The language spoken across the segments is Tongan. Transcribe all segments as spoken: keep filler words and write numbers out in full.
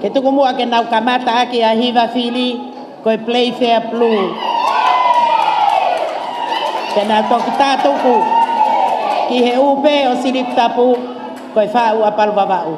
Ke tuku muʻa ke nau kamata ʻaki ʻa e hiva fili, ko e Playfair Blue. Ke nau toki tātuku ki he ʻū pē ʻo Silipi Tapu, ko e Faʻu ʻa Palu Vavaʻu.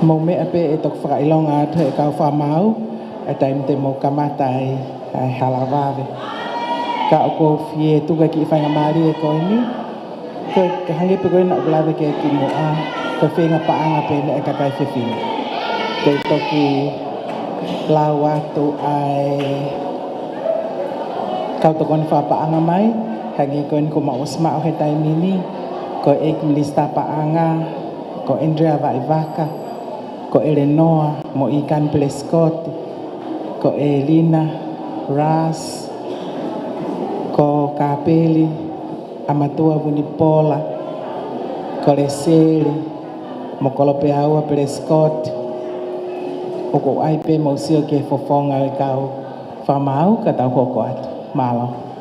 Mou meʻa pē ʻe toki fakaʻilonga atu ʻe he kau fakamaau ʻa e taimi te mou kamata ai ʻa e hala vave. Ka ʻoku ou fie tuku e kiʻi faingamālie ko eni. Ko e hangē pē ko ē naʻa ku lave ki ai kimuʻa, ko e feinga paʻanga pē eni ʻa e kakai fefine. Te u toki lau atu ʻa e kau tokoni fakapaʻanga mai, hangē ko eni kuo mau ʻosi maʻu he taimi ni, ko e ʻEiki Minisitā Paʻanga, ko Andrea Vaivaka, ko ʻElenoa Moʻīkani Pelesikoti, ko ʻElina Ras, ko Kapeli ʻAmatua Vunipola, ko Leseli mo Kolopeaua Pelesikoti. ʻOku ʻi ai pē mou sio ki he fofonga ʻo e kau fakamaau ka tau hoko atu. Mālō.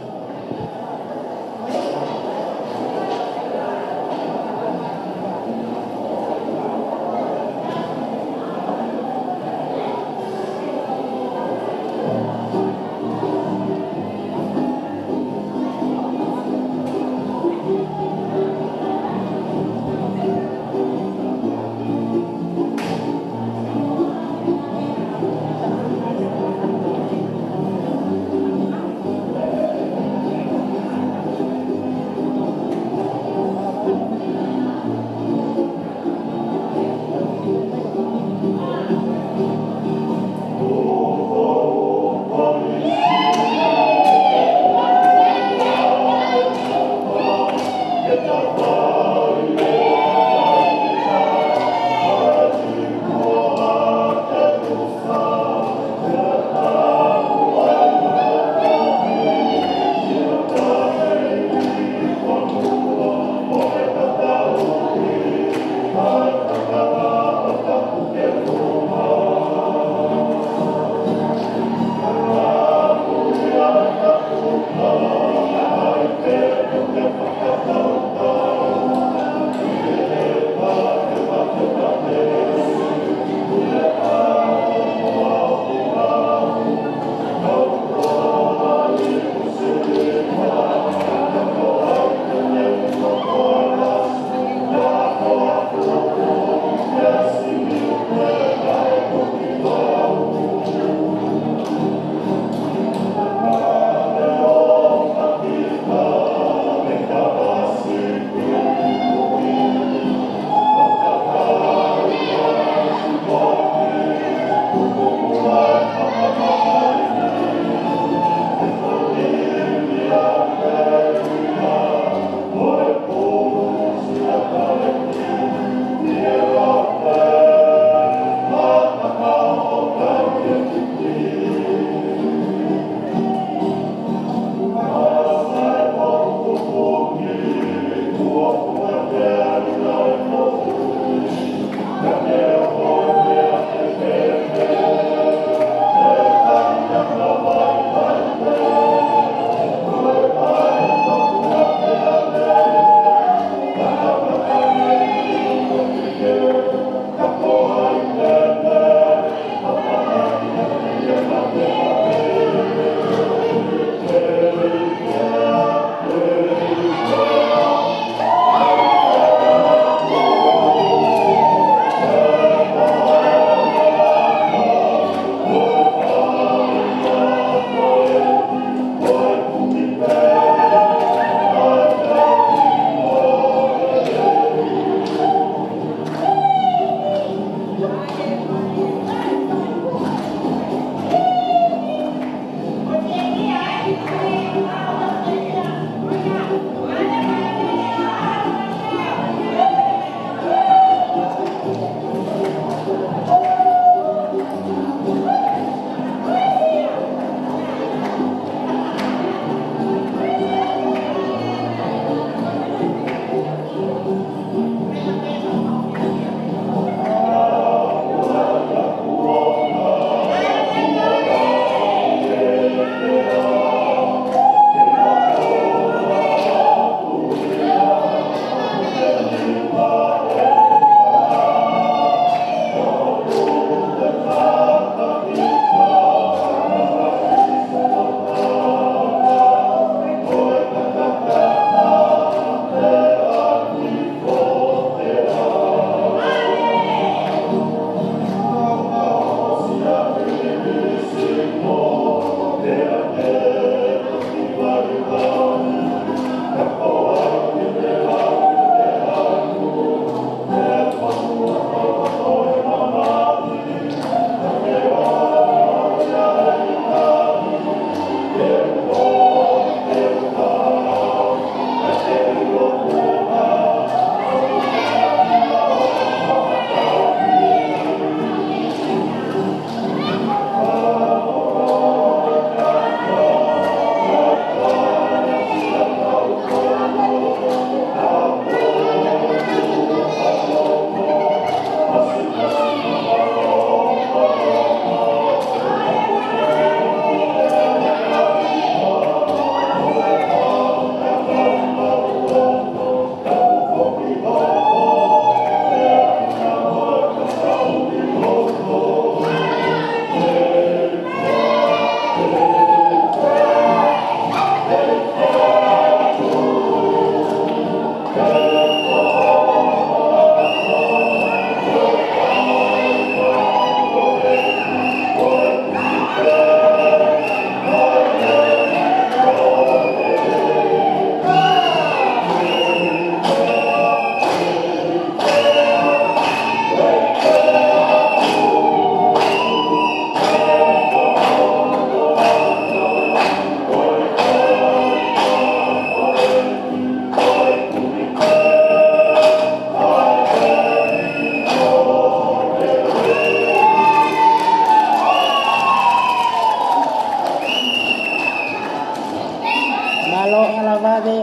Mālō hala vave,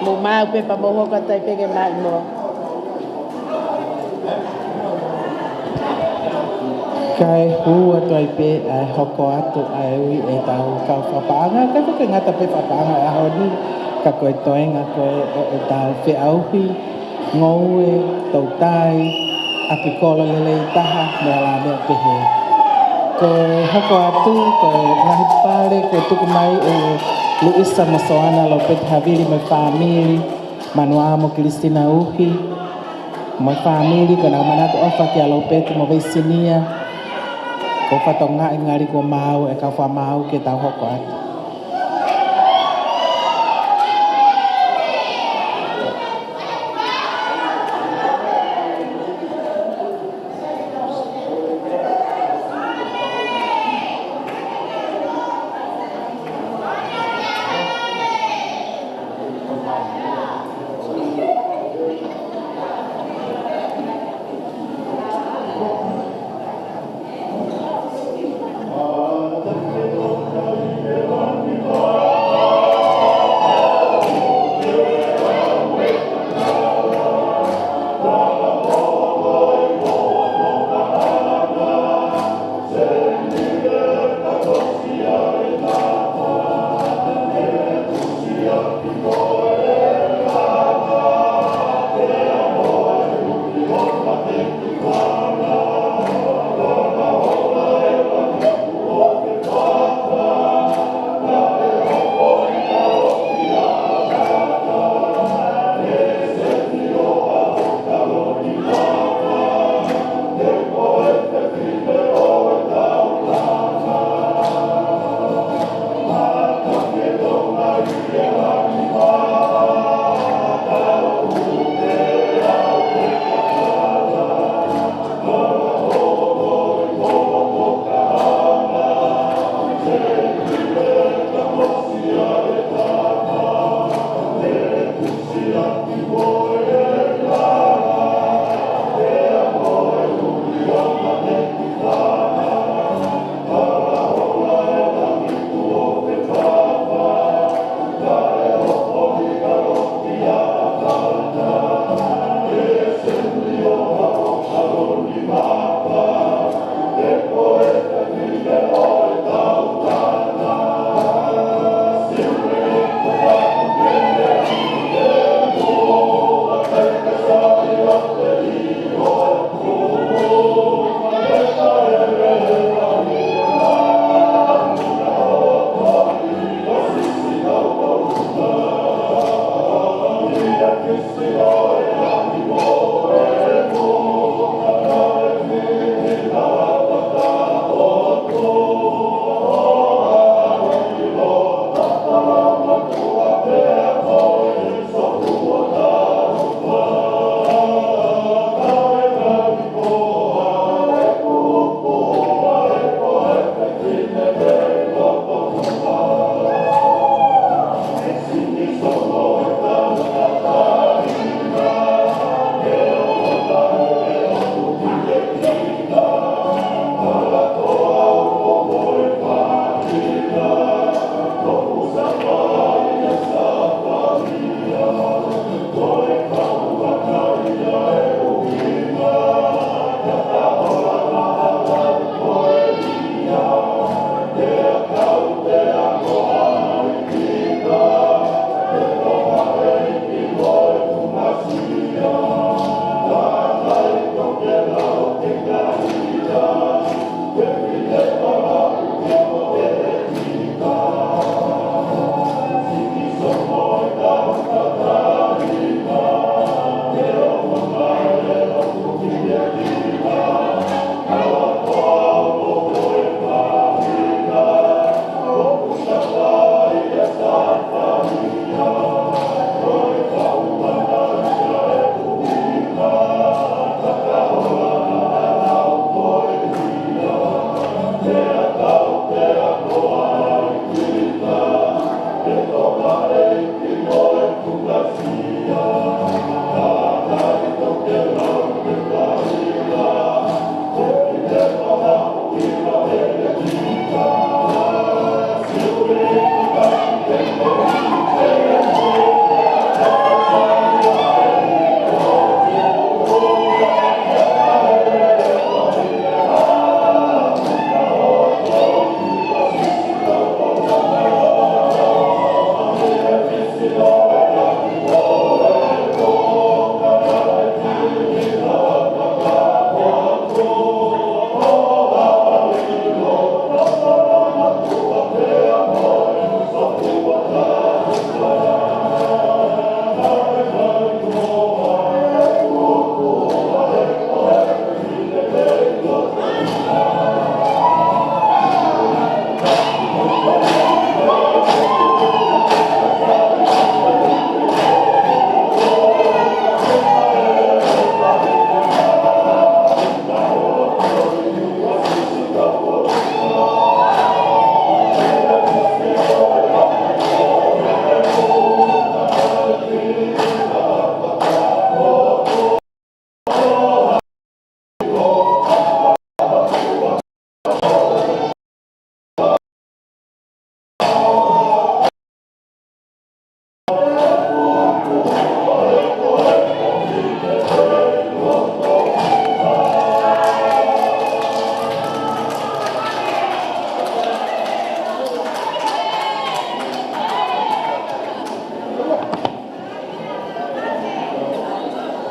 mou maʻu pē pea mou hoko atu ai pē ke maʻimoa. Kae hū atu ai pē ʻa e hoko atu ʻa e ui ʻetau kau fakapaʻanga, kae ʻikai ke ngata pē fakapaʻanga ʻo e ʻaho ni, ka ko e toenga ko ē ʻo ʻetau feʻauhi ngoue, toutai, ʻapi kolo lelei taha, mo e ala meʻa pehē. Ko e hoko atu, ko e ngaahi pale, ko e tuku mai ʻe Luisa mo Soana Lopeti Havili mo e fāmili, Manuā mo Kilisina Uhi, mo e fāmili, ko ʻenau manatu ʻofa kia Lopeti mo Veisinia, ko e fakatokangaʻi ngali kuo maau e kau fakamaau ke tau hoko atu.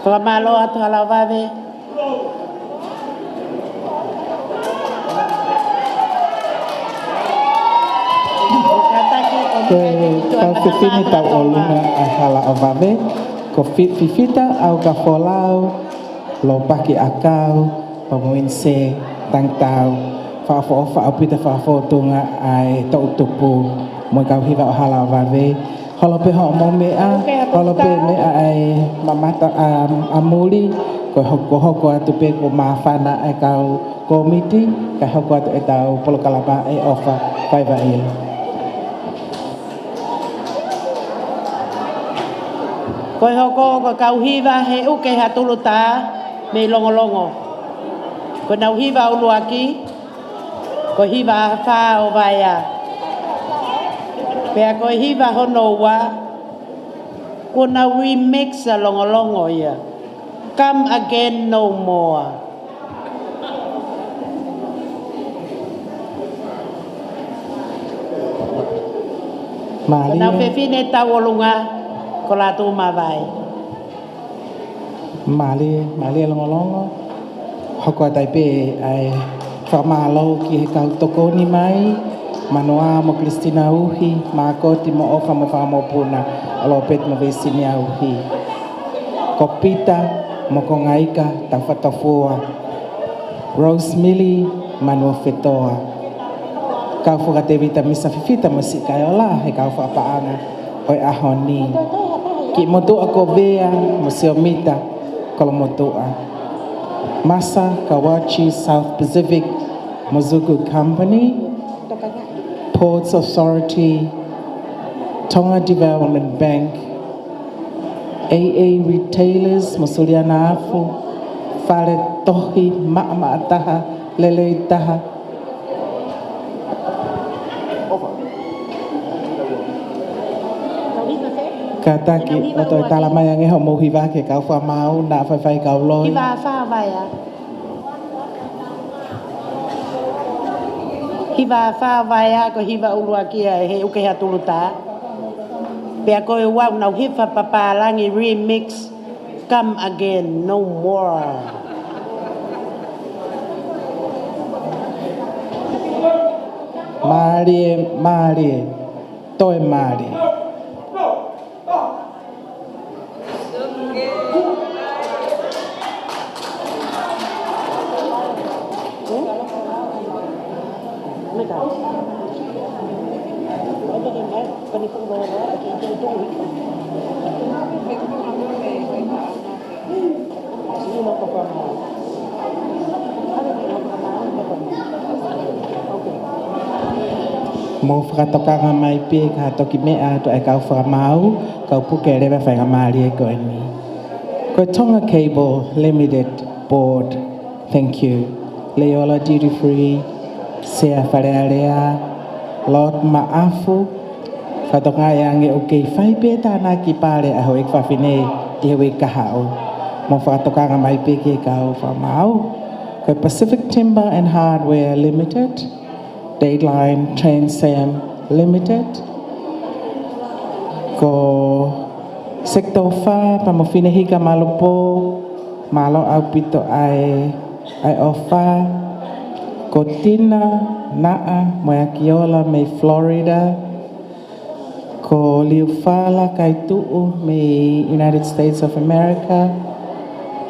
Fakamālō atu Halaʻovave. Kātaki ko e kau fefine tauʻolunga ʻa Halaʻovave, ko Fi-, Fifita ʻAukafolau, Lopaki ʻAkau, pea mo ʻInise Tangitau. Fakaʻofoʻofa ʻaupito, fakafōtunga ʻa e toʻutupu mo e kau hiva ʻo Halaʻovave. Holo pē hoʻomou meʻa, holo pē meʻa ʻa e mamata ʻa, ʻa muli, ko e hokohoko atu pē kuo māfana ʻa e kau kōmiti, kae hoko atu ʻetau polokalama ʻa e ʻofa faiva ia. Ko e hoko ko e kau hiva he ʻUke Hatulutā mei Longolongo. Ko ʻenau hiva ʻuluaki, ko e hiva Afā ʻo Vaea. Pea ko e hiva hono ua, kuo nau remix ʻa Longolongo ia. Come again no more. Mālie. Ko ʻenau fefine tauʻolunga, ko Lātūmavae. Mālie, mālie Longolongo. Hoko atu ai pē ʻa e fakamālō ki he kau tokoni mai, Manuā mo Kilisitina Uhi, Mākoti mo ʻOfa mo e fanga mokopuna, ʻa Lopeti mo Veisinia Uhi. Ko Pita mo Kongaika Tafatafua, Rosemili Manuofetoa. Kau Fakatēvita Misa Fifita mo Sikaiola, he kau fakapaʻanga ʻo e ʻaho ni. Kiʻi motuʻa ko Vea mo Siomita Kolomotuʻa. Masa Kawachi South Pacific mo Zuku Company, Ports Authority, Tonga Development Bank, A A Retailers mo Suliana Afu, Fale Tohi, maʻamaʻa taha, lelei taha. Kātaki ʻo toe tala mai ange hoʻomou hiva ki he kau fakamaau, naʻa faifai kau loi. Hiva Afā ʻo Vaea. Hiva Afā ʻo Vaea ko e hiva ʻuluaki ia he ʻUke Hatulutā. Pea ko e ua ʻenau hiva papālangi remix, Come again no more. Mālie, mālie, toe mālie. Mou fakatokanga mai pē ki ha toki meʻa atu ʻa e kau fakamaau, kau puke leva faingamālie ko eni. Ko e Tonga Cable Limited Board, thank you. Leola Duty Free, Sea Fale Alea, Lord Maʻafu, fakatokangaʻi ange ʻoku kei fai pē tānaki pale ʻa e houʻeiki fafine ʻi he uike kahaʻu. Mou fakatokanga mai pē ki he kau fakamaau. Ko e Pacific Timber and Hardware Limited, Dateline Transam Limited, ko Sector Fā, pea mo Finehika Malupō, mālō ʻaupito ʻa e, ʻa e ʻofa, ko Tina Naʻa mo e Akiola mei Florida, ko Liufala Kaituʻu mei United States of America,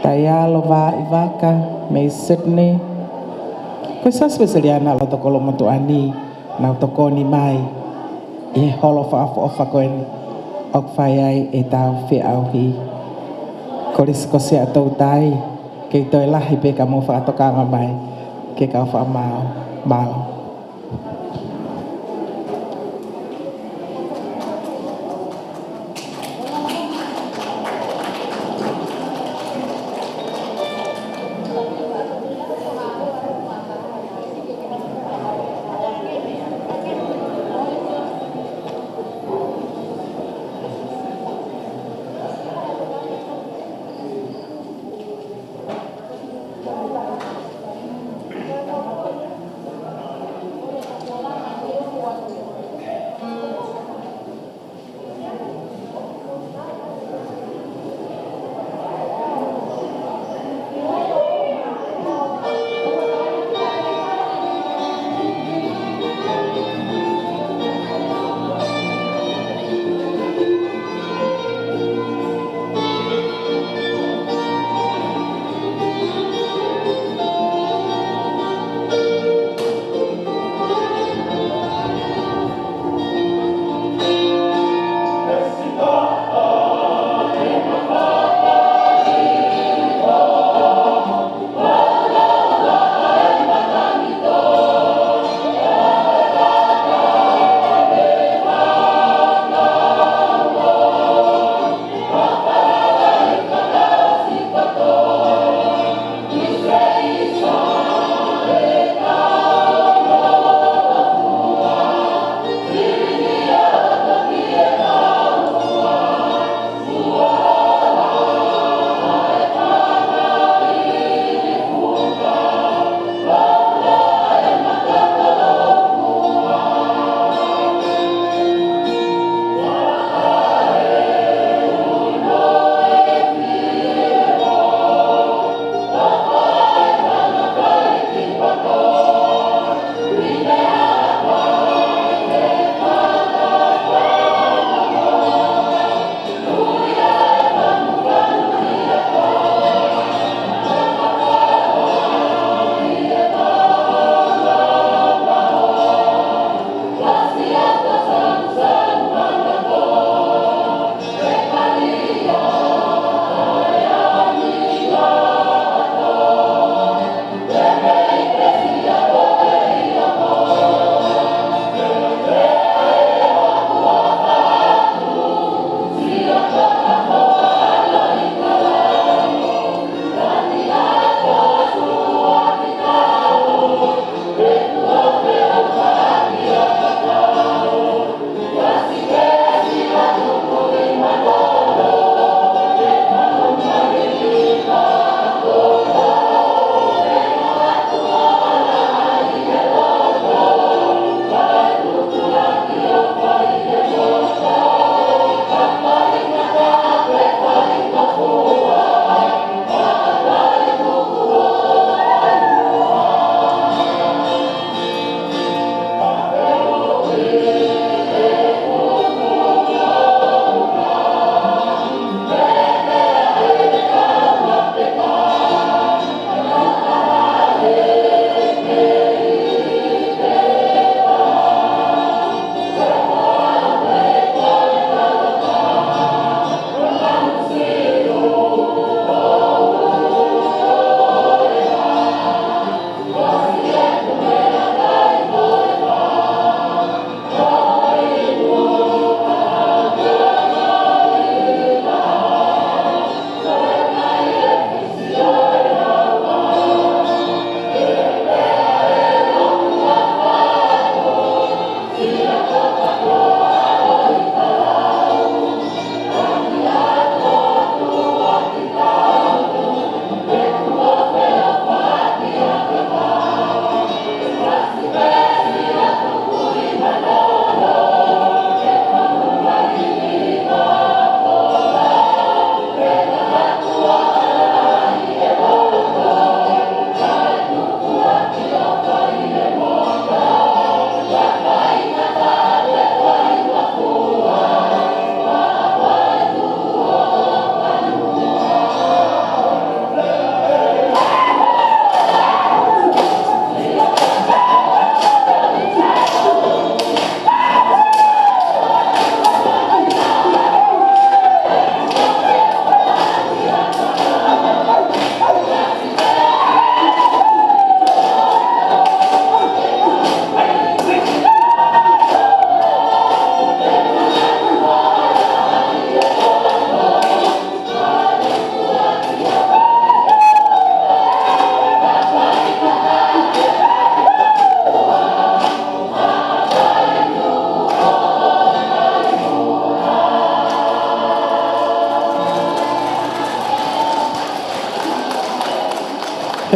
Taialo Vaivaka mei Sydney, ko Sasua Siliana Lotokolomotuʻa ni, nau tokoni mai ʻi he holo fakaʻofoʻofa ko eni ʻoku fai ai ʻetau feʻauhi. Kolisi ko Siaʻatoutai, kei toe lahi pē ka mou fakatokanga mai ki he kau fakamaau. Mālō.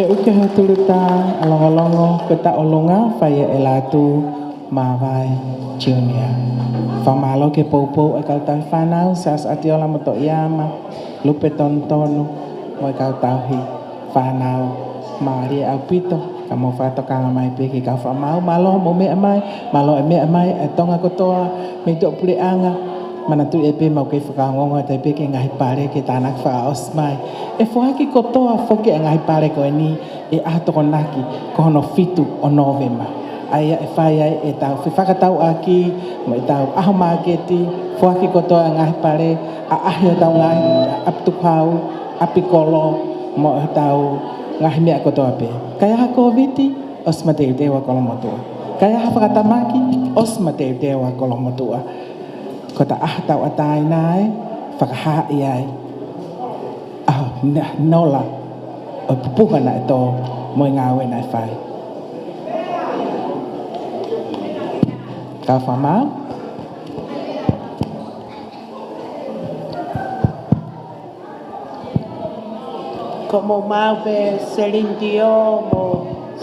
ʻUke Hotuluta, ʻa Longolongo, ko e taʻolunga, fai ʻe Lātū Māvae Junior. Fakamālō ki he poupou ʻa e kau tauhi fānau, Siaosi ʻAtiola Motoʻiama, Lupe Tonutonu, mo e kau tauhi fānau, mālie ʻaupito, ka mou fakatokanga mai pē ki he kau fakamaau, mālō hoʻomou meʻa mai, mālō e meʻa mai ʻa e Tonga kotoa, mei tuʻapuleʻanga, manatuʻi pē mau kei fakaongoongo atu pē ki he ngaahi pale ke tānaki fakaʻosi mai. ʻE foaki kotoa foki e ngaahi pale ko eni ʻi he ʻaho Tokonaki ko hono fitu ʻo Nōvema. ʻA ia ʻe fai ai ʻetau fefakatauʻaki mo ʻetau ʻaho māketi, foaki kotoa e ngaahi pale, ʻaʻahi hotau ngaahi ʻapi tukuhau, ʻapi kolo, mo hotau ngaahi meʻa kotoa pē. Ka ʻi ai ha Kōviti, ʻosi mateuteu ʻa Kolomotuʻa. Ka ʻi ai ha fakatamaki, ʻosi mateuteu ʻa Kolomotuʻa. Ko ʻeta ʻaho tauʻatāina ē, fakahaaʻi ai ʻa e na-, nola ʻo e pupuha naʻe tō mo e ngāue naʻe fai. Kau fakamaau. Ko hoʻomou maau pē Celine Dio mo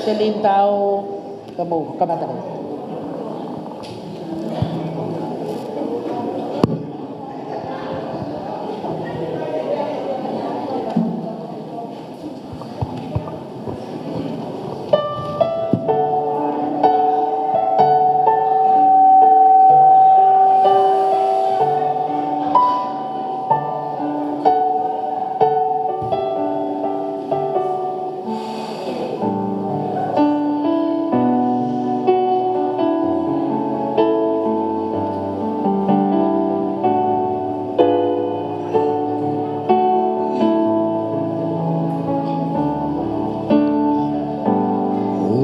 Celine Tao, ka mou kamata.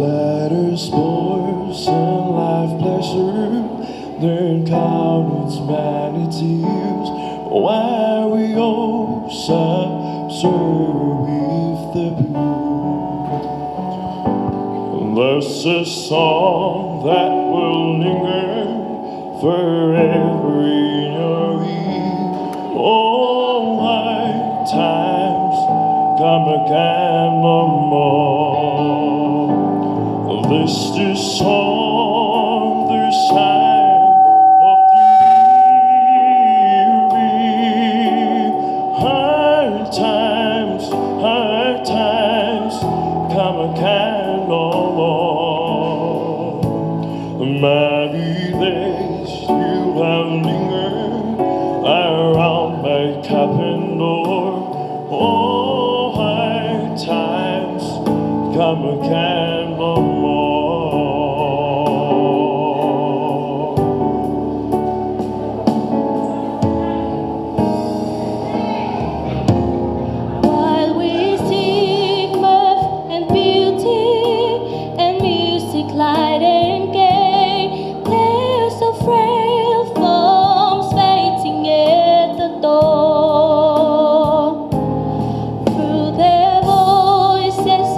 Let us boys and life pleasure, then count its magnitudes, while we all subserve with the blues. There's a song that will linger forever in your ear. Oh, hard times come again no more. This is song, the sign of dreaming. Hard times, hard times come again no more. Many days you have lingered around my cabin door. Oh, hard times come again no more. While we seek mirth and beauty and music light and gay, there's a frail forms waiting at the door. Through their voices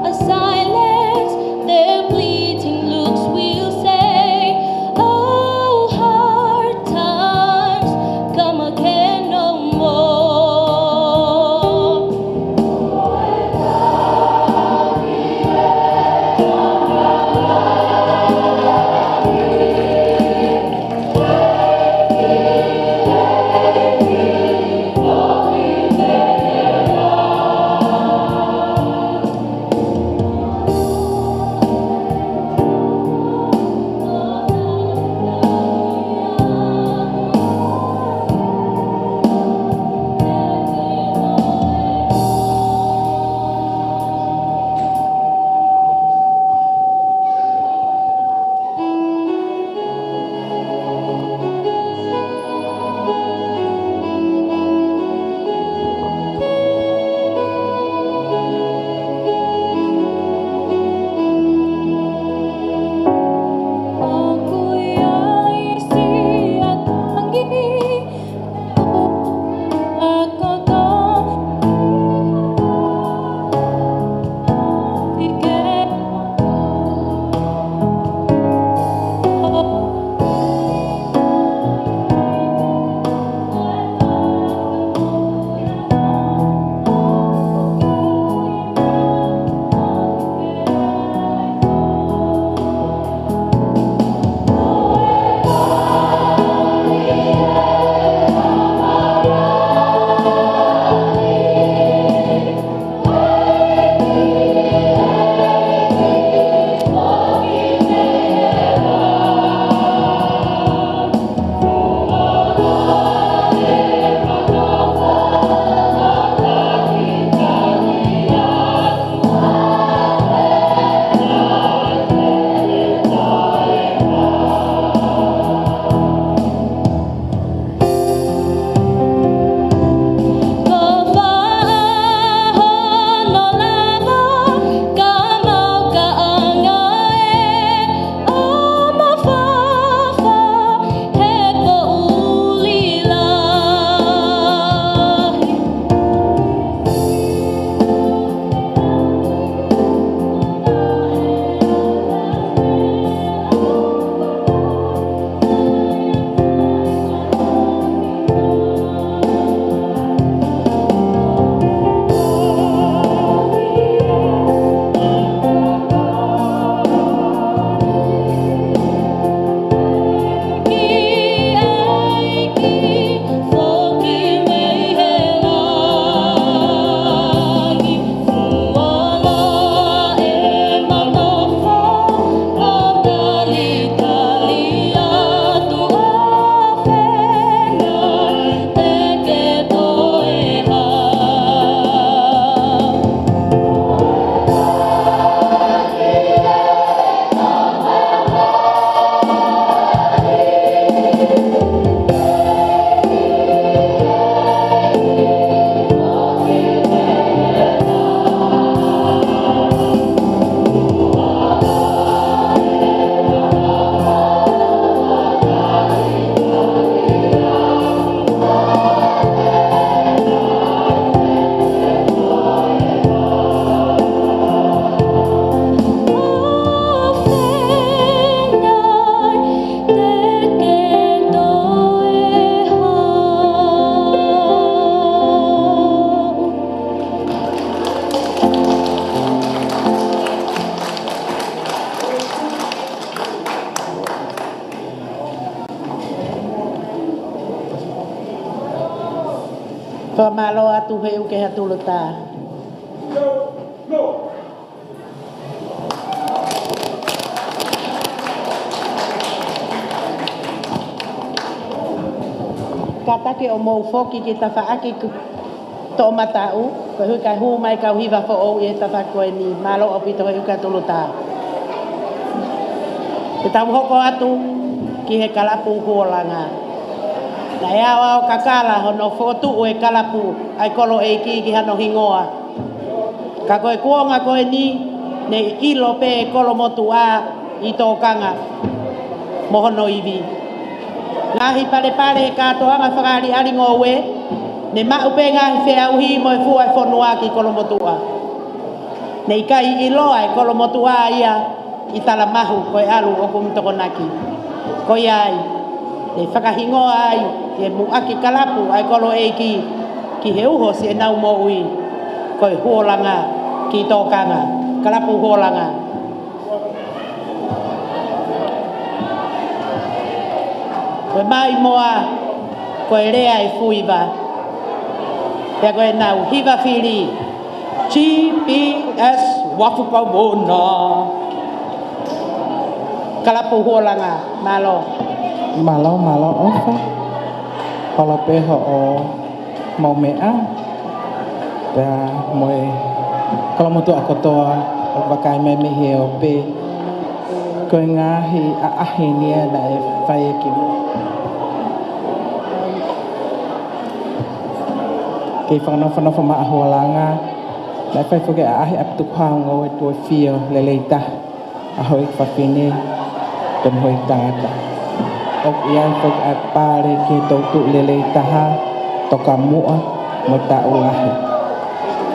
of silence, their pleading looks will say, "Oh, hard times come again no more." Fakamālō atu he uke ha tulutā. Kātaki ʻo mou foki ki tafaʻaki ku-, toʻomataʻu, koeʻuhi kae hū mai kau hiva foʻou ʻi he tafaʻaki ko eni. Mālō ʻaupito he uke ha tulutā. Te tau hoko atu ki he kalapu Huolanga. Naʻe aoao kakala hono fokotuʻu e kalapu ʻa e kolo ʻeiki ki hano hingoa. Ka ko e kuonga ko eni, ne ʻilo pē ʻe Kolomotuʻa ʻi tōkanga mo hono ivi. Ngaahi palepale he kātoanga fakaʻaliʻali ngoue, ne maʻu pē ngaahi feʻauhi mo e fua e fonua ki Kolomotuʻa. Ne ʻikai ʻiloa ʻe Kolomotuʻa ia ʻi Talamahu ko e ʻalu ʻoku ne tokonaki. Ko ia ai, ne fakahingoa ai ʻe he muʻaki kalapu ʻa e kolo ʻeiki ki he uho siʻenau moʻui, ko e Huolanga ki tōkanga, kalapu Huolanga. Ko e maimoa, ko e lea ʻe fuiva. Pea ko ʻenau hiva fili, G P S Wafu Pavona. Kalapu Huolanga, mālō. Mālō, mālō ʻofa. Holo pē hoʻo mau meʻa. Pea mo e Kolomotuʻa kotoa ʻoku vakai mai mei he ope. Ko e ngaahi ʻaʻahi ni ia naʻe fai ʻe ki. Kei fakanofonofo maʻa Huolanga, naʻe fai foki ʻaʻahi ʻa e tukuhau ngoue Tuʻifio lelei taha. ʻA hoʻo fafine, pea mo hoʻo tangata. ʻOku ʻi ai foki ʻa e pale ki he toʻutuʻu lelei taha, Tokamuʻa mo Taʻulahi.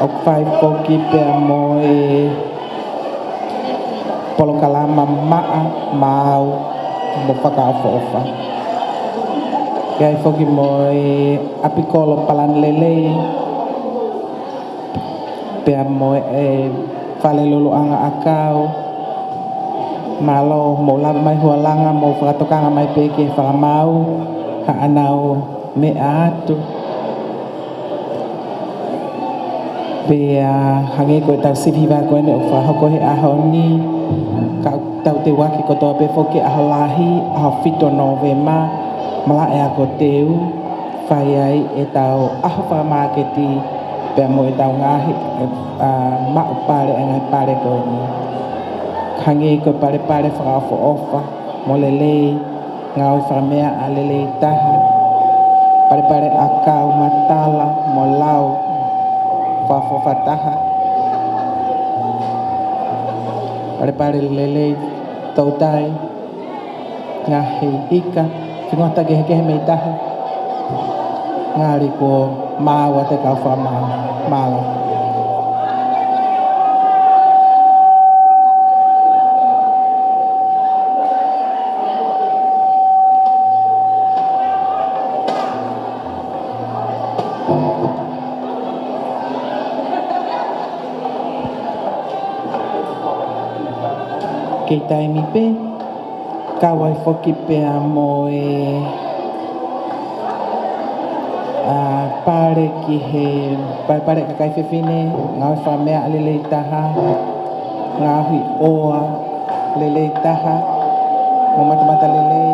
ʻOku fai foki pea mo e polokalama maʻa, maau mo fakaʻofoʻofa. ʻI ai foki mo e ʻapikolo palani lelei, pea mo e fale luluʻanga ʻakau. Mālō, mou lava mai Huolanga, mou fakatokanga mai pē ki he fakamaau, haʻanau meʻa atu. Pea hangē ko ʻetau sivi hiva ko eni ʻoku fakahoko he ʻaho ni, ka tau teuaki kotoa pē foki ʻaho lahi, ʻaho fitu Nōvema, malaʻe ako teu, fai ai ʻetau ʻaho fakamāketi pea mo ʻetau ngaahi, ʻa, maʻu pale, ʻa e ngaahi pale ko eni. Hangē ko e palepale fakaʻofoʻofa mo lelei, ngāue fakameaʻa lelei taha, palepale ʻakau matala mo lau fakaʻofoʻofa taha, palepale lelei toutai, ngaahi ika, fingota kehekehe mei tahi. Ngali kuo maau ʻa e kau fakamaau. Mālō. Kei taimi pē, kau ai foki pea mo e, ʻa, pale ki he, pale, pale kakai fefine, ngāue fakameaʻa lelei taha, ngaahi ʻoa lelei taha, mo matamata lelei.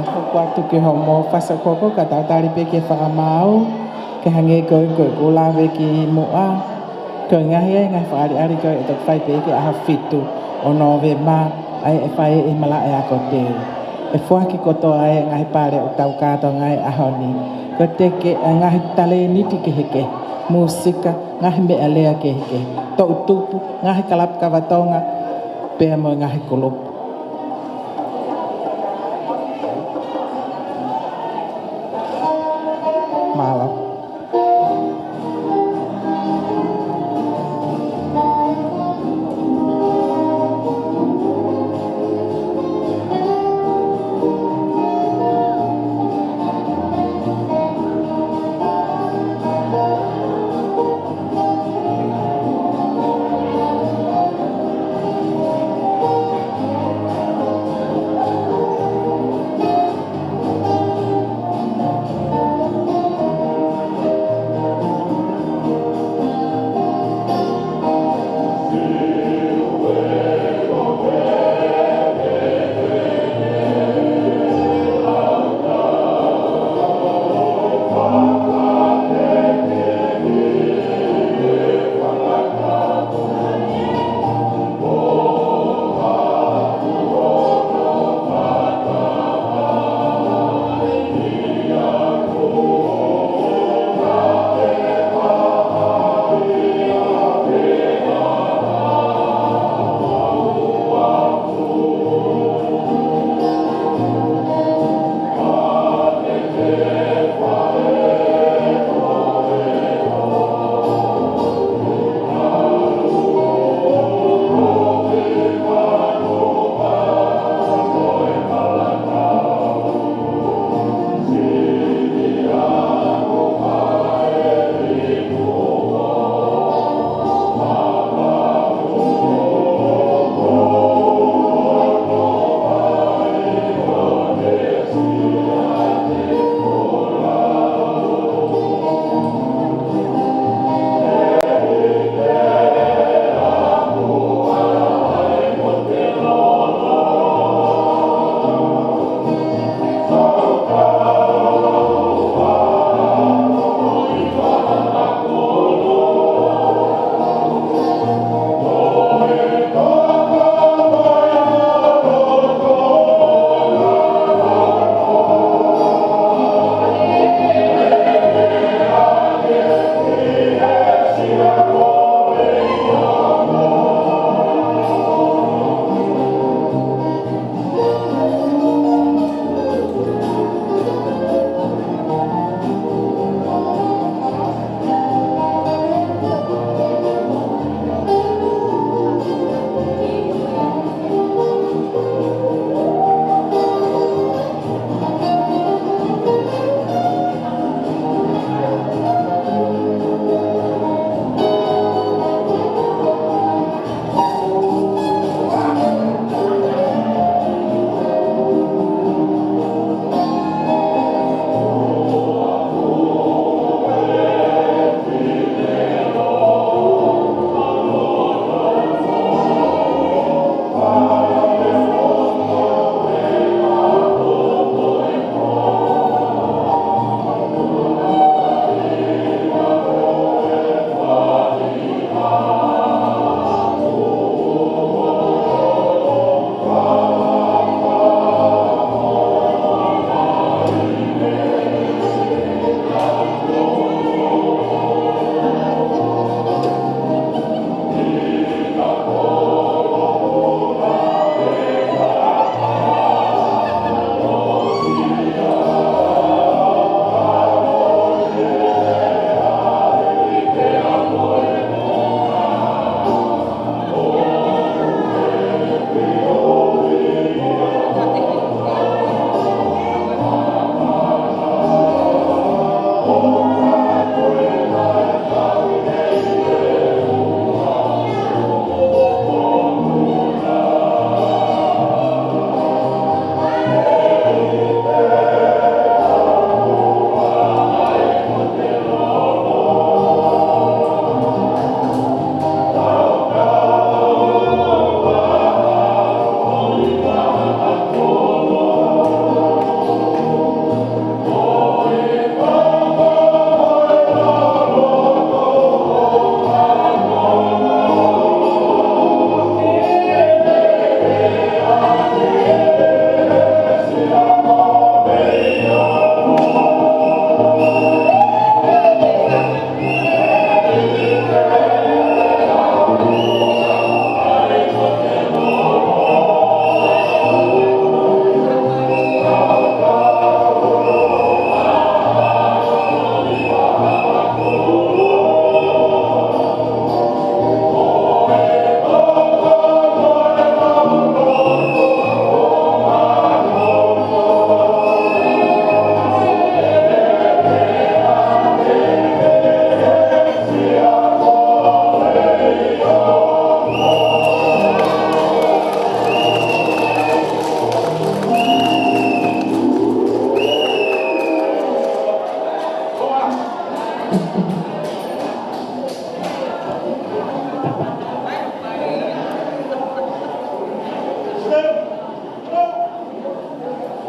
Hoko atu ki hoʻomo fasa koko ka tau tali pē ki he fakamaau, ke hangē ko e, ko e kuo lave ki muʻa. Ko e ngaahi, ʻa e ngaahi fakaʻaliʻali ko ē ʻe toki fai pē ki he ʻaho fitu ʻo Nōvema, ʻa ia ʻe fai ʻi he malaʻe ako teu. ʻE foaki kotoa ʻa e ngaahi pale ʻoku tau kātoanga ai he ʻaho ni. Ko e teke ʻa e ngaahi talēniti kehekehe, mūsika, ngaahi meʻalea kehekehe, toʻutupu, ngaahi kalapu kava Tonga, pea mo e ngaahi kulupu. Mālō.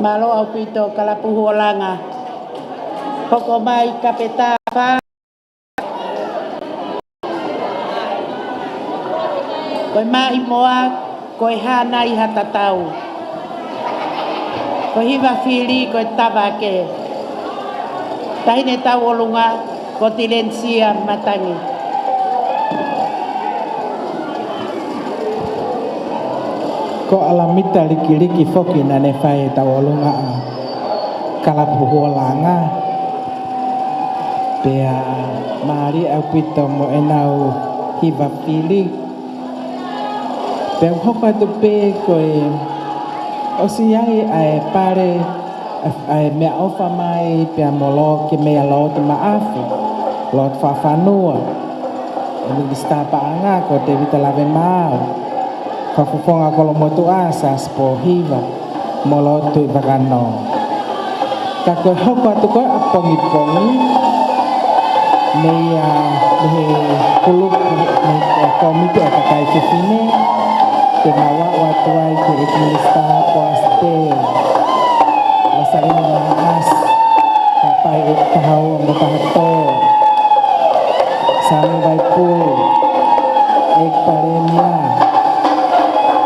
Mālō ʻaupito Kalapu Huolanga. Hoko mai Kapetā fā. Ko e Maʻimoa, ko e Hānai Hatatau. Ko e hiva fili, ko e Tavake. Taʻahine Tauolunga, ko Tilenisia Matangi. Ko ʻAlamita Likiliki foki naʻa ne fai e tauolunga ʻa Kalapu Huolanga. Pea mālie ʻaupito mo ʻenau hiva fili. Pea u hoko atu pē ko e ʻosi ai ʻa e pale, ʻa e meʻaʻofa mai pea mo Lord, ki he Meia Lord Maʻafu, Lord Fakafanua, ʻa e Minisitā Paʻanga ko Tēvita Lavemaau, Fakafofonga Kolomotuʻa Siaosi Pōhiva, mo Lord Tuʻivakanō. Ka ko e hoko atu ko ē ʻapongipongi, mei he, mei he kulupu, mei he kōmiti ʻo e kakai fefine, te mau aʻu atu ai ki he ʻEiki Minisitā Poasi Pē, Losalini Maʻasi, Kapai ʻe Tahaua mo Tahatō, Sami Vaipulu, ʻEiki Palēmia,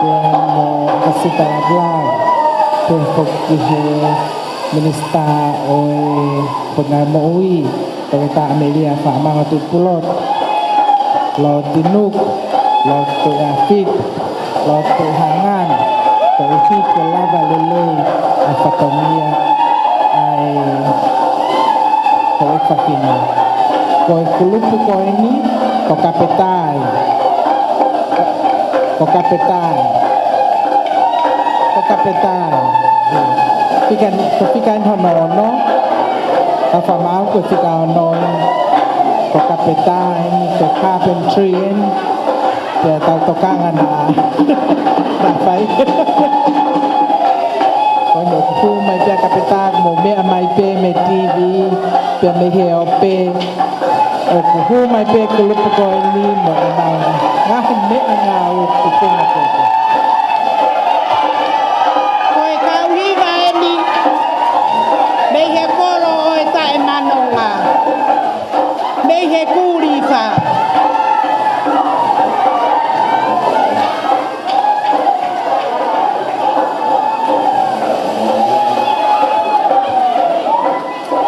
pea mo ʻAkasita Lavulavu, pea foki ki he Minisitā ʻo e Potungāue Moʻui, Toketā ʻAmelia Faʻamanga Tuʻipulotu, Lord Tinuku, Lord Tuʻiʻāfitu, Lord Tuʻihangani, koeʻuhi ke lava lelei ʻa e fatongia ʻa e houʻeiki fefine. Ko e kulupu ko eni, ko Kapetā ia. Ko Kapetā. Ko Kapetā. Fika, ko e fika eni hono ono. Ka fakamāu ko e fika ono eni. Ko Kapetā eni, ko e carpentry eni. Pea tau tokanga naʻa, naʻa fai. Ko eni ʻoku hū mai pē ʻa Kapetā, mou meʻa mai pē mei he T V, pea mei he ope. ʻOku hū mai pē kulupu ko eni mo ʻenau ngaahi meʻangāue tupunga ko ē. Ko e kau hiva eni, mei he kolo ʻo e Taʻemanonga, mei he Kūlifa.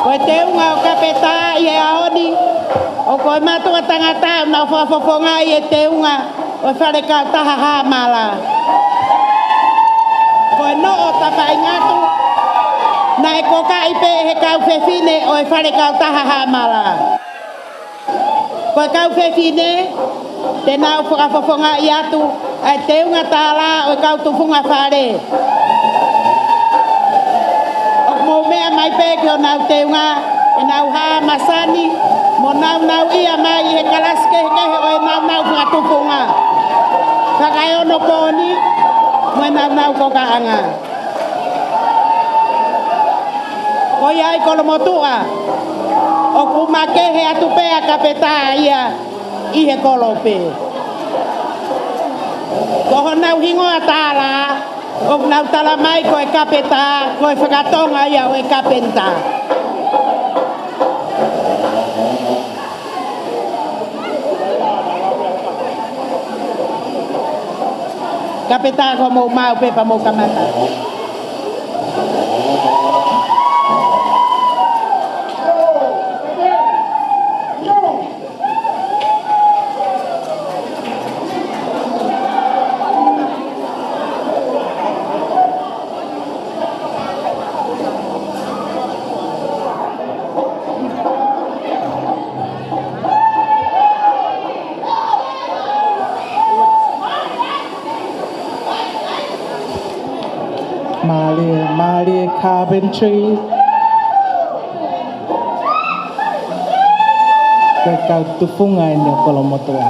Ko e teunga ʻo Kapetā ʻi he ʻaho ni, ʻoku ʻi ai e mātuʻa tangata ʻoku nau fakafofongaʻi e teunga ʻo e Fale Kautaha Haʻamala. Ko e noʻo tapaʻingatu, naʻe kokaʻi pē ʻe he kau fefine ʻo e Fale Kautaha Haʻamala. Ko e kau fefine, te nau fakafofongaʻi atu ʻa e teunga tālā ʻo e kau tufunga fale. ʻOku mou meʻa mai pē ki honau teunga, ʻenau hā masani, mo nāunauʻia mai ʻi he kalasi kehekehe ʻo e nāunau fakatufunga. Fakaeonopooni, mo e nāunau kokaʻanga. Ko ia ai Kolomotuʻa, ʻoku makehe atu pē ʻa Kapetā ia ʻi he kolope. Ko honau hingoa tālā, ʻoku nau tala mai ko e Kapetā, ko e fakatonga ia ʻo e kapenta. Kapetā, ko hoʻomou maʻu pē pea mou kamata. Mālie, mālie carpentry. Ko e kau tufunga eni ʻo Kolomotuʻa.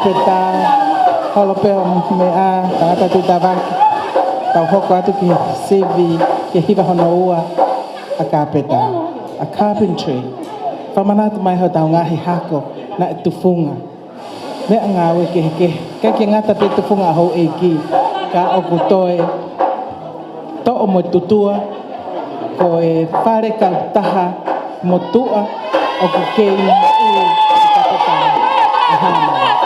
Peta, holo pē ʻo meʻa, tangata Tuʻi Tavake. Tau hoko atu ki he sivi, ki he hiva hono ua ʻa Kapeta. A carpentry. Fakamanatu mai hotau ngaahi hako naʻe tufunga. Meʻangāue kehekehe, ʻikai ke ngata pē tufunga ʻa houʻeiki, ka ʻoku toe toʻo mo tutua, ko e fale kautaha motuʻa ʻoku kei moʻui ʻi Kapeta ʻa Hāmani.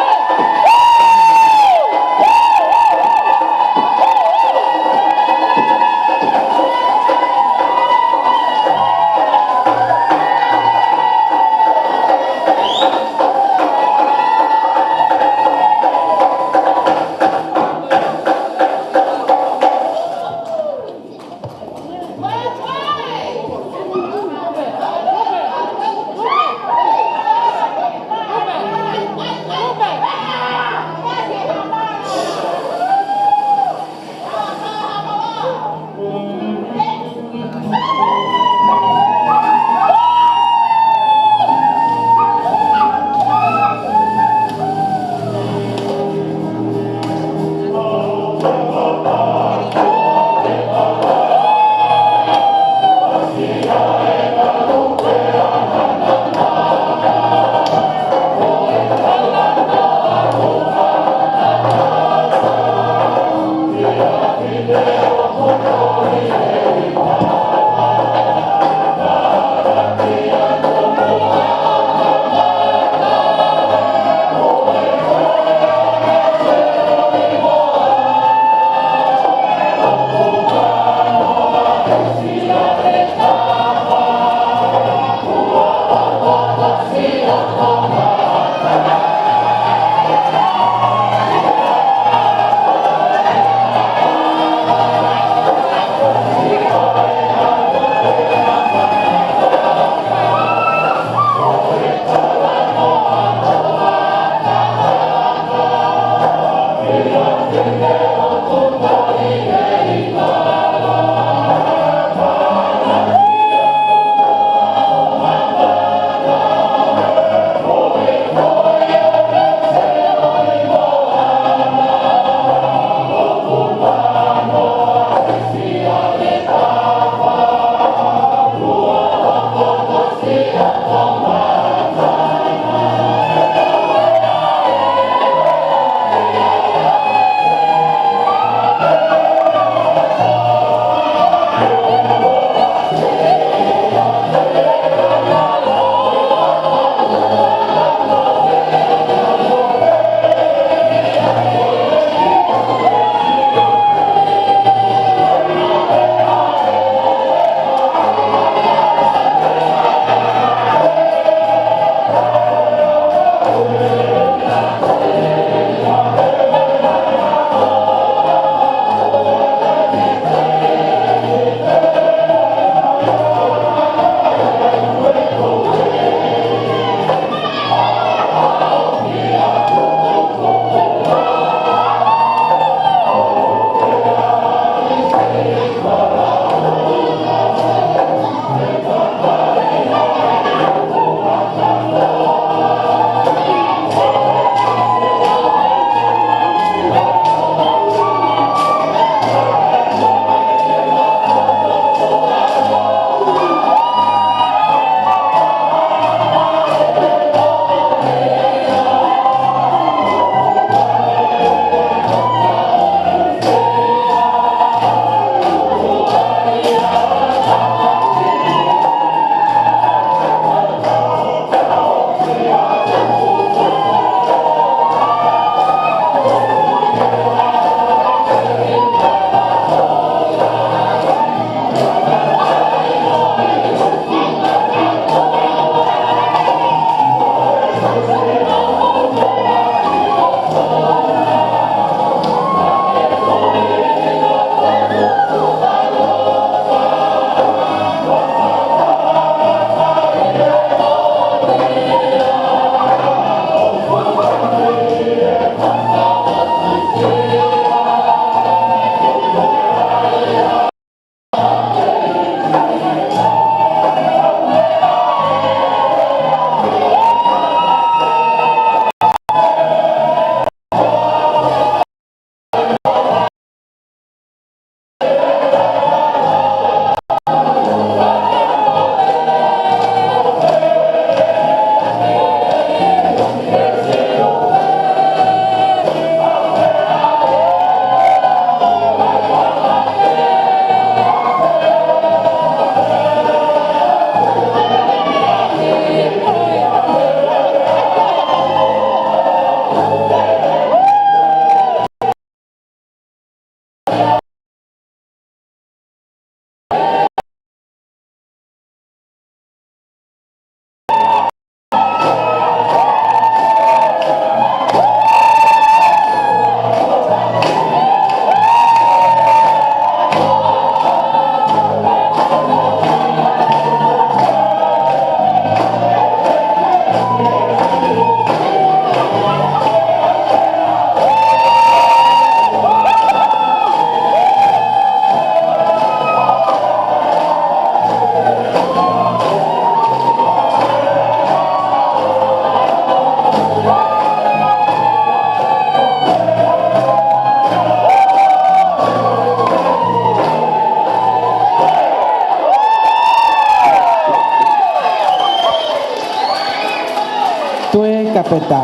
Kapetā.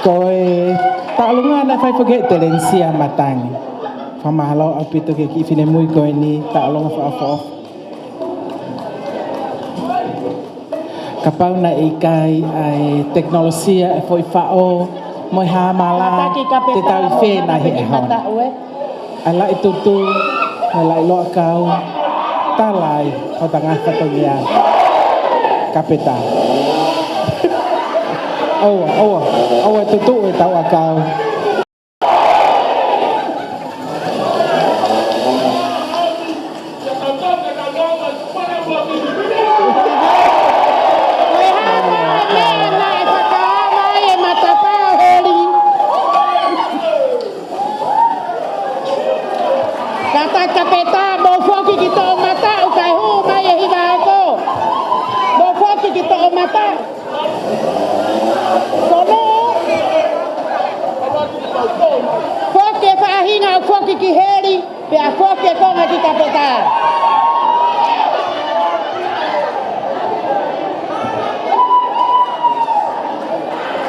Ko e tauʻolunga naʻe fai foki ʻe Telenisia Matangi. Fakamālō ʻaupito ki he kiʻi finemui ko eni, tauʻolunga fakaʻofoʻofa. Kapau naʻe ʻikai ʻa e tekinolosia, ʻa e foʻi faʻo mo e hāmala, te tau ʻi fē nai he ʻaho ni. ʻA e laʻi tutu, ʻa e laʻi loʻakau, tala ai hota ngaahi fatongia. Kapetā. ʻOua, ʻoua, ʻoua tutuʻu ʻetau ʻakau. Kātaki Kapetā, mou foki ki toʻomataʻu kae hū mai e hiva hoko. Mou foki ki toʻomataʻu. Kono. Foki e faʻahinga ʻo foki ki heli, pea foki e konga ki Kapetā.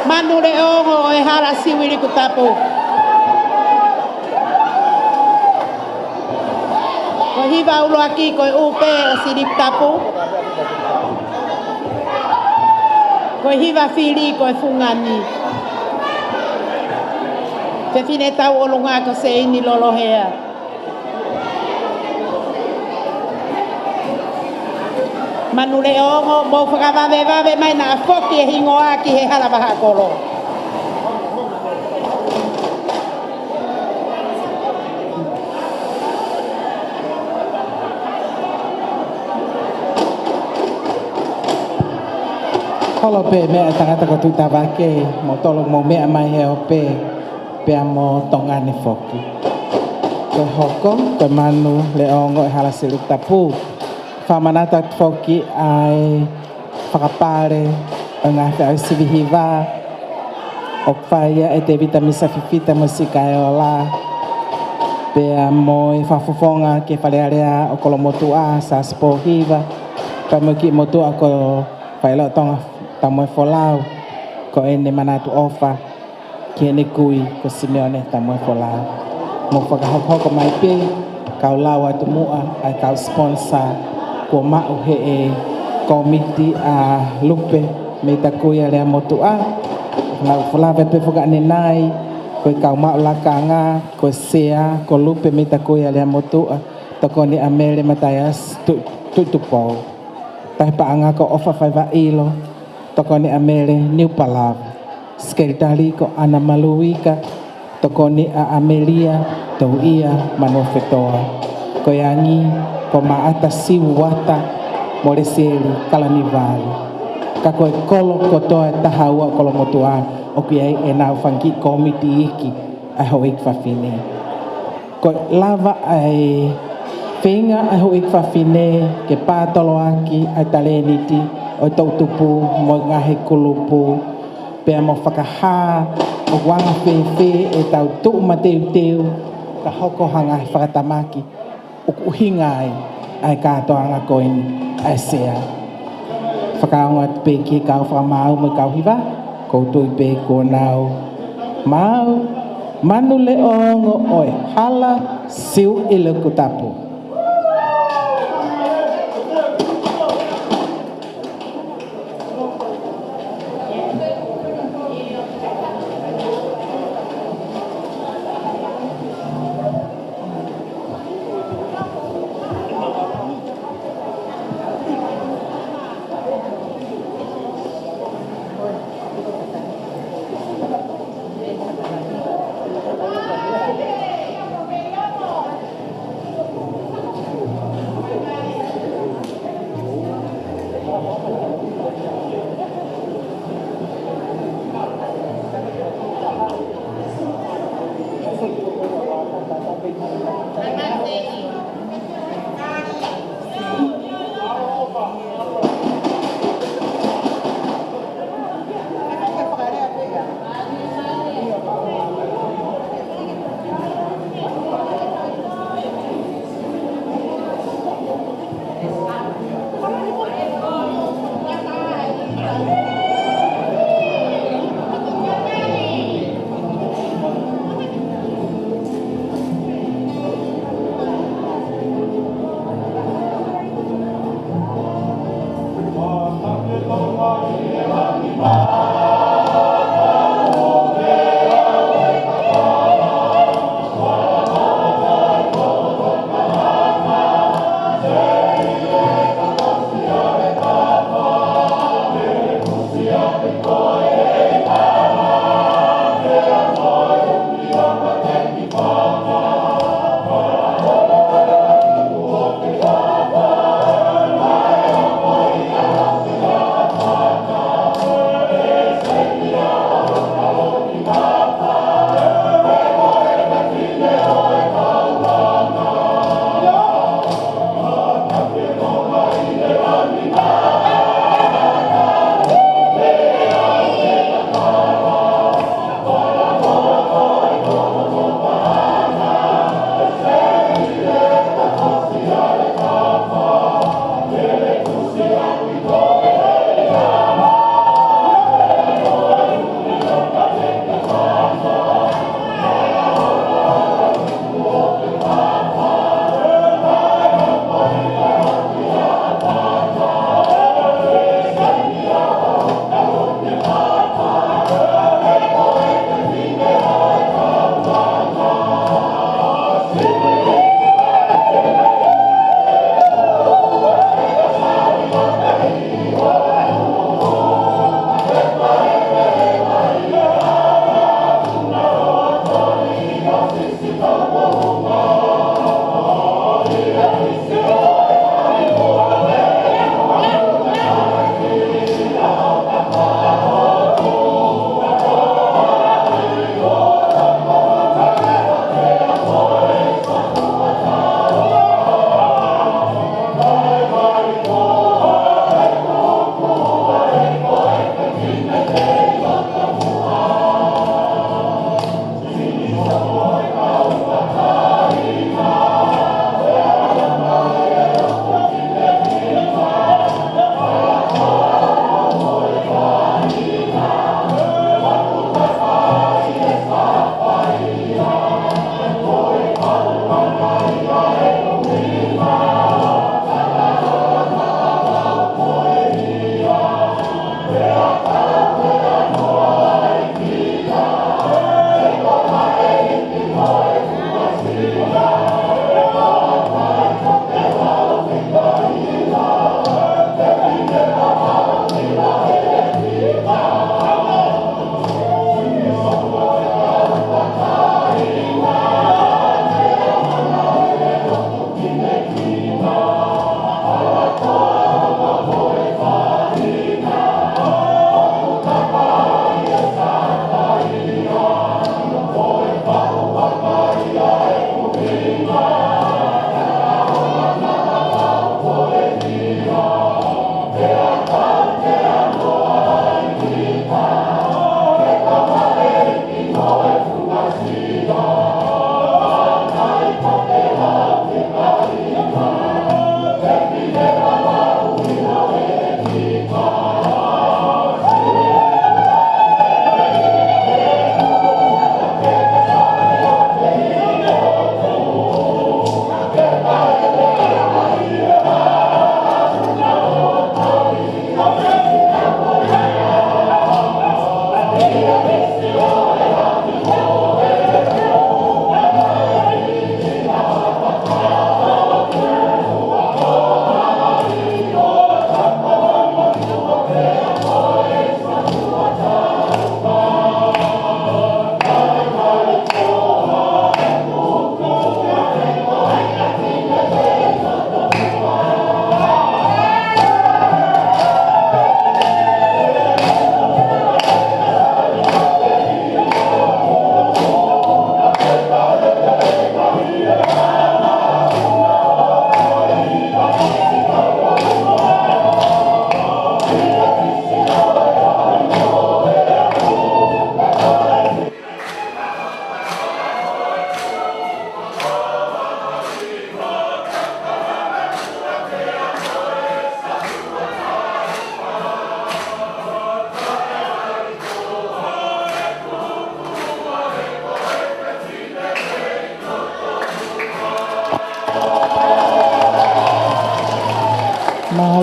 Manu Leʻoongo ʻo e Hala Siu ʻIlikutapu. Ko e hiva ʻuluaki ko e ʻupē ʻo Silikutapu. Ko e hiva fili ko e Fungani. Fefine tauʻolunga ko Seini Lolohea. Manu Leʻoongo, mou fakavavevave mai naʻa foki e hingoa ki he hala vahaʻa kolo. Holo pē meʻa tangata ko Tuʻitavake, mo tolo mo meʻa mai he ope, pea mo Tonga ni foki. Ko e hoko, ko e Manu Leʻoongo ʻo e Hala Silikutapu. Fakamanatu atu foki ʻa e fakapale ʻo e ngaahi feʻauhi sivi hiva, ʻoku fai ia ʻe Tevita Misa Fifita mo Sikaeola, pea mo e fakafofonga ki he Fale Alea ʻo Kolomotuʻa, Saspo Hiva, pea mo e kiʻi motuʻa ko Failoa Tonga Tamuefolau, ko ʻene manatu ʻofa ki heʻene kui ko Simeone Tamuefolau. Mou fakahokohoko mai pē, kau lau atu muʻa ʻa e kau sponsor kuo maʻu ʻe he kōmiti ʻa Lupe mei Takuia Leamotuʻa. Lau falave pē fakaʻanenai, ko e kau maʻu lakanga, ko e sea, ko Lupe mei Takuia Leamotuʻa, tokoni ʻa Mele Mataiasi Tu-, Tuʻitupou. Tahi paʻanga ko ʻOfa Faivaʻilo, tokoni ʻa Mele Niupalava. Sekelitali ko ʻAna Maluika, tokoni ʻa ʻAmelia Touia Manuofetoa. Ko e angi ko Maʻata Siuata mo Lesieli Kalanivalu. Ka ko e kolo kotoa ʻe taha ua ʻo Kolomotuʻa, ʻoku ʻi ai ʻenau fanga kiʻi kōmiti iiki ʻa e houʻeiki fafine. Ko e lava ʻa e feinga ʻa e houʻeiki fafine ke pātoloaki ʻa e talēniti ʻo e toʻutupu mo e ngaahi kulupu, pea mo fakahā ʻoku anga fēfē ʻetau tuʻu mateuteu ka hoko ha ngaahi fakatamaki ʻoku ʻuhinga ai ʻa e kātoanga ko eni ʻa e sea. Fakaongo atu pē ki he kau fakamaau mo e kau hiva, ʻoku ou tui pē kuo nau maau. Manu Leʻoongo ʻo e Hala Siu ʻIlikutapu.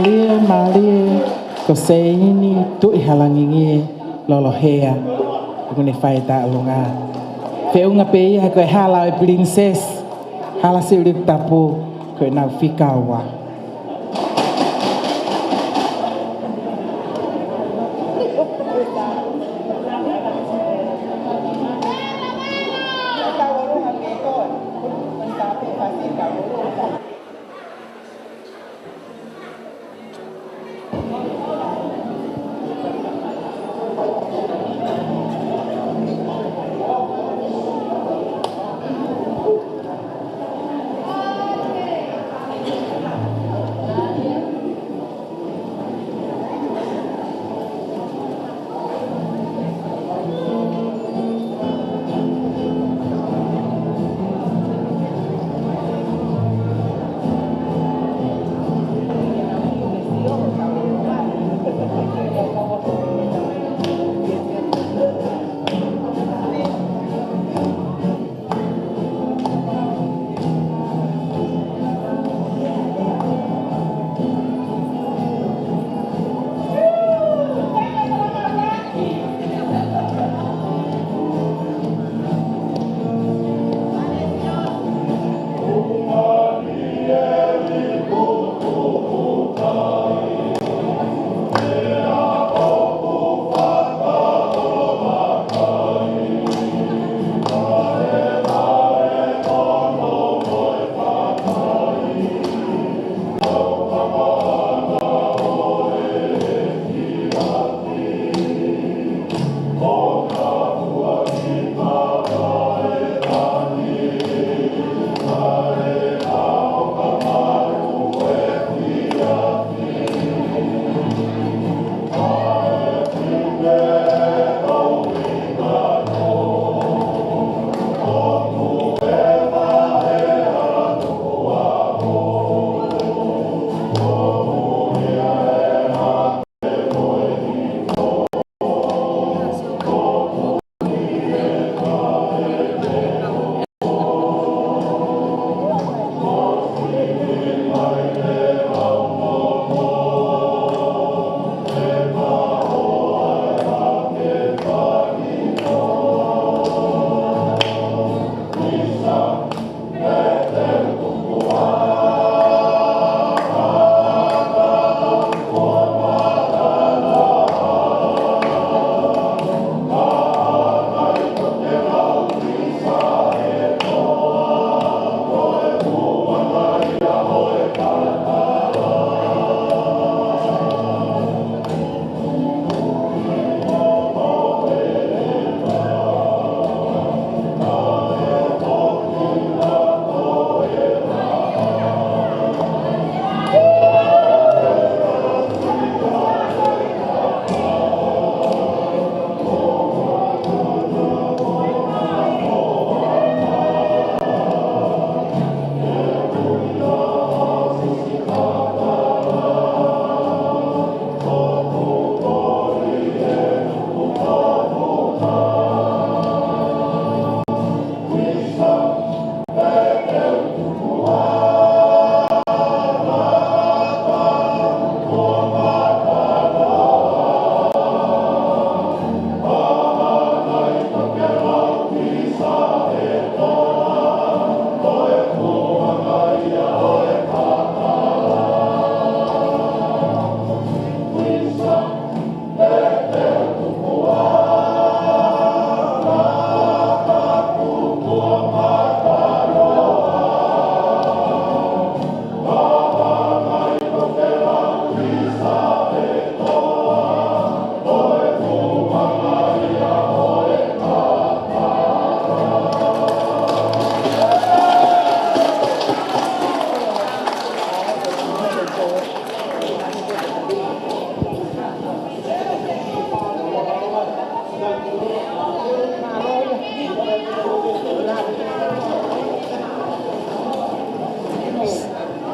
Mālie, mālie, ko Seini Tuʻihalangingie Lolohea, ʻoku ne fai ʻetau ʻolunga. Feʻunga pē ia ko e hala ʻo e Princess, Hala Siuʻilikutapu, ko ʻenau fika ua.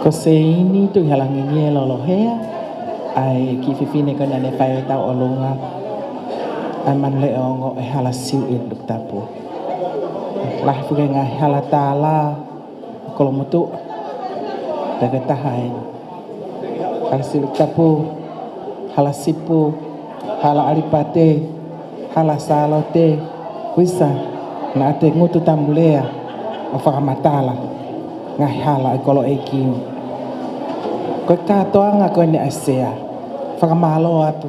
Ko Seini Tuʻihalangingie Lolohea, ʻa e kiʻi fefine ko ena naʻa ne fai ʻetau ʻolunga, ʻa e Manuleʻa Ongo ʻo e Hala Siuʻilikutapu. Lahi foki e ngaahi hala tālā ʻo Kolomotuʻa, pea ko e taha eni. Hala Silikapū, Hala Sipu, Hala ʻAlipate, Hala Sālote, Uisa, naʻa te ngutu tamu lea ʻo fakamatala ngaahi hala ʻo e kolo ʻeiki ni. Ko e kātoanga ko eni ʻa e sea, fakamālō atu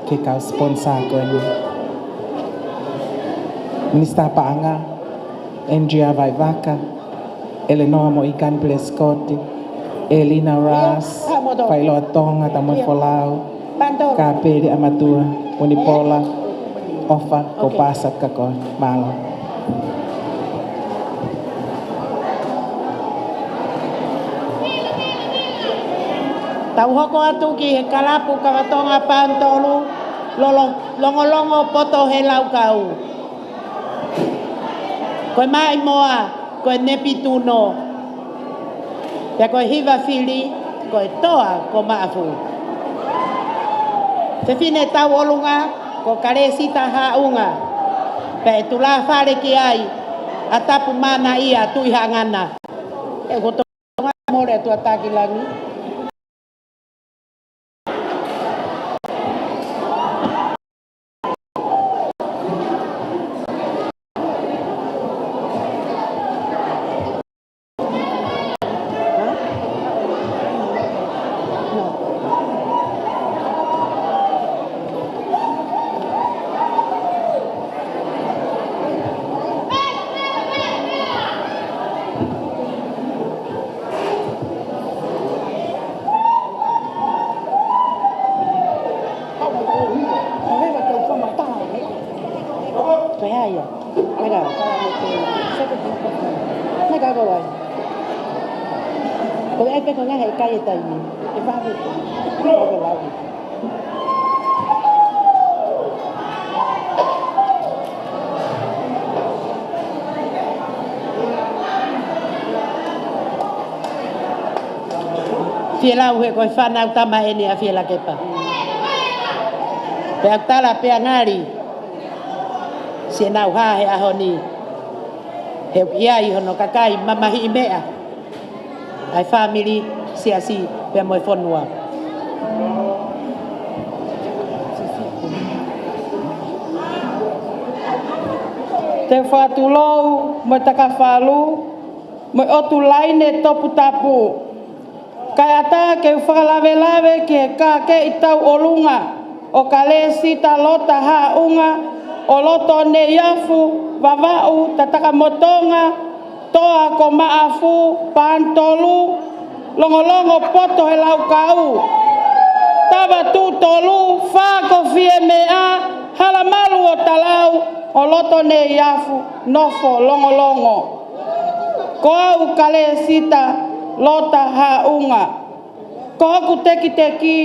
ki he kau sponsor ko eni. Minisitā Paʻanga, Andrea Vaivaka, Eleanor Moʻikani Prescott, Elina Ras, Failoa Tonga, Tamoe Folau, Kapeli ʻa Matua, Unipola, ʻOfa, ko Pasa Kako, mālō. Tau hoko atu ki he kalapu Kava Tonga Pauni Tolu, lolo-, Longolongo Poto he Laukau. Ko e Maʻimoa, ko e Nepituno. Pea ko e hiva fili, ko e Toa ko Maʻafu. Fefine Tauʻolunga, ko Kalesita Haʻunga. Pea ʻe tulafale ki ai ʻa Tapu Manaia Tuʻihaʻangana. ʻE ko Tonga mole atu ʻa Takilangi. Ko e hā ia? Mega. Mega ko wai. Ko e ʻai pē ko e ngaahi ʻe kai e taimi. ʻE fahu. Ko e lau. Fielau he ko e fānau tama eni ʻa Fielakepa. Pea tala pea ngali. Siʻenau hā he ʻaho ni. He ʻoku ʻi ai hono kakai mamahiʻi meʻa. ʻA e fāmili, siasi, pea mo e fonua. Te u fakatulou mo e takafalu, mo e ʻotu laine toputapu. Kae ʻatā ke u fakalavelave ki he kakeʻi tauʻolunga ʻo Kalesita Lota Haʻunga ʻo Loto Neiafu, Vavaʻu, Tatakamotonga, Toa ko Maʻafu, Pauni Tolu, Longolongo Poto he Laukau, Tavatuʻutolu, Fā ko Fiemeʻa, Halamalu ʻo Talau, ʻo Loto Neiafu, Nofo Longolongo. Ko au Kalesita Lota Haʻunga. Ko hoku tekiteki,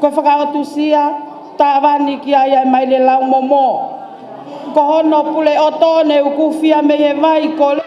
ko e fakaʻotusia, tāvani ki ai ʻa e maile laumomo. Ko hono pule ʻoto ne u kufia mei he vai ko le-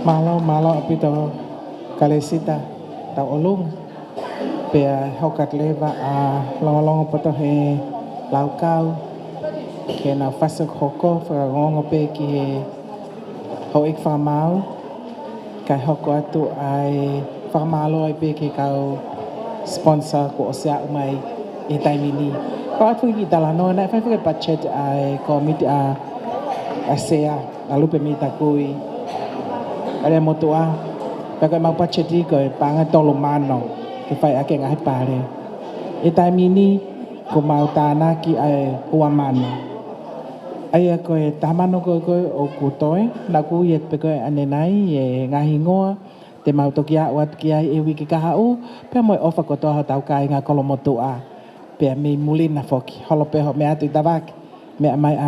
Mālō, mālō ʻaupito Kalesita Tauʻolunga. Pea hoko atu leva ʻa Longolongo Poto he Laukau ke nau fasi hono hoko, fakaongoongo pē ki he houʻeiki fakamaau, kae hoko atu ʻa e fakamālō ai pē ki he kau sponsor kuo ʻosi aʻu mai ʻi he taimi ni. Kau atu ki talanoa, naʻe fai foki e budget ʻa e kōmiti ʻa, ʻa Sea, ʻa Lupe Mitakui, ʻa e motuʻa, pea ko e mau budget ko e paʻanga ʻe tolu mano ke fai ʻaki e ngaahi pale. ʻI he taimi ni, kuo mau tānaki ʻa e ua mano. ʻA ia ko e taha mano ko ē ʻoku toe, naʻa ku ui atu pē ko ē ʻanenai e ngaahi hingoa te mau toki aʻu atu ki ai he uike kahaʻu, pea mo e ʻofa kotoa hotau kāinga kolomotuʻa. Pea mei muli na foki, holo pē hoʻo meʻa atu ʻi Tavake, meʻa mai ʻa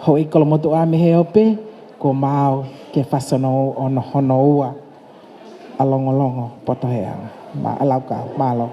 houʻeiki kolomotuʻa mei he ope, kuo mau ke fasi hono, hono, hono ua ʻa Longolongo Poto he Laukau. Mālō.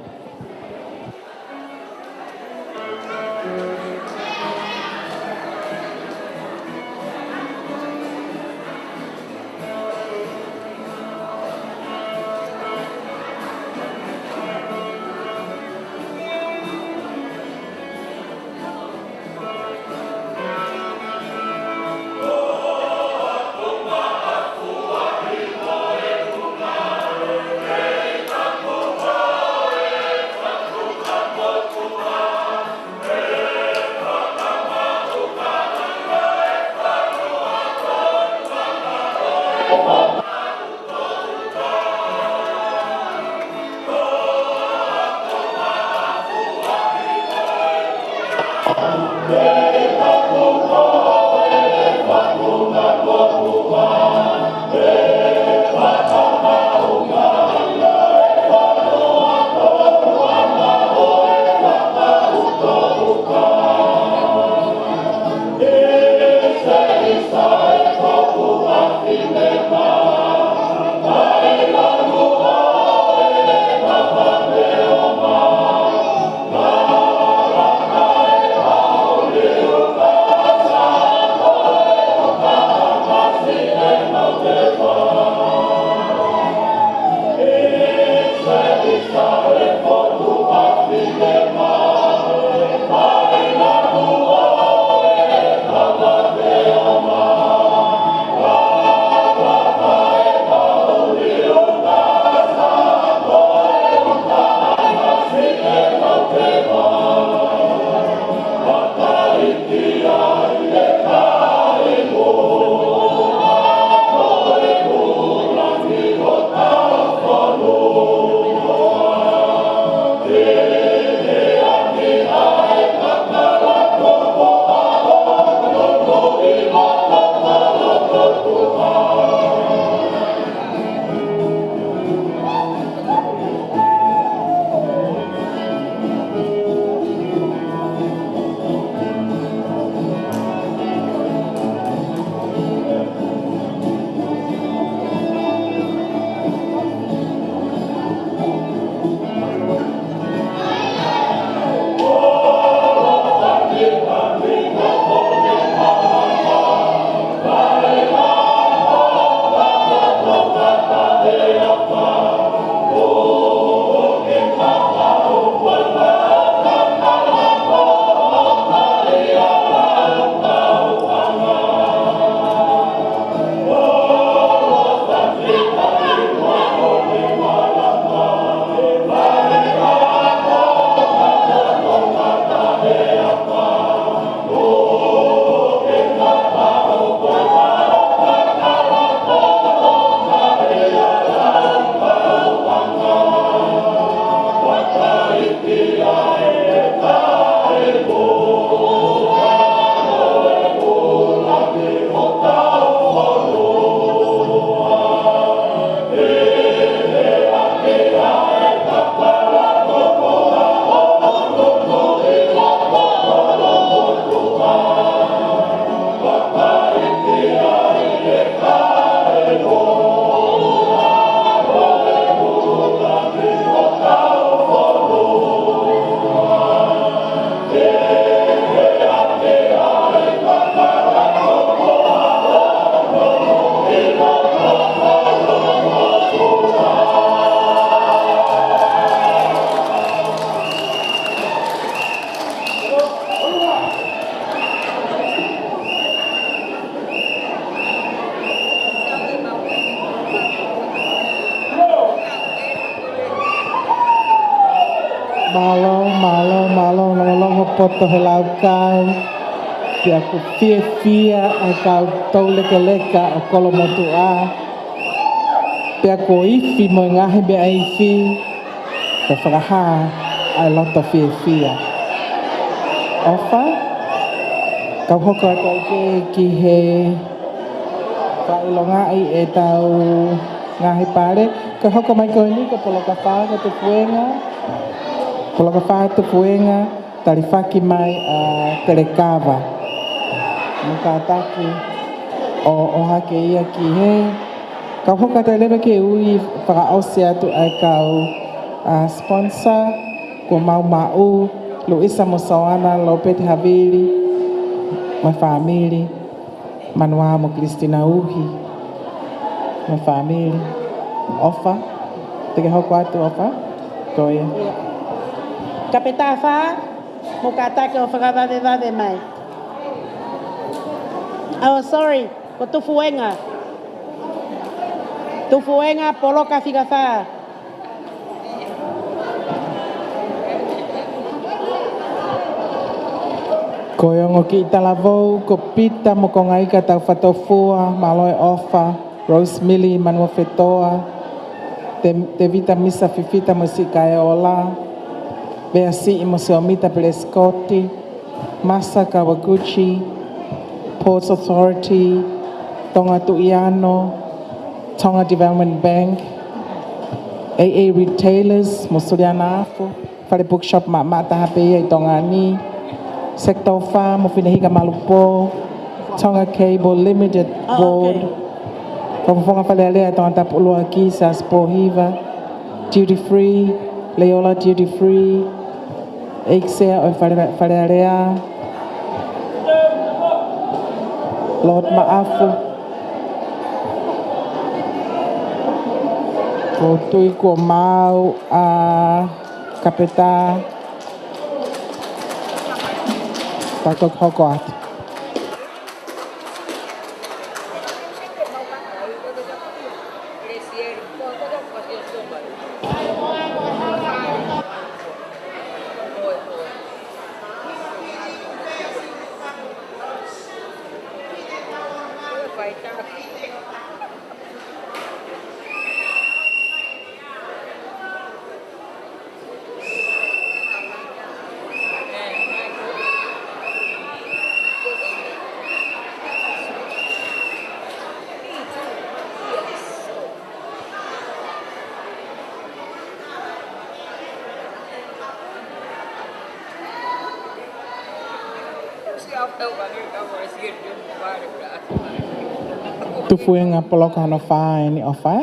Mālō, mālō, mālō, longolongo poto he laukau. Pea ʻoku fiefia ʻa e kau toulekeleka ʻo Kolomotuʻa. Pea kuo ifi mo e ngaahi meʻa ifi. Pea fakahā ʻa e loto fiefia. ʻOfa, kau hoko atu ai pē ki he fakaʻilongaʻi ʻetau ngaahi pale. Ka hoko mai ko eni ko Polokafā ko Tufuenga. Polokafā Tufuenga, talifaki mai ʻa Telekava. Mo kātaki ʻo, ʻo hake ia ki he. Kau hoko atu ai leva ke ui fakaʻosi atu ʻa e kau, ʻa, sponsor, ko Mau Maʻu, Luisa mo Soana, Lopeti Havili, mo e fāmili. Manuā mo Kilistina Uhi mo e fāmili. ʻOfa, te ke hoko atu, ʻOfa? Ko ia. Kapetā fā, mo kātaki ʻo fakavavevave mai. Oh, sorry, ko Tufuenga. Tufuenga, Poloka fika fā. Ko e ongo kiʻi talavou, ko Pita mo Kongaika Taufatofua, mālō e ʻofa, Rosemili Manuofetoa, Te-, Tevita Misa Fifita mo Sikaeola, Veasiʻi mo Siomita Pelesikoti, Masa Kawaguchi, Ports Authority, Tonga Tuʻiano, Tonga Development Bank, A A Retailers mo Suliana Afu, Fale Bookshop maʻamaʻa taha pē ia ʻi Tonga ni, Sector fā mo Finehika Malupō, Tonga Cable Limited. Oh, Board, okay. Fakafofonga Fale Alea Tongatapu ʻUluaki, Siaosi Pōhiva, Duty Free, Leola Duty Free, ʻEiki Sea ʻo e Fale, Fale Alea, Lord Maʻafu. Ko e tui kuo maau ʻa Kapetā. Pea ko e hoko atu. Tufuenga Poloka hono fā eni, ʻOfa.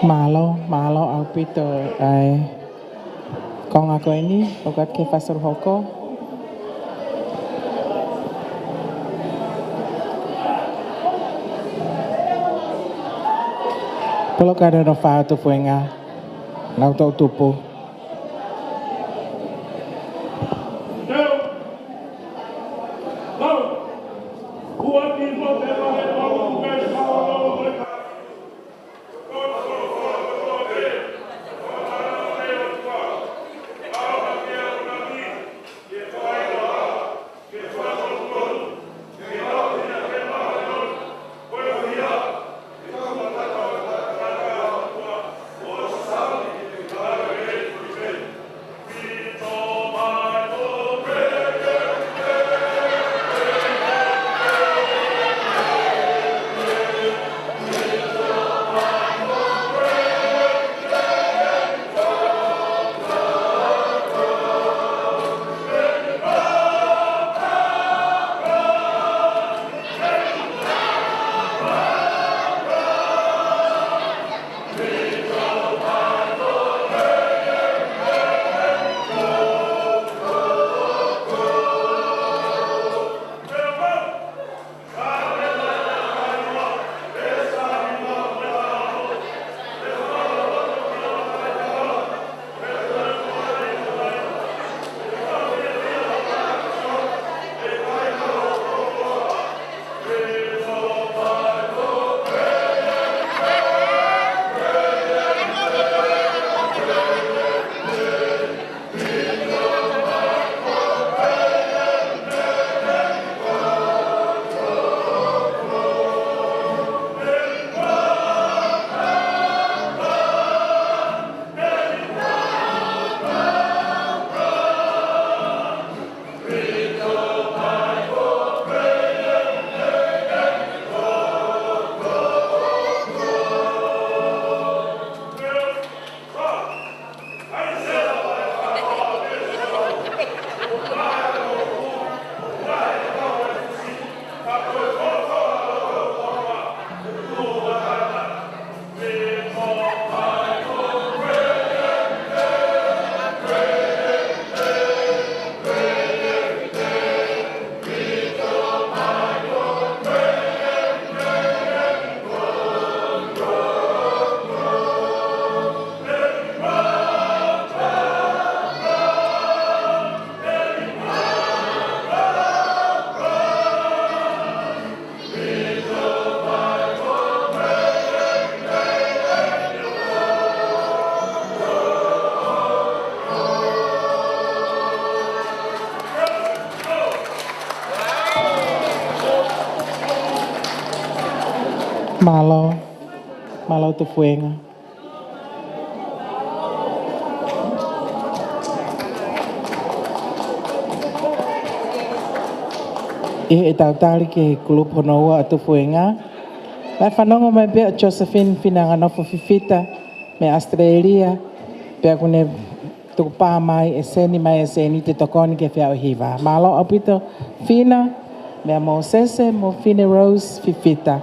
Mālō, mālō ʻaupito ʻa e konga ko eni, ʻoku ʻikai ke fakaʻosi hoko. Polokalama hono fā ʻo e tupuʻanga, nau tau tupu. Mālō, mālō Tufuenga. ʻI heʻetau tali ki he kulupu hono ua ʻo Tufuenga, naʻe fanongo mai pē ʻa Josephine Fineanganofo Fifita mei ʻAositelēlia, pea kuo ne tukupā mai ʻe seni mai e sēniti tokoni ki he feʻauhi hiva. Mālō ʻaupito Fina, meia Mōsese mo Fine Rose Fifita,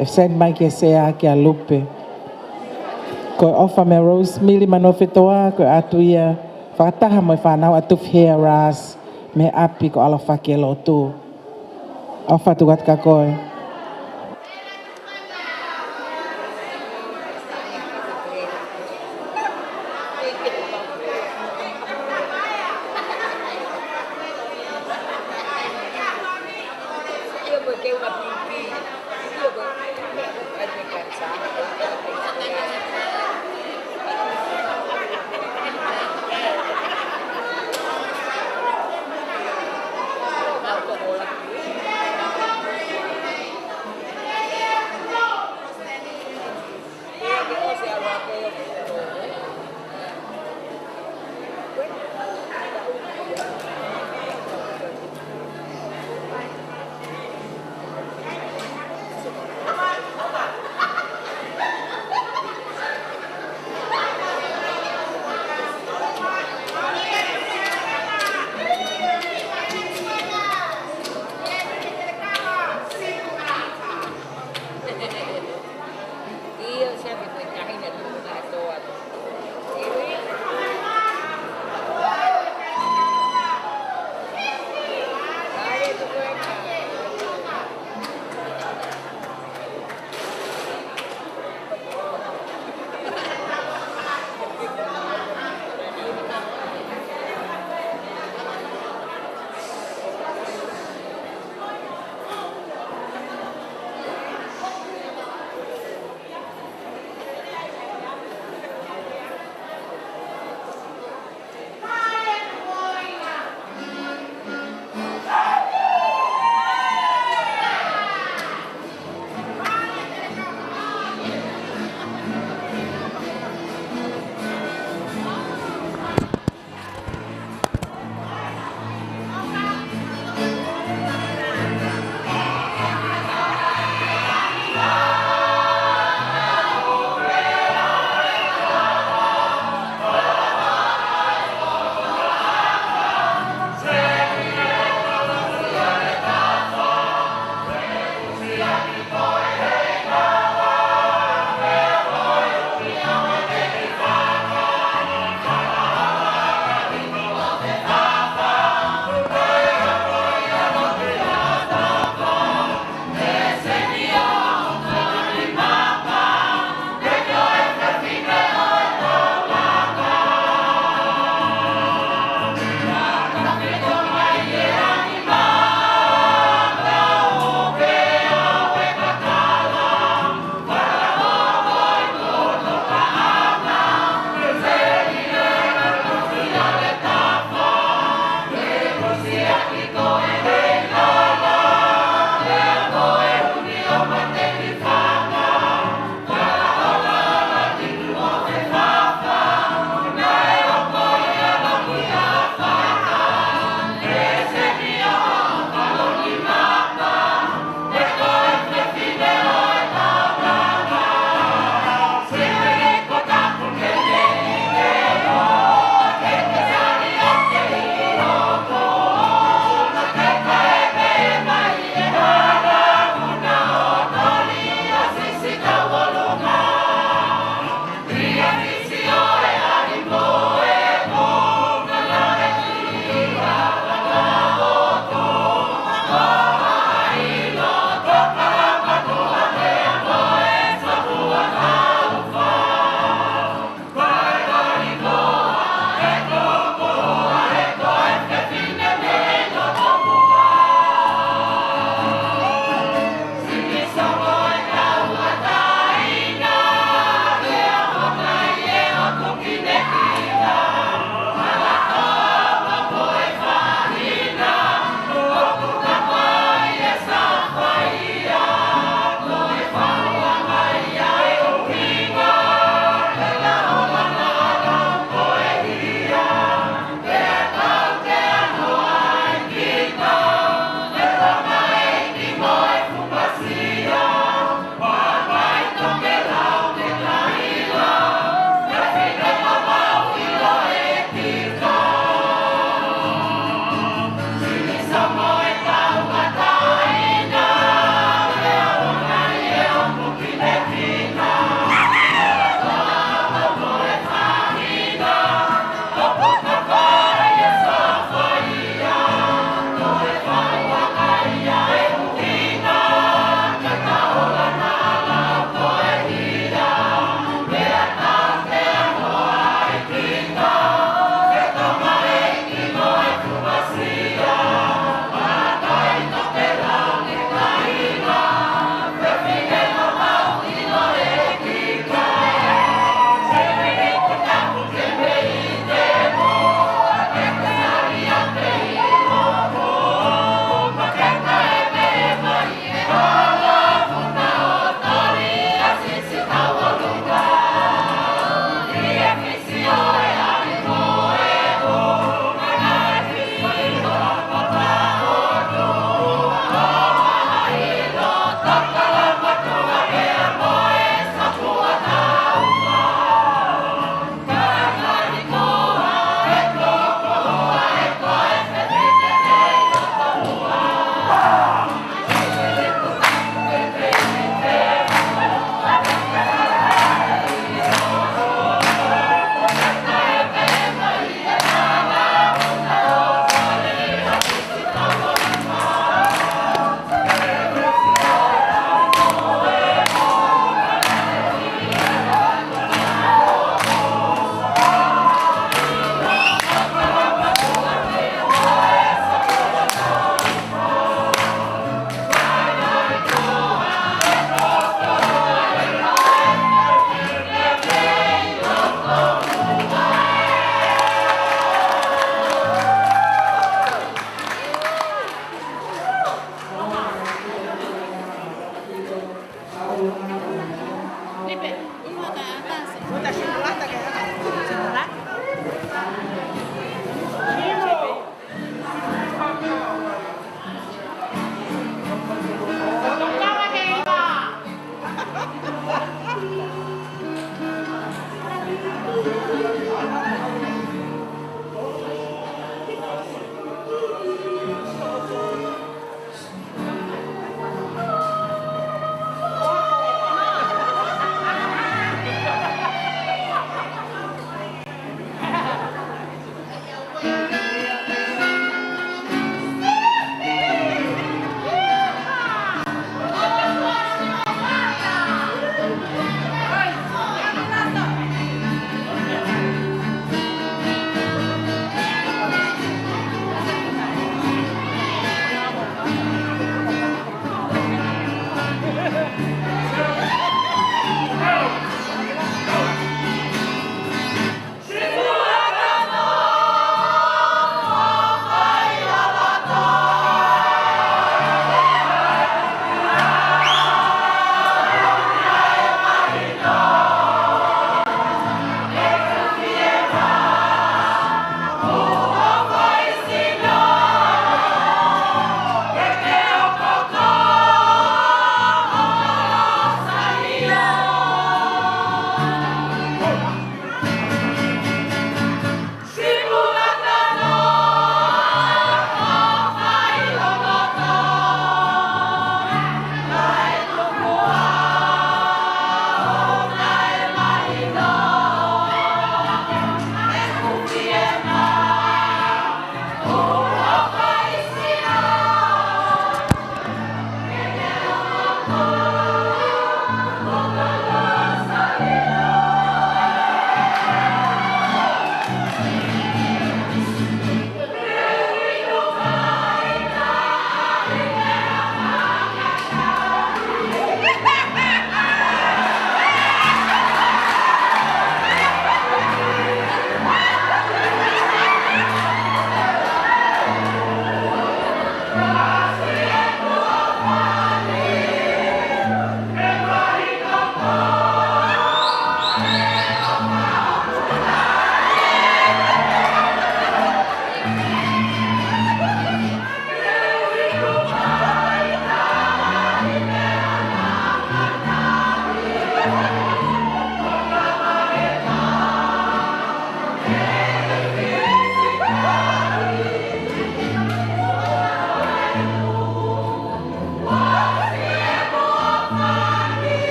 ʻe seni mai ki he sea kia Lupe. Ko e ʻofa meia Rosemili Manuofetoa, ko e ʻatu ia fakataha mo e fānau ʻa Tufihea Ras mei he ʻapi ko ʻAlofaki e Lotu. ʻOfa atu kiate koe.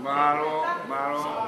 Mālō, mālō.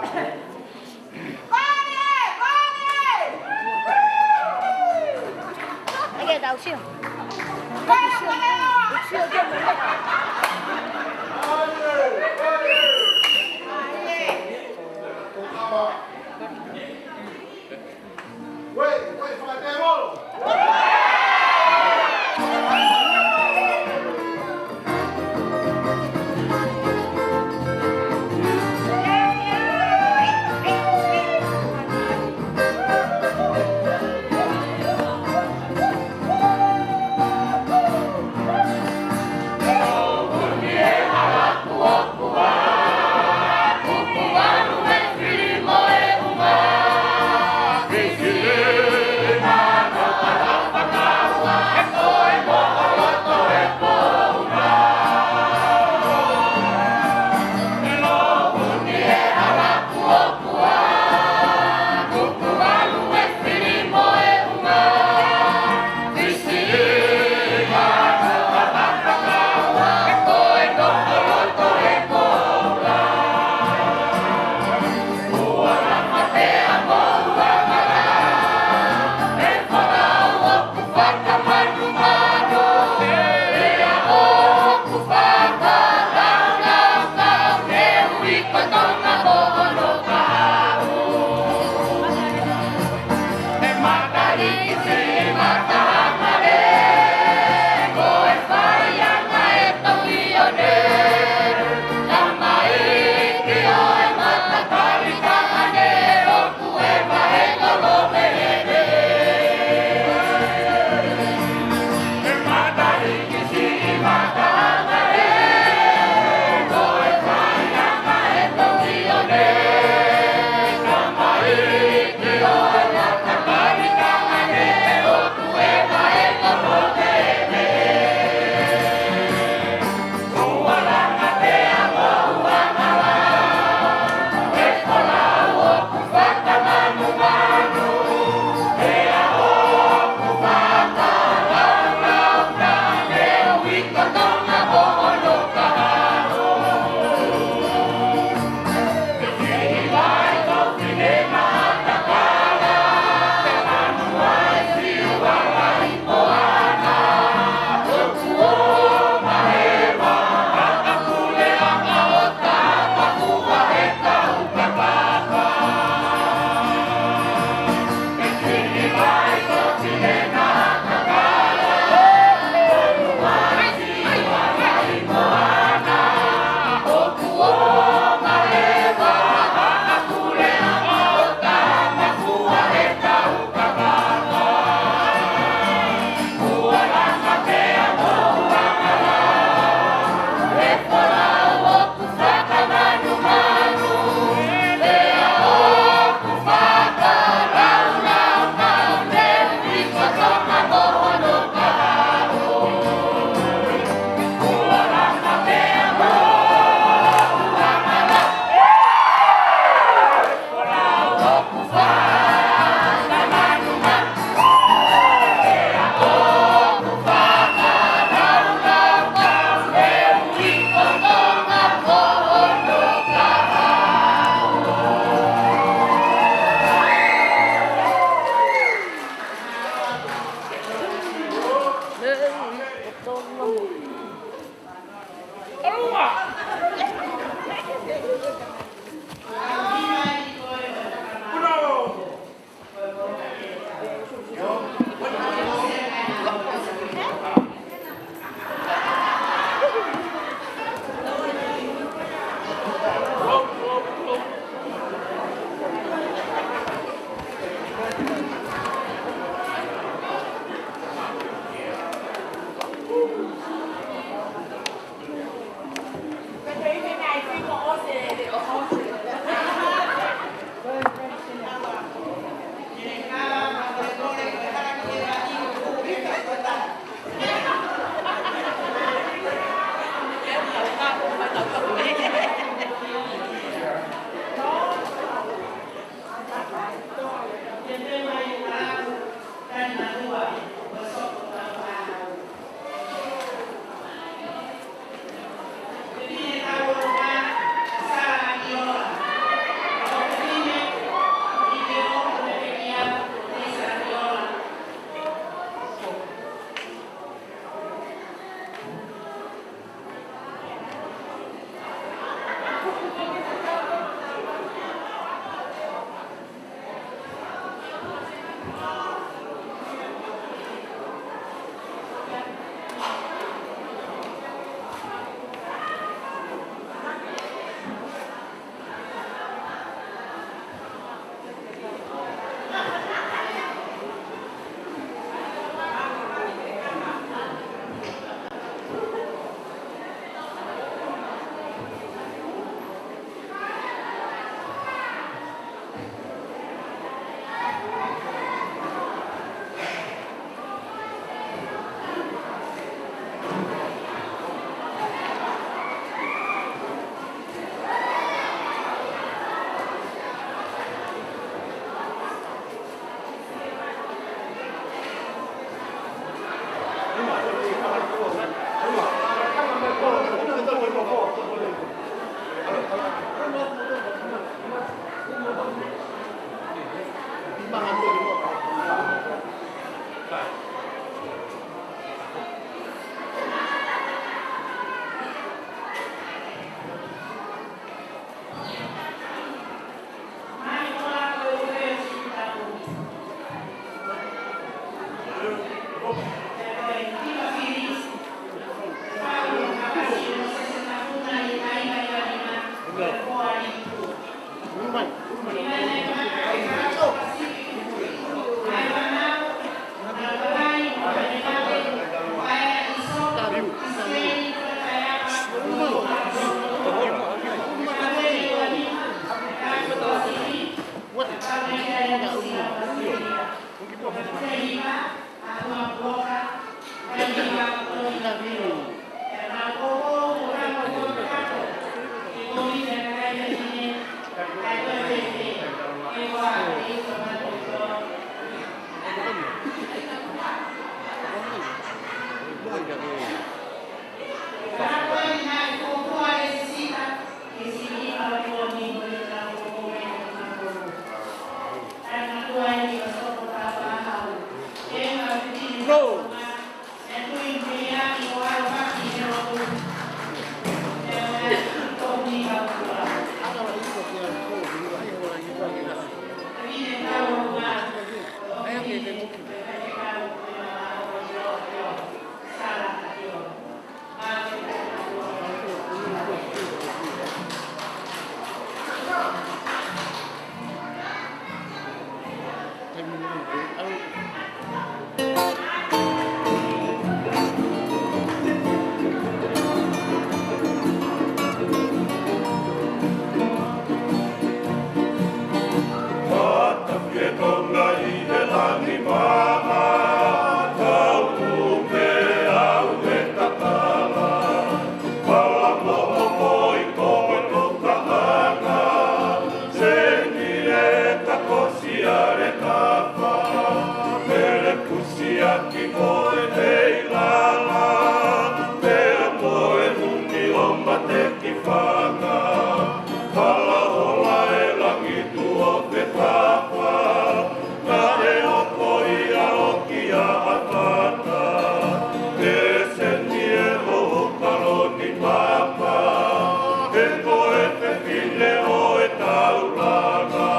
He ko e fefine ʻo e taulanga,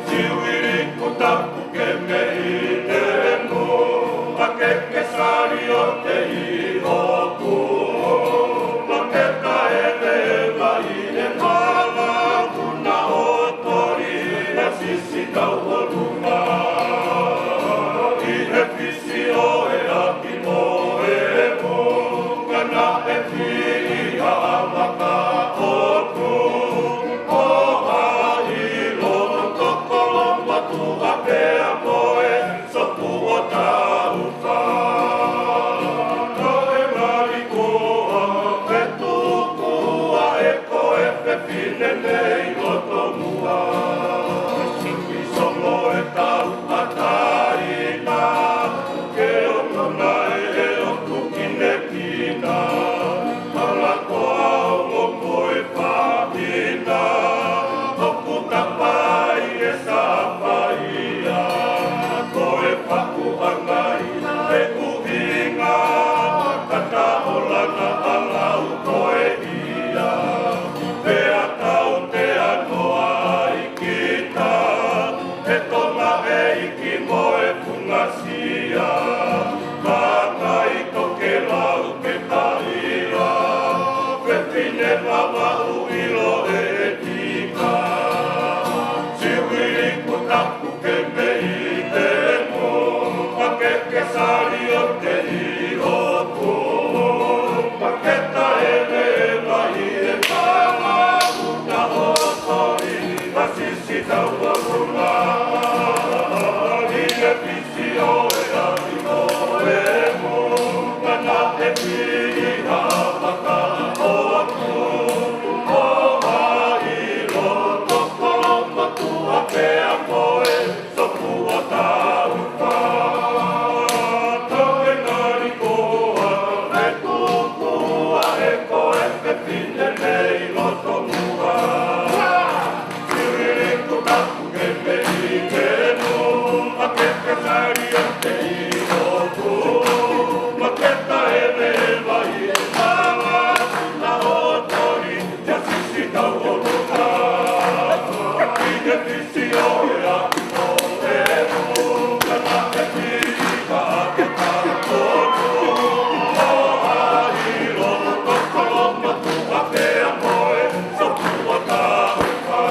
Siuili Kutapu ke mei te mu, Makeke Saliote ʻi ʻoku, Maketa Eleva ʻi he mala, Kuna ʻo Toli, ʻa Sisi Tauʻolunga, ʻi he fisi ʻo e ʻapi mo e mu, ka naʻe fiʻi ʻa Makaʻotu, ʻo haʻi loto kolo matuʻa pea mo e sopu ʻo Taufa. Ko e ngali koa, fetuku ʻa e ko e fefine mei loto mua. Siki songo e tau ʻa taina, ke ongo naʻe ʻoku kinekina. Hala koa ongo ko e fahina, ʻoku tapai e sapaia. Ko e faku angai e kuhinga, kata olana alau ko e ia. Pea tau te anoa ai kita, he Tonga ʻeiki mo e fungasia. Kākā ʻi tokelau ke taila, fefine Vavaʻu ʻilo e tika. Siuili Kutapu ke mei te mu, Makeke Saliote ʻi ʻoku, Maketa Eleva ʻi he mala, Kuna ʻo Toli, ʻa Sisi Tauʻolunga, ʻi he fisi ʻo e ʻapi mo e mu, ka naʻe fiʻi ʻa Makaʻotu, ʻo haʻi loto kolo matuʻa pea mo e sopu ʻo Taufa. Ko e ngali koa, fetuku ʻa e ko e fefine mei loto mua. Siuili Kutapu ke mei te mu, Makeke Saliote ʻi ʻoku, Maketa Eleva ʻi he mala, Kuna ʻo Toli, ʻa Sisi Tauʻolunga. ʻI he fisi ʻo e ʻapi mo e mu, ka naʻe fiʻi ʻa Makaʻotu, ʻo haʻi loto kolo matuʻa pea mo e sopu ʻo Taufa.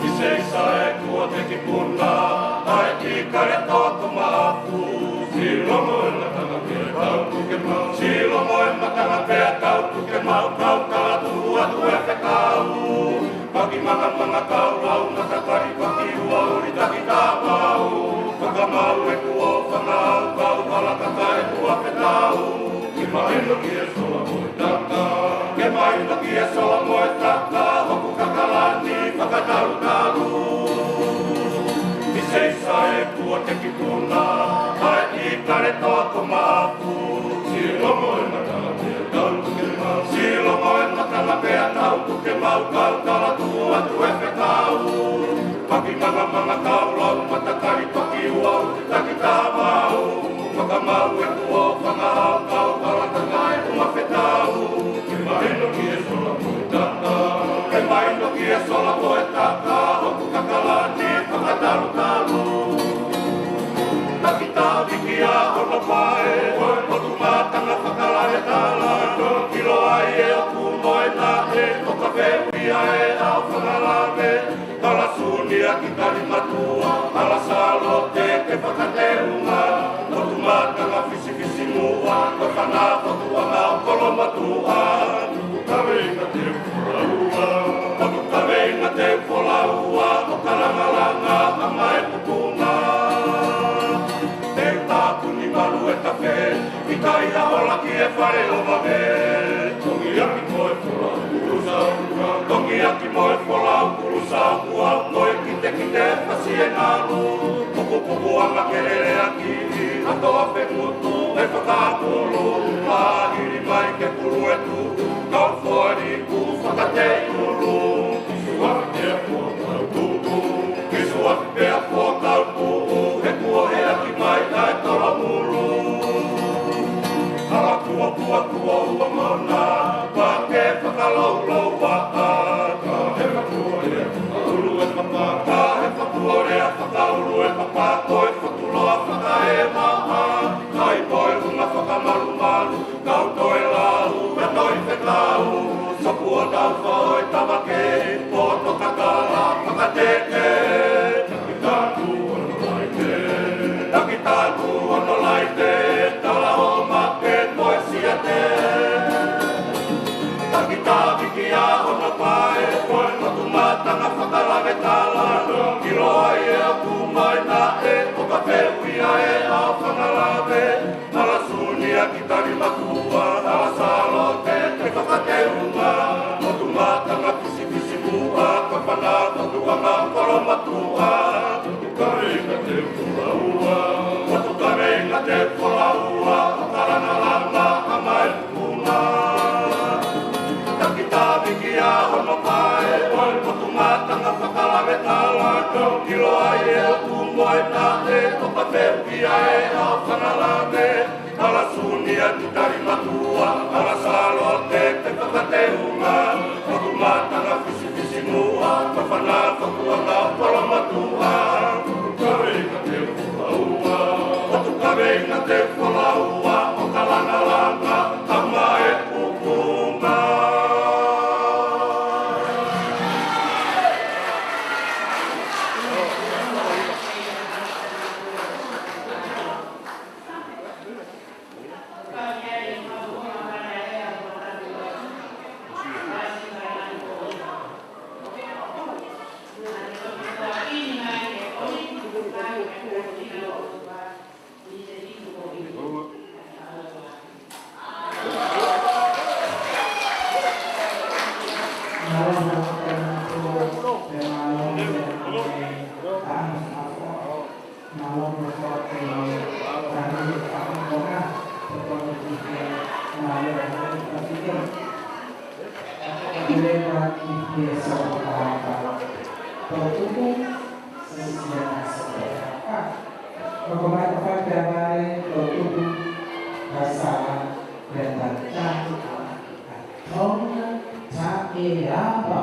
ʻI se isa e kua te ki puna, ʻa e ki kale toko mafu. Silomo e matanga pea tau tuke mau, silomo e matanga pea tau tuke mau, kau kala tuʻu atu e fekau. Paki manga manga kau lau mata kari paki ua uri taki tau mau. Paka mau e kuo fangau kau hala kaka e kua fetau. Ki maʻinu Ke sola mo e taka, ke mahino ki he sola mo e taka, hoku kakalani fakatalutalu. ʻI Seisa ē kuo teki puna, ʻa e ʻIkale Toa ko Maʻafu. Silo mo e matala pea tau tuke mau. Silo mo e matala pea tau tuke mau, kau tala tuʻu atu e fekau. Paki mangamanga kau lau matakali paki uau, taki tamau. Fakamau e kuo fangahau kau kala takae uma fetau. Ke mahino ki he sola mo e taka, ke mahino ki he sola mo e taka, hoku kakalani fakatalutalu. Taki tavi ki a ono pae, ko e potu matanga fakalave tala, kilo ai e oku mo e naʻe, ʻo ka feui a e au fakalave. Kala Sunia ki Talimatua, Kala Salote ke fakateunga, potu matanga fisifisimuʻa, ko e fana potu anga ʻo Kolomotuʻa. Potu kaveinga te u folaua, potu kaveinga te u folaua, ʻo ka langalanga ʻa Maepukunga. Te u tāpuni malu e tafe, ʻikai ha ola ki he fale ʻo vave. Tongiaki mo e folau kulusau, tongiaki mo e folau kulusau, kuau ko e kitekite fasi e ngalu. Pukupuku anga kelele aki, ato a femutu e fakakulu. Mahili mai ke pulu e tuku, kau foli ku fakatei ulu. Suafi pea fuakau tuku, ki suafi pea fuakau tuku, he kuo heʻaki mai ʻa e tolomulu. Ala kuo kuo kuo ua mona, pake fakaloulou ua a, ka he fakuolea fakaulu e papa, ka he fakuolea fakaulu e papa, ko e fotuloa fakaemaʻa, kai ko e unga fakamalumalu, kau toe lau, ka toi fekau, sopu o tau fao e tavake, poto kakala fakateke. Taki taku ono laite, taki taku ono laite, tala o mape mo e siate. Taki tavi ki a ono pae, ko e potu matanga fakalave tala, kilo ai e oku mo e naʻe, ʻo ka feui a e au fakalave. Kala Sunia ki Talimatua, Kala Salote ke fakateunga, potu matanga fisifisimuʻa, ko e fana potu anga ʻo Kolomotuʻa. Potu kaveinga te u folaua, potu kaveinga te u folaua, ʻo ka langalanga ʻa Maepukunga. Taki tavi ki a ono pae, ko e potu matanga fakalave tala, kilo ai e oku mo e naʻe, ʻo ka feui a e au fakalave. Kala Sunia ki Talimatua, Kala Salote ke fakateunga, potu matanga fisifisimuʻa, ko e fana potu anga ʻo Kolomotuʻa. Potu kaveinga te u folaua, potu kaveinga te u folaua, ʻo ka langalanga ʻa Maepukunga. Tonga Taʻeava.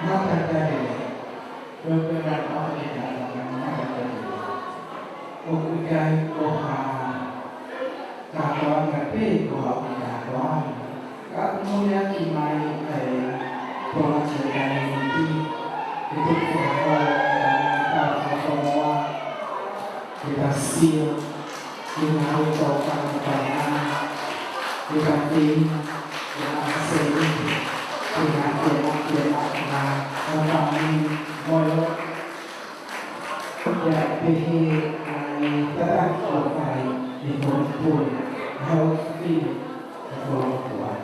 Matatele. Ko e pera o e kata matatele. ʻOku ʻikai ko ha kātoanga pē ko ha ʻoku kātoanga. Ka ʻoku muliaki mai ʻa e Poloketi Kainiti, ke tuku fakaholo ʻa e tau fakaholoa, ke ta sio, ke ngāue tō fakamatāmata, ke ta tei, ke ta sēniti, ke ta tēnā, ke ta ngā, ke ta mini, moyo, Pea pehē ʻa e tataki ʻo fai ʻe he Kōpule, ʻa e ʻofefine ʻo e Kōpule.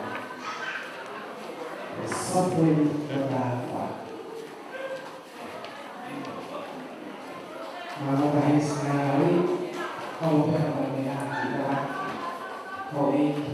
Sopwin Rotava. Mālō His Majesty, kau pea mo e ʻEiki.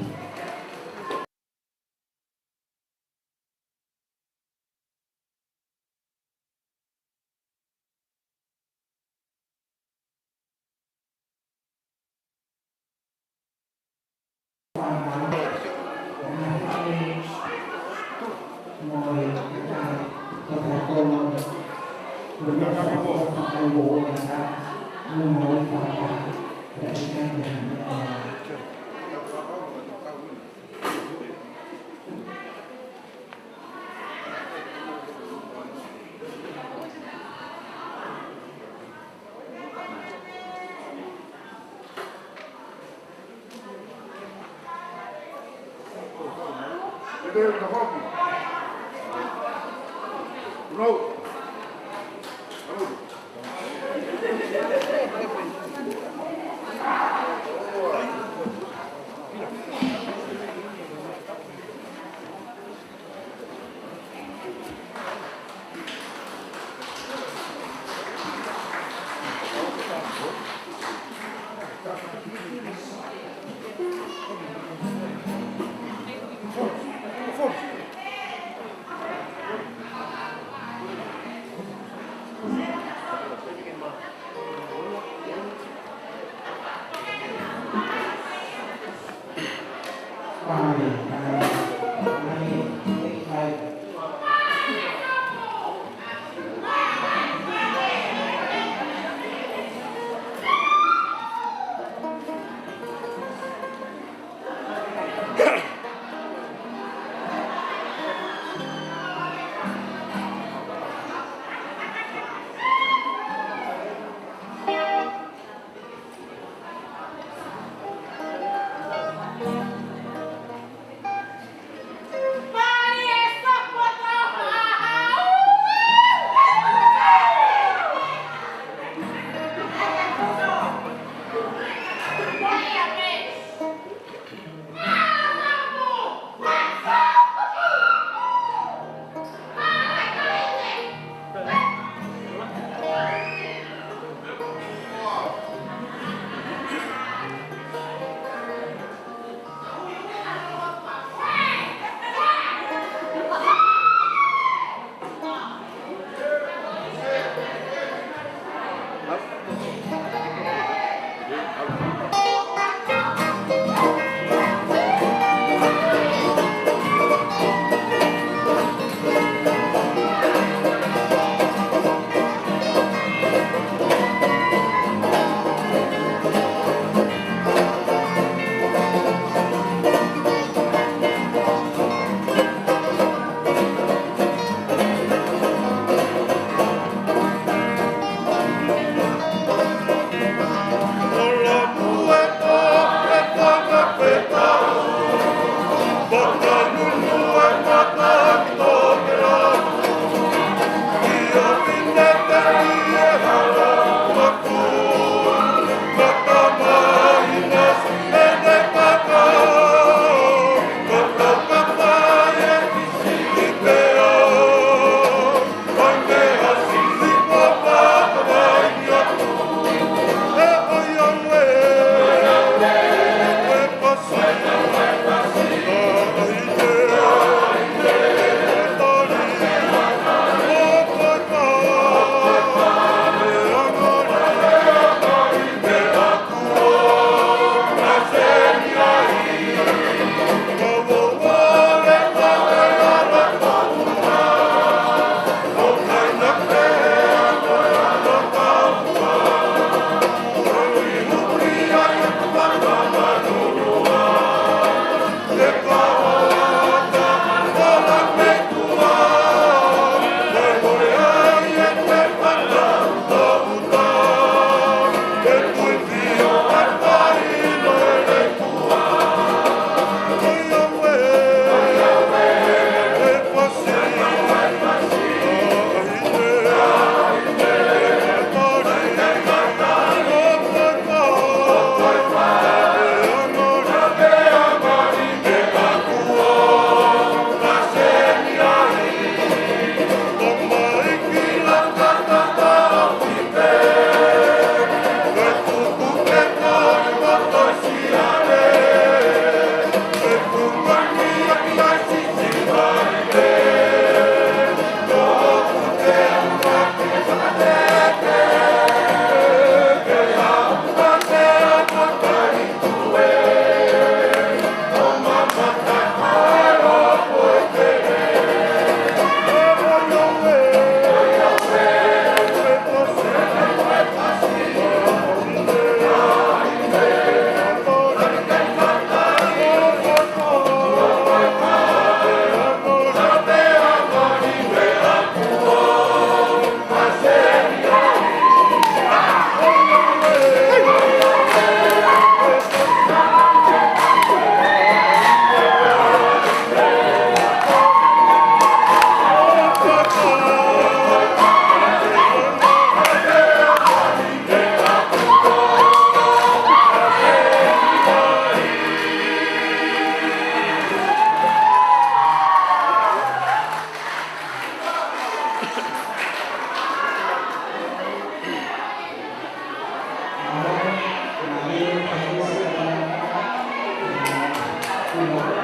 Ua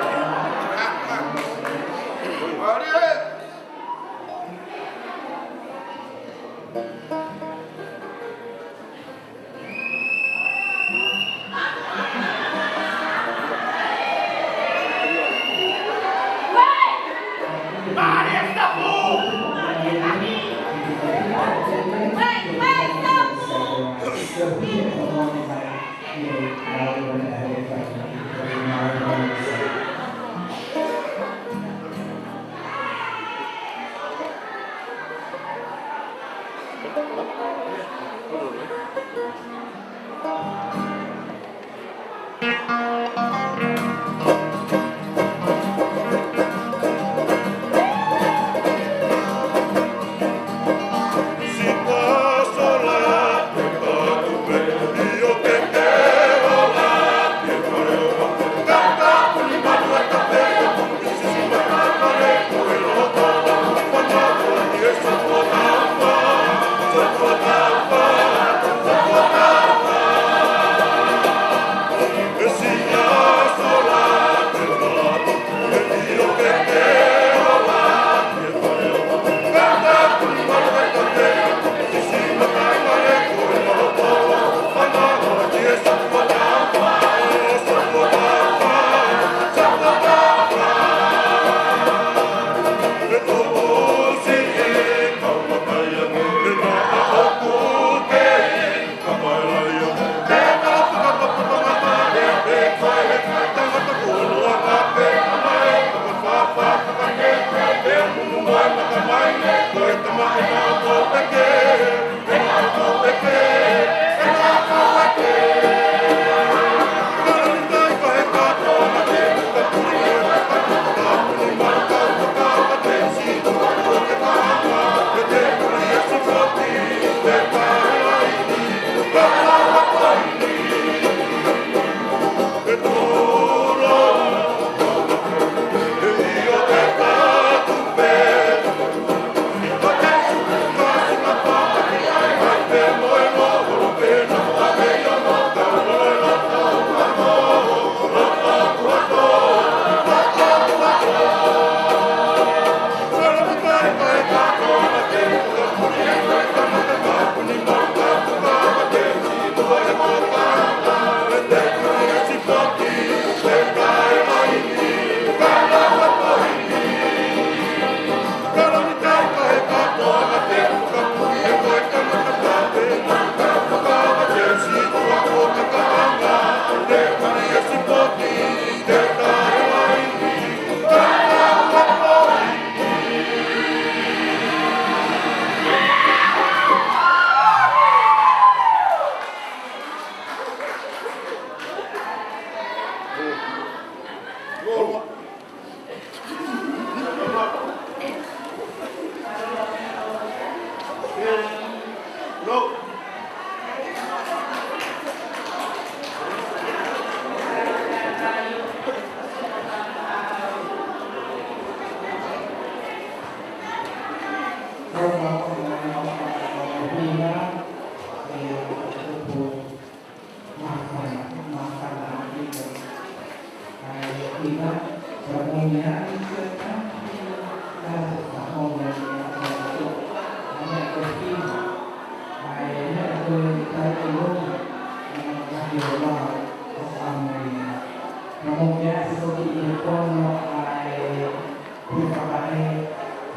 fakaʻe,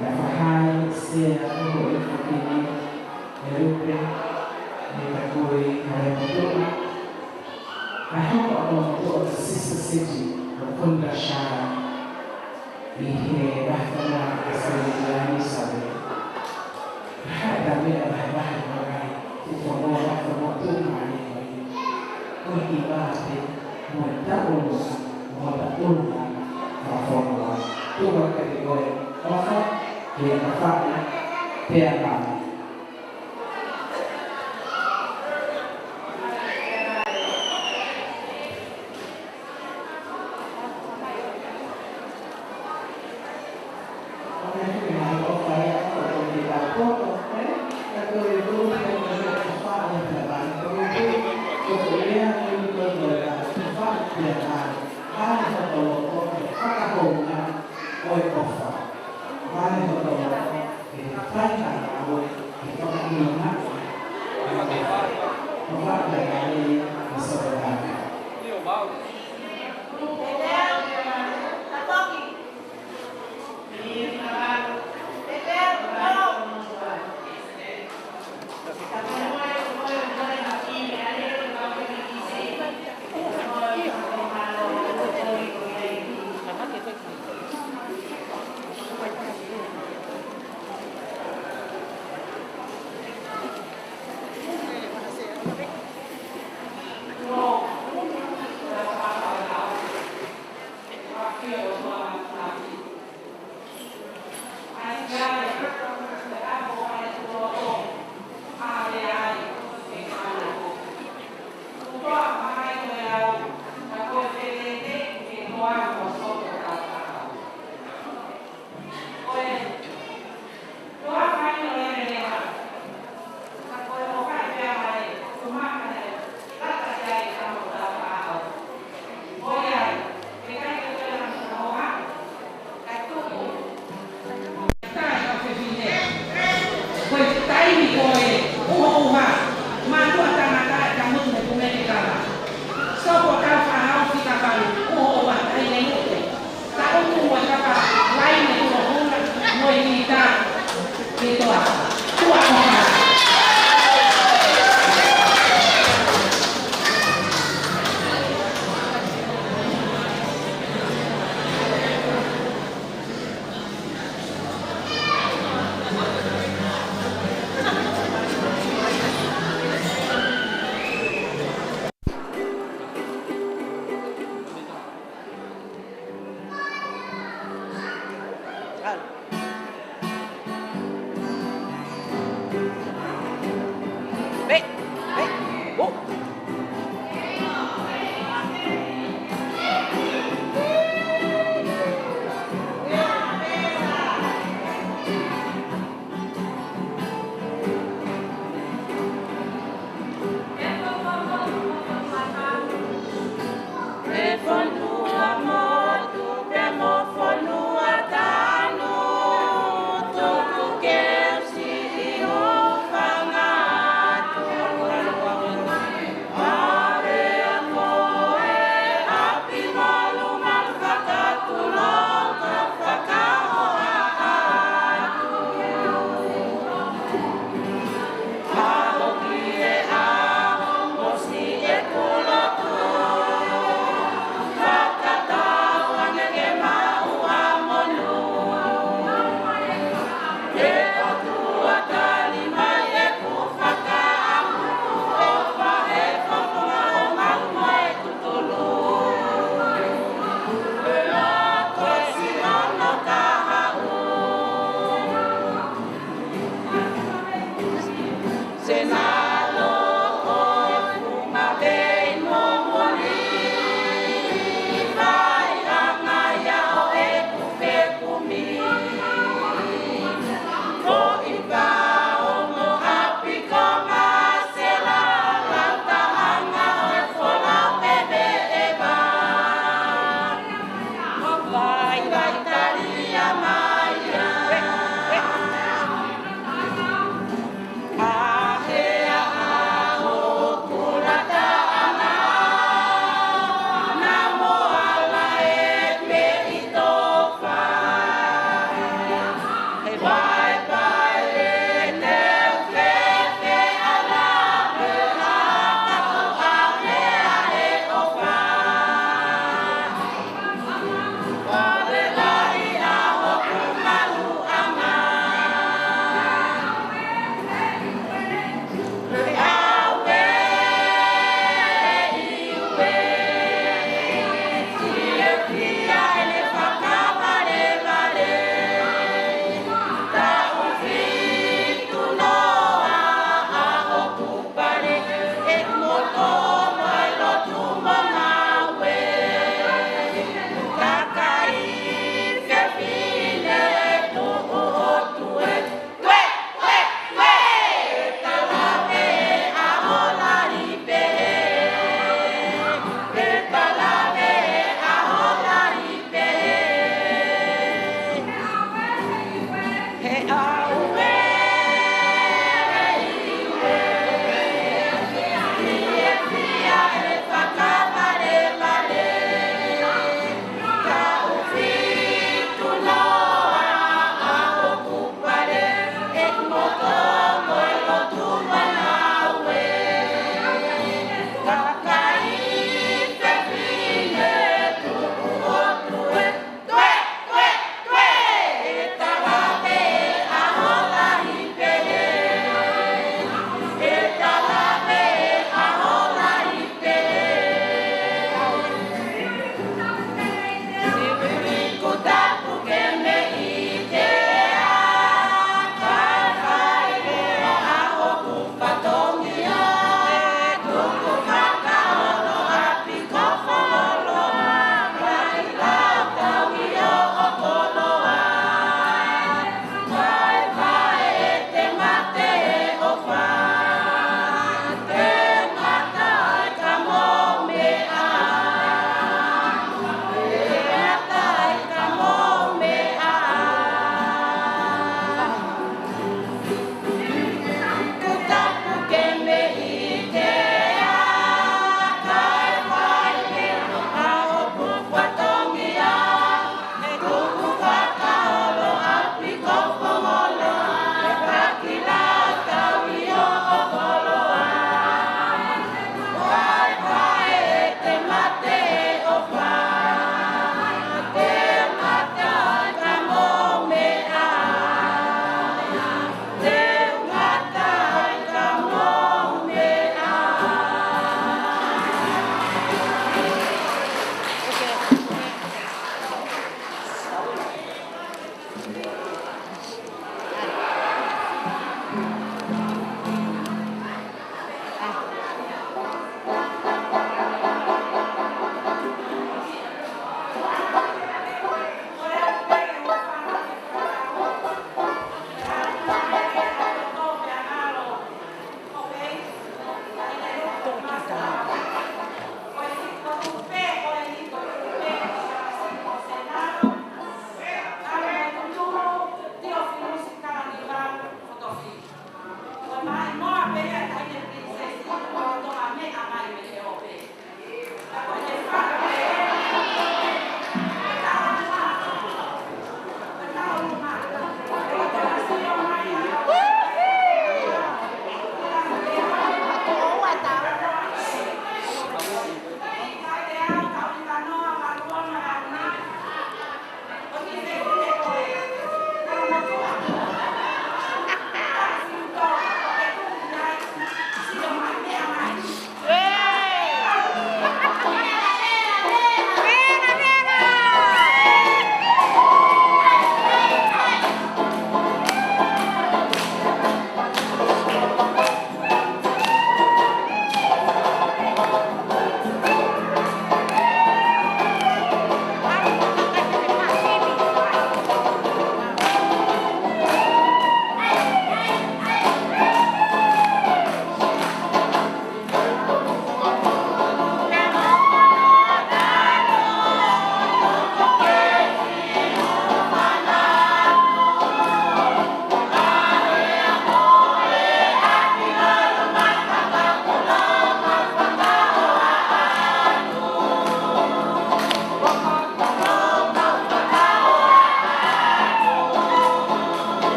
ʻa e fahai, sea, ʻo e fakini, ʻe Lupe, ʻe Takoi, ʻa e motuʻa, ʻa e hoko ʻa e motuʻa ʻo e Sister City, ʻo Kundasha, ʻi he vahefonua ʻa Saint Elizabeth. Haʻu ʻa e meʻa vahevahe ʻa e ʻuhinga ʻo e vahefonua tuʻumālie ko eni. Ko e ʻi vā pē, mo e taʻu, mo e taʻu, mo e fonua. Tuku atu kiate koe, ʻofa, ke ka faʻu, pea ka.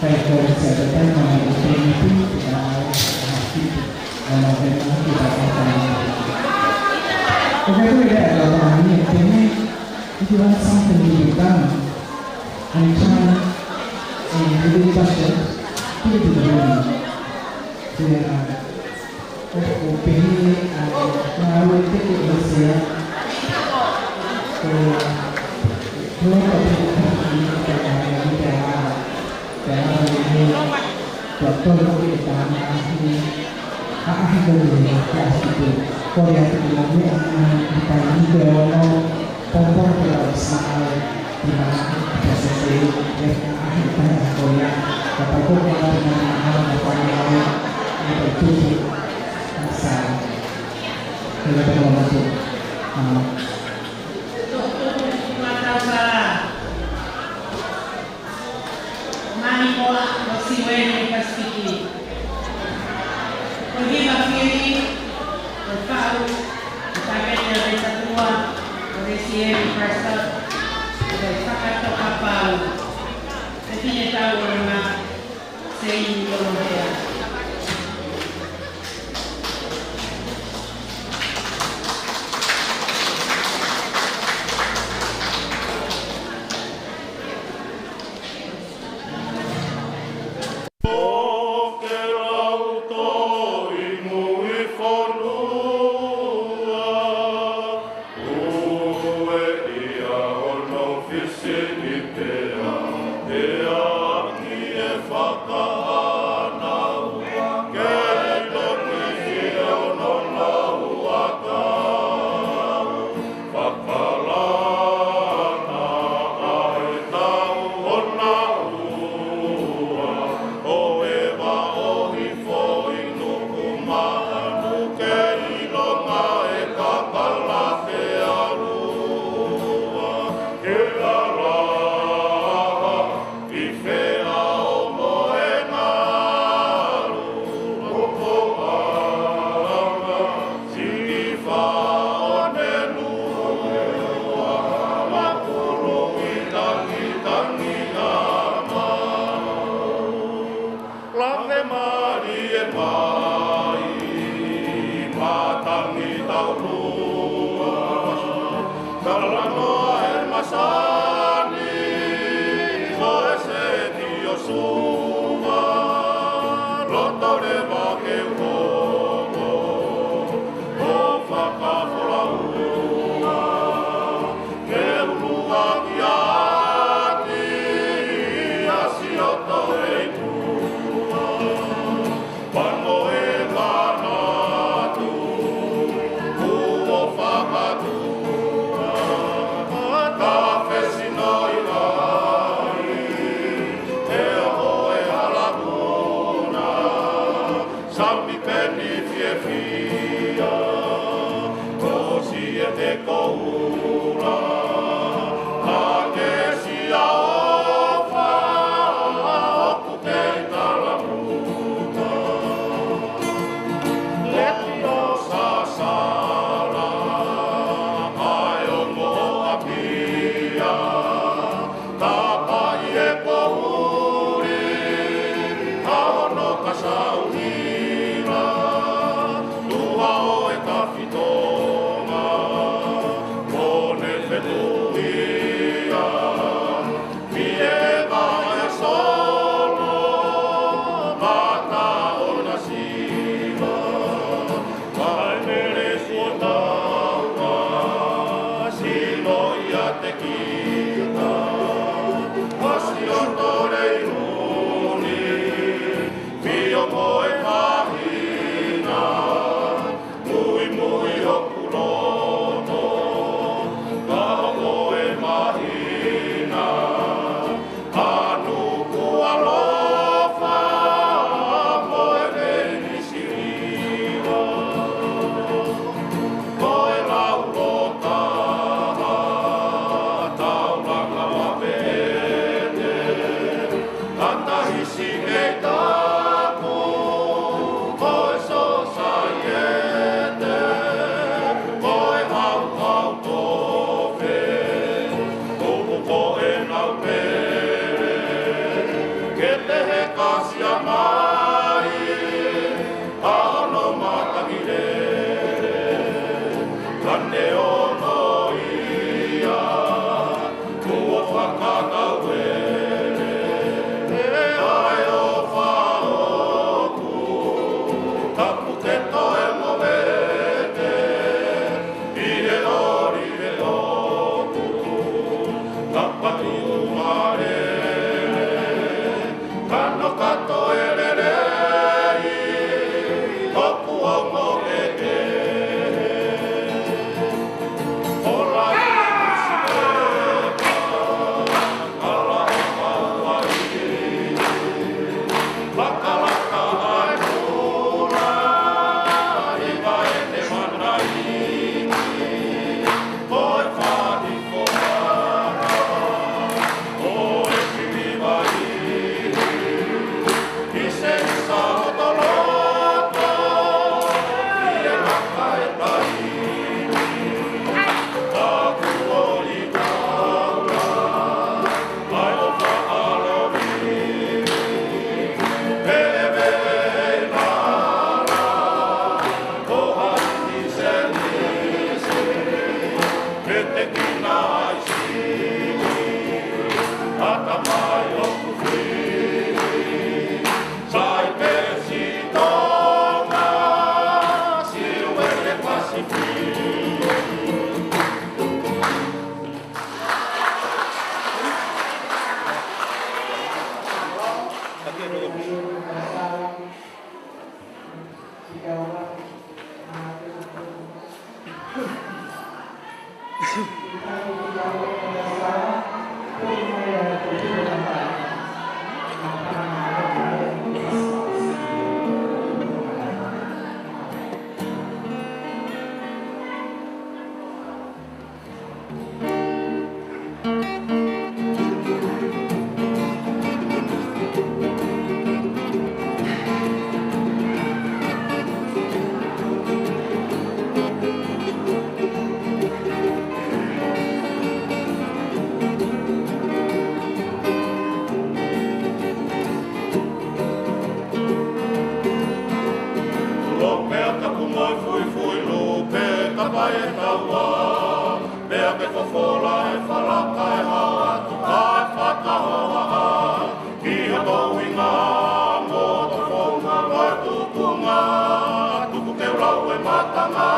Thank you, Mister President. My name is Jamie P. And I have to, and I have to, and I have to, and I have to. Okay, so we got a lot of money, and then if you want something to be done, and try and really touch it, give it to the women. Yeah. ʻOku pehē ʻa e ngāue tekeʻesia. Ko e loto pē ʻa e ʻaho ni, ko e ngāue ni pē ʻa e, pē ʻa e ngāue ni, ko e tolu ko e tānaki, ʻa e ʻaho ko eni, ko e ʻaho ko eni, ko e ʻaho ko eni, ʻa e ngāue ni pē ʻa e ngāue ni. Pea ko e ʻaho ni, ʻa e ʻaho ni, ʻa e ʻaho ko ia, kapau ko e ʻaho ni, ʻa e ʻaho ni, ʻa e ʻaho ni, ʻa e tupu, ʻa e sa, ʻa e ʻaho ni, ʻa e ʻaho ni, ʻa e Mani Moa ʻo Siueli Pasifiki. Ko e hiva fili, ko e faʻu, ko e tāketi ʻa e tatua, ko e siemi prasa, ko e fakatokapau. Fefine Tauolema, Seini Lolohea. ʻO ke lau toʻi mui fonua, ue ia hono fisini pea, ʻe ʻaki e fakaʻānaua, ke toki ʻi hono lau ʻakau. Fakalana ʻa e tau ʻo Naua, ʻo e vaohi foʻi nuku maʻanu ke ʻilonga e kakala ke alua, ke lalaha ʻi fē ʻa hoʻo mohenga ʻalu, ʻo koʻanga, siʻi faʻone lua, ʻa Makulu ʻi Tangitangi ʻa Maʻu. Lave mālie mai, matangi taulua, talanoa e masani, ko e seti ʻo Suva, loto leva ke u hoko, ʻo fakafolaua, ke u lua ki ʻapi, ʻa Siʻoto ʻi Tua. Pango e manatu, kuo fakatua, ka fesino i ai, ʻe ʻoho e hala muna, sami peni fiefia, ko siʻete koula, ʻa ke sia ofa, ʻoku kei talamuka. Leti ʻo sasala, ʻa e ongo ʻapia, tapaʻi e poʻuli, ʻa hono kasauhila, tuha ʻo e kafitonga, ʻo ne fetuhia, Fieva e solo, mata ʻo na siva, kae mele suo taua, sino ia te kita, ʻa Siʻoto ʻi ʻIuni, fio mo e mahina, Muimui hoku loto, ka ʻoku ʻi ai e mahina, ʻa Nukuʻalofa, mo e Nei Nisi Hiva. Ko e lau lota, Ko ia kuo fakatauele ʻa e ʻofa ʻoʻoku, tapu ke toe movete ʻi he ʻoli ʻoʻoku, ka patu mālele, ka no ka toe lelei ʻoku ongo ʻeʻe. Ola i Lusipepa, ala o Hawaii, lakalaka ai kula, i vae te manai, ko e fāni ko ara, ko e fili vai. Sai pē si Tonga, si uele Pasifiki. Lopea taku moe fuifui lupe ka pae taua. Pea ke fofola e falaka e hao atu ʻa e fakahohaʻa ki ha touinga mo tofonga mo e tukunga. Tuku ke u lau e matanga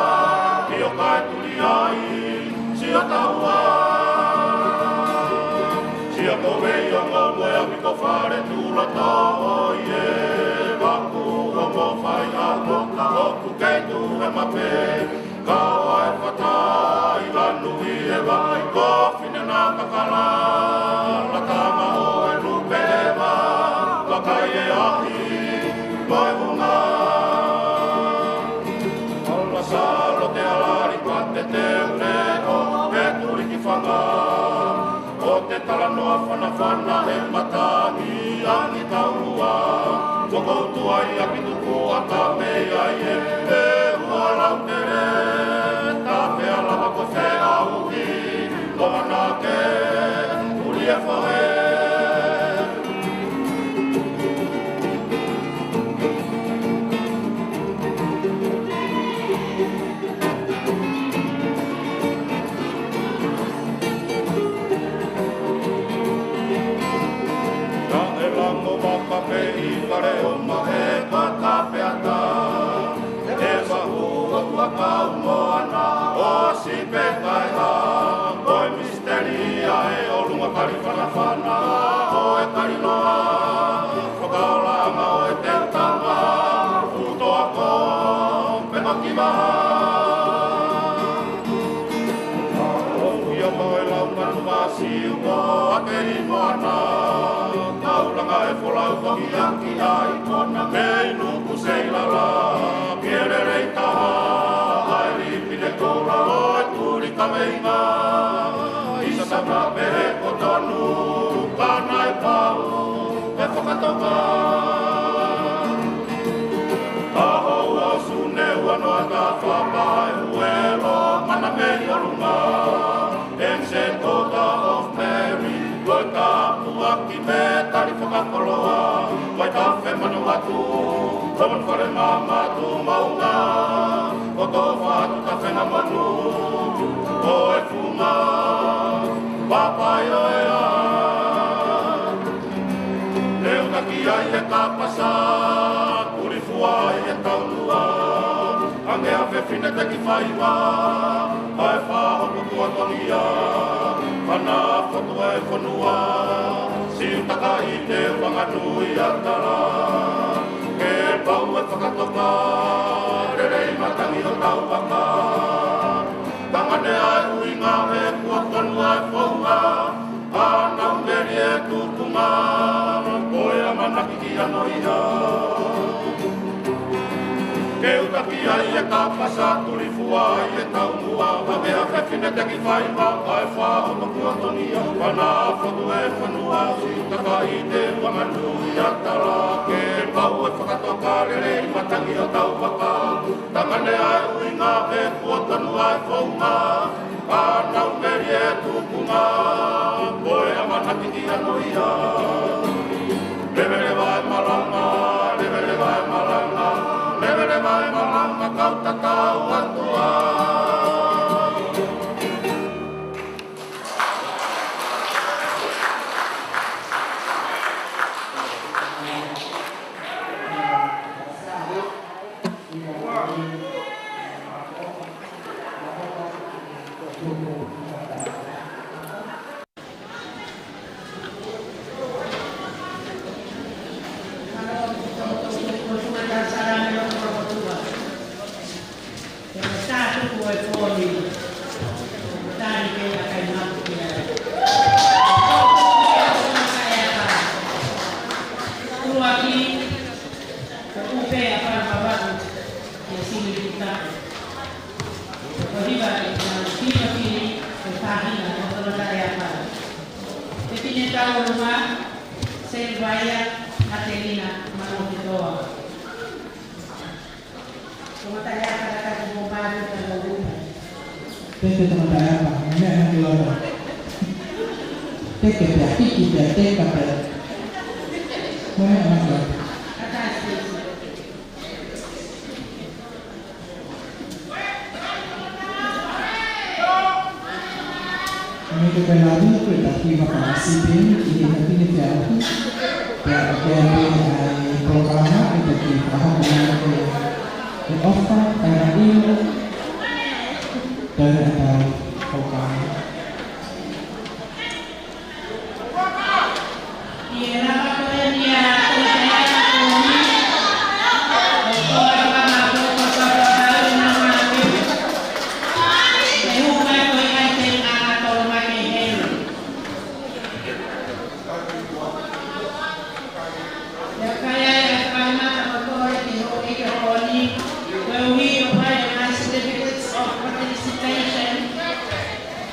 ʻi o kae tuli ai sia taua. Sia ko vei o mo mo e api ko fale tula tau o ie. Paku o mo fai a mo ka hoku kei tu e mape. Ka ʻoua e fata i lanu i e vai ko fine na kakala. Latama o e lupe e va, vakai e ahi, mo e hunga. Ala salo te alali pate te une o e tuli ki fanga. ʻO te talanoa fanafana he matangi angi taulua. Fokoutua ia ki tuku a ka mei ai e, e ua lau tele. Tape ala ko feʻauhi, ko ana ke, uli e fohe. Naʻe lango vaka pē ʻi fale o mahe ko ka peata. E vahu o tua kau moana, ʻosi pē kai ha, ko e misiteli ia e ʻolunga kali fanafana, ʻo e kali loa. Fakaola anga ʻo e teutama, futo ako, pe ko ki vaha. ʻO ia mo e lau manu vasi uko ake ʻi moana. Taulanga e folau toki aki ai kona mei nuku seilala. Pie lelei taha, ai lipi le koula ʻo e tuli kaveinga. Isa ka pehe ko tonu, ka naʻe pau e fakatonga. Ka hou o sune ua noa ka fapa e uelo, mana mei ʻolunga. Eng se kota of Mary, ko e kapuaki me tali fakakoloa. Ko e tafe manu atu, ko manu fale mama tu maunga. Ko tō fatu tafe na manu, Fine teki faiva, ʻa e fā hoku kuo tongia, fana fotu e fonua, siutaka i te uanganui ʻa tala, ke pau e fakatoka, lelei matangi ʻo tau vaka. Tangane ʻa e ʻuhinga he kuo tonu ʻa e founga, ʻa nau meli e tukunga, ko e ʻamanaki ki ano ia. Ke uta ki ai e kapasa tuli fua ʻi he taumuʻa, ʻa e meʻa fefine teki faiva, ʻa e fā hoku kuo tongia, fana fotu e fonua, siutaka i te uanganui ʻa tala, ke pau e fakatoka, lelei matangi ʻo tau vaka. Tangane ʻa e ʻuhinga he kuo tonu ʻa e founga, ʻa nau meli e tukunga, ko e ʻamanaki ki ano ia. Leveleva e malanga, leveleva e malanga, leveleva e malanga, kau tatau atu ai. Ko Upe ʻa Parapapatu, ʻe Sili Kuta. Ko Hiva ʻe Hiva Fili, ko Pahina, ko Tongataʻeapa. Ko Tinetau Luma, Seli Vaia, Matelina, Manoa Ketoa. Ko Mataʻeapa, Kata Kupo Pātu, Kata Upa. Teke Tongataʻeapa, mo meʻa na ki lalo. Teke pea hiki pea teka pea. Mo meʻa na ki lalo. Kata Stacy. Mei ke pela tuku e taki vaka C P M ʻi he taki ni pea uku. Pea ʻoku ʻi ai pē ʻa e polokalama ʻe toki fakahoko mai ʻe, ʻe ʻOfa, ʻa e ʻilo, pea ʻe tau polokalama.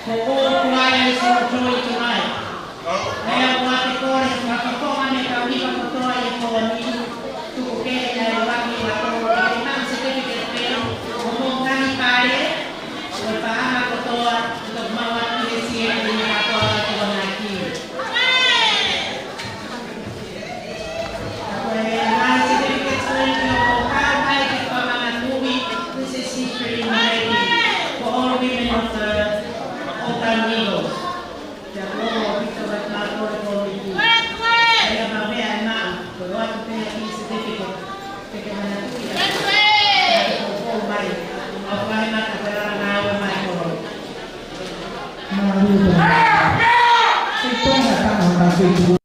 For all players who joined tonight. ʻA ia ʻoku ou kole ke fakafofonga mei he kau hiva kotoa ʻi he kōmiti, tuku kehe ʻa e ʻuluaki ʻa e tolu, ke maʻu certificate pē, ʻo mou ngaahi pale, ʻo e paʻanga kotoa, ʻo toki maʻu atu ki he C M ʻi he katoa ʻo e Tokonaki. Ko e ngaahi certificate ko eni ʻoku kau mai ki he Fakamanatuʻi, this is history in the making, for all women of the Otahuhu Eagles. Kia kō ʻaupito ʻa e kōmiti. ʻA ia ʻoku mau meʻa ʻe maʻu, ko e ʻoatu pē ʻa e certificate, ke ke manatuʻi ʻa e, ʻa e poupou mai, ʻa e fakaʻamu ʻa e ngāue mai kolo. Mālō. Sai, toe ha taha ʻo e kōmiti.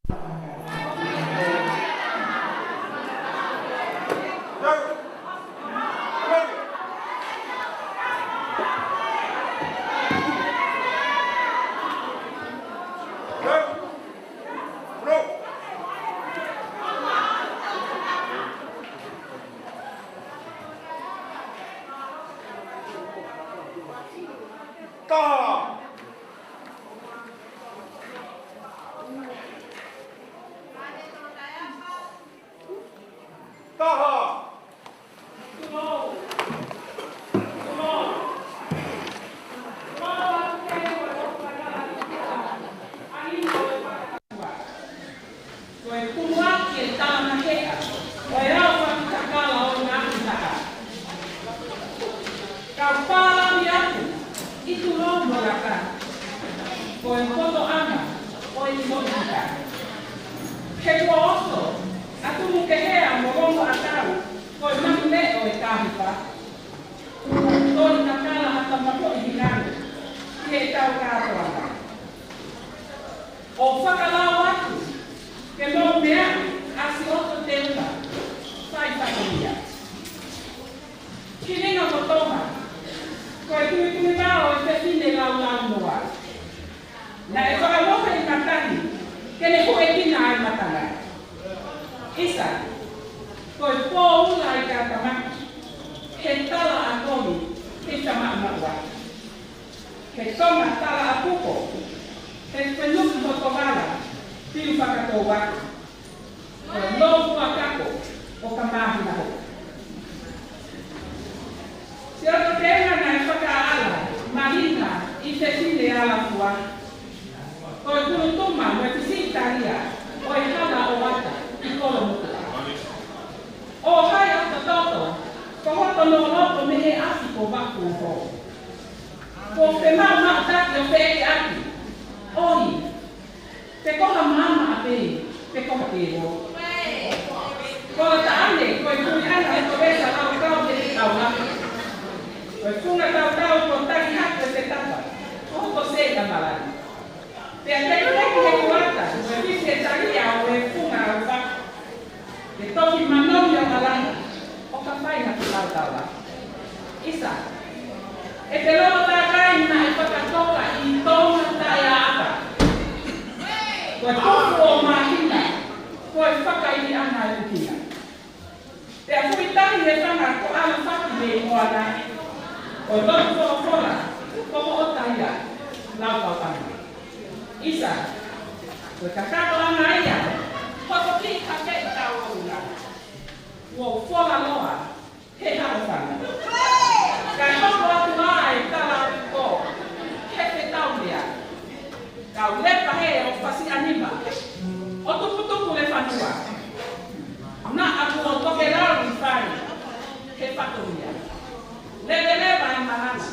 Taha. Taha. Ko e kumuaki e tama heʻa, ko e au ʻa e takala ʻo e ngaahi taha. Kau pālangi atu, ʻi tulou mo laka, ko e potoʻanga ʻo e ʻilo ʻita. He kuo oso, ʻa Tumukeheʻa mo Longoʻatau, ko e manu leʻo e kāhipa. Toli takala ʻa Tamakoʻi Hinano ki heʻetau kātoanga. ʻO fakalau atu ke mou meaʻi ʻa Sioto Teula, fai fatongia. Kilinga ko Tonga, ko e tuituivao ʻo e fefine laulaunoa. Naʻe fakamohe ʻi matangi ke ne huʻekina ʻa e matanga. ʻIsa, ko e pōula ʻi Katamaki, he tala ʻa Toli, he tama maʻumaʻua. He Tonga tala ʻa Puko, he fenuki hoto vala, piu fakatouaki. Ko e lofua kako ʻo ka māhina hoko. Sioto Teula naʻe fakaʻala, mahina ʻi fefine alafua. Ko e kulutuma mo e fisi ʻItalia ʻo e hala ʻo Ata ʻi Kolomotuʻa. ʻO hai ʻa Tototo, ko hoto nōloto mei he ʻapi ko Vakuho. Ko e femaʻumaʻutaki ʻo feʻekeʻaki, ʻoi, pe ko ha maama ʻapē, pe ko ha pēlō. Ko Lataʻane, ko e kuiʻanga ʻo e Kovesa Laukau Teʻetaulahi. Ko e funga tautau ko Tangihake Setapa, ko hoto sēka malani. Pea tekiteki he kuata, ko e fisi ʻe talia ʻo e funga ʻo e faka. Ke toki manomi ʻo malanga, ʻo ka fai ha kitautolu. ʻIsa, ʻe te lolo tākai naʻe fakatoka ʻi Tonga taʻeʻaʻapa. Ko e tufu ʻo māhina, ko e fakaʻiliʻanga ʻo e ʻuhinga. Pea fuitahi he fanga ko ʻAlafaki mei Moana, ko e lotu folofola, ko hoʻo taia, Laukau Panga. ʻIsa, ko e kakatoʻanga ia, hoto kiʻi kakeʻi tauʻolunga. Kuo u fola loa, he halo fanga. Kae hoko atu ʻa e tala ko, he fetau mea. Kau lepa he ʻo fasi anima. ʻO tuputupu le fanua. Naʻa kuo toke lau ʻi fai. He fatongia. Leveleva e malanga.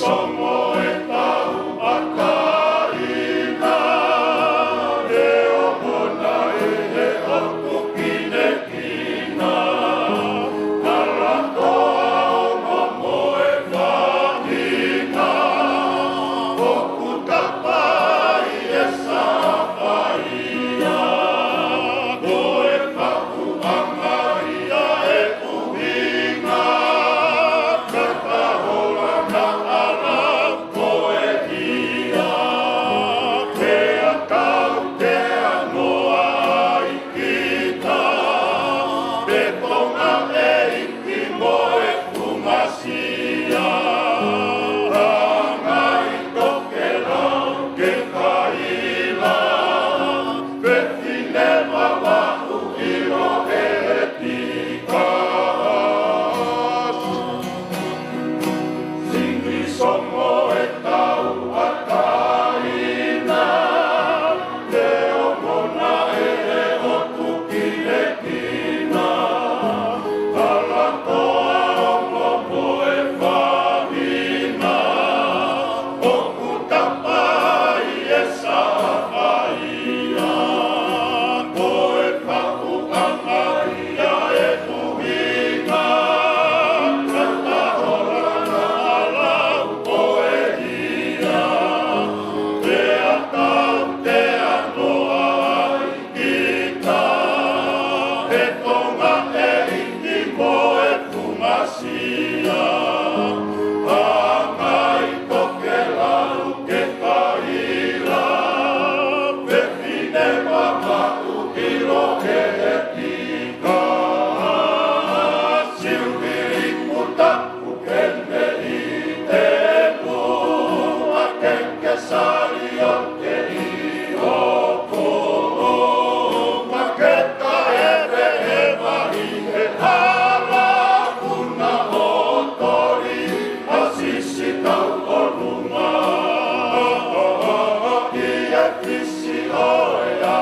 Somo e tau a taina, e o mona e he o tukinekina, ala toa o mo mo e fahina, o kutapai e safaia, ko e paku a maria e ʻuhinga, ka ka hola na ala ko e ia, pea tau te anoa ai kita, pe Tonga ʻEiki mo e fumasia, anga i tokelau ke kaila, pe fine mamaʻu ʻilo e tika. Sini somo e tau a taina, te o mona e he o tukinekina, ala toa o mo mo e fahina, o kutapai e safaia, ko e paku a maria e ʻuhinga, ka ka hola na ala ko e ia, pea tau te anoa ai kita, pe Tonga ʻEiki mo e fumasia, anga i tokelau ke kaila, pe fine mamaʻu ʻilo e he tika. Siuvili kuta Ukene i te mua ke ke sali o ke i oko. Maketa e rehe mahi e hala kuna o tori a sisi tau o nunga. I e fisi o e a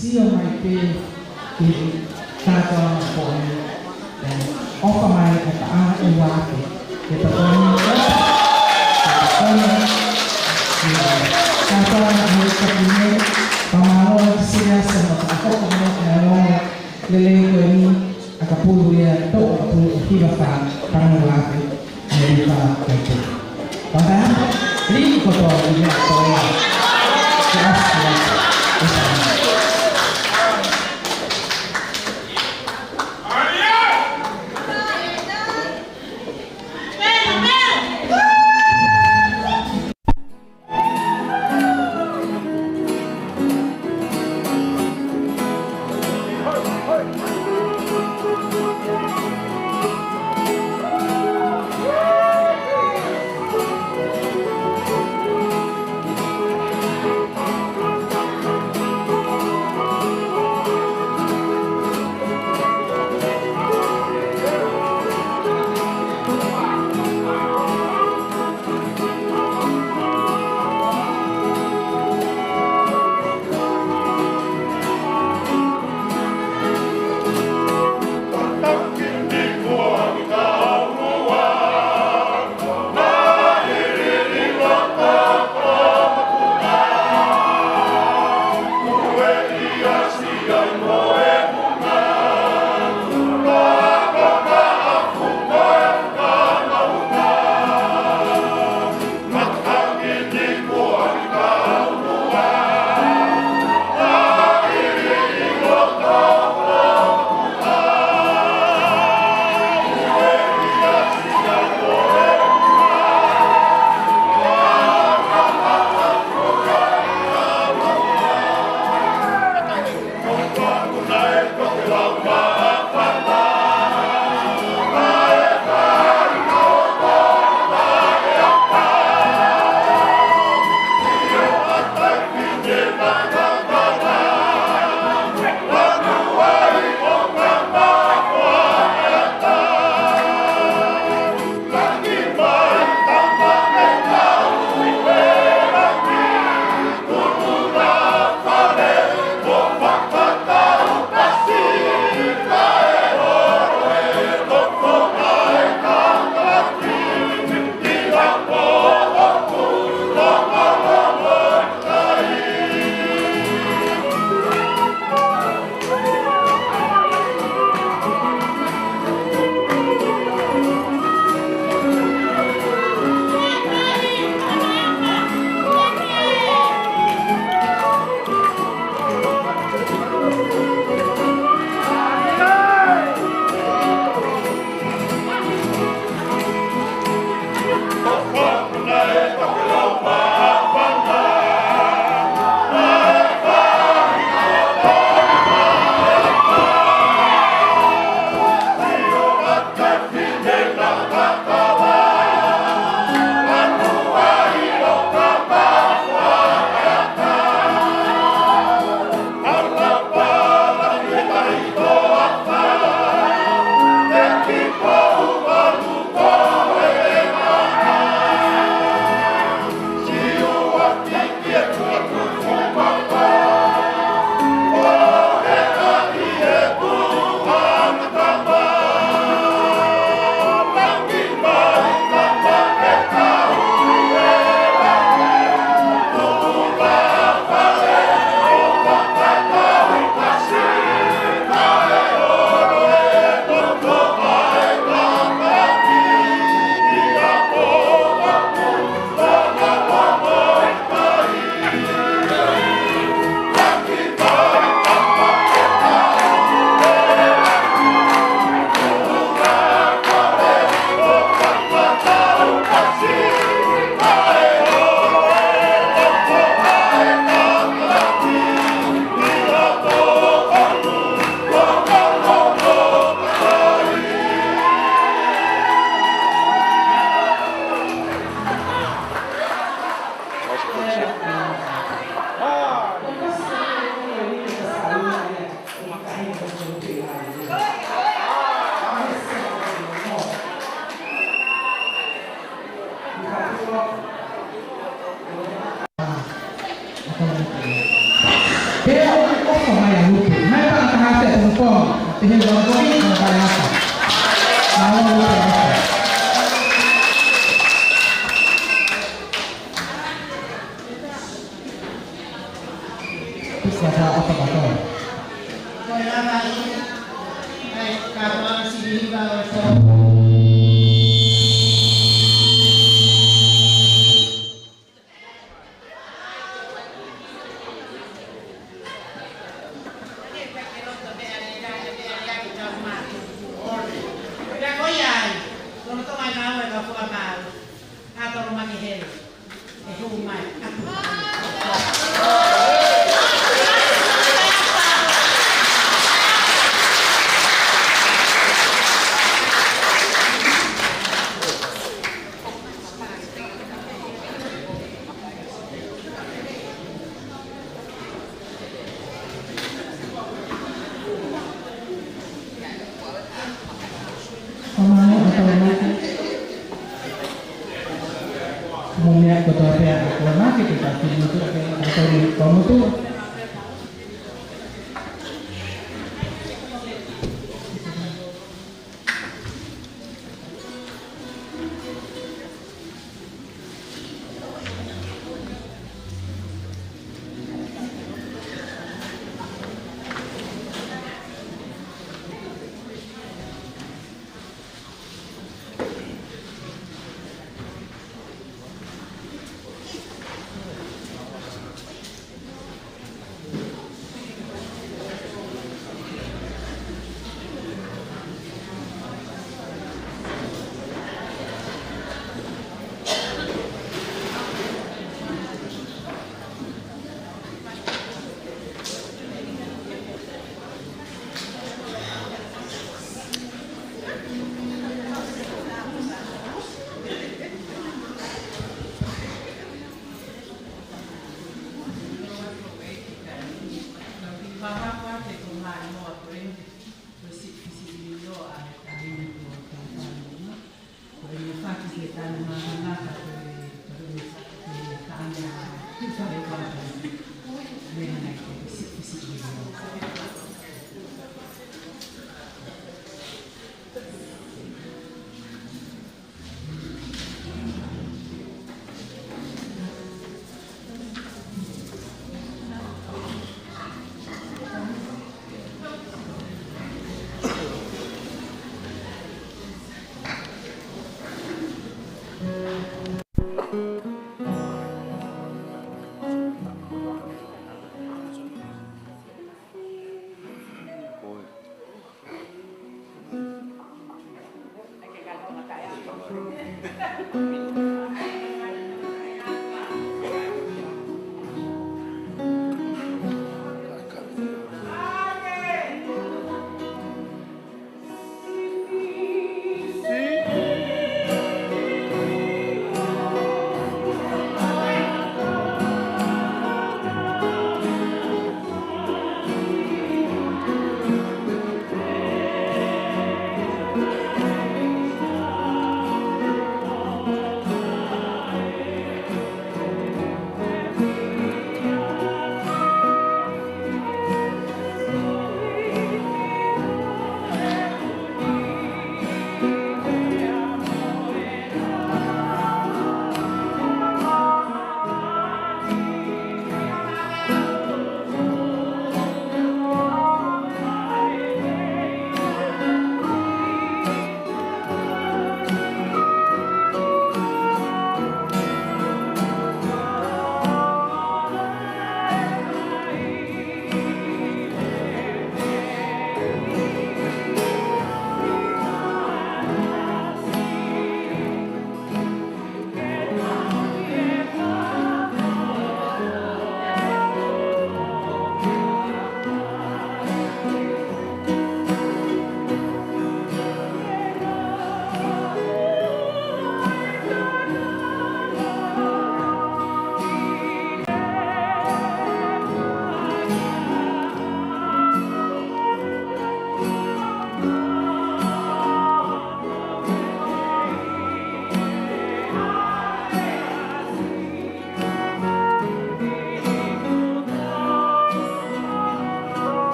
Sio mai pē ki he kātoanga ko eni. ʻOfa mai ʻa e taʻahine ua ke ke tokoni. Ke tokoni. Kātoanga ʻa e kapine. Fakamālō ki Siliasi mo e taʻahoko mo e ʻaonga lelei ko eni. ʻA ka pulu ia, tō ʻa ka pulu ʻe hiva fā, tangata ua ke. Meri ka kaitu. Pata, li ko tō, li ko tō. Ke asi, ke asi.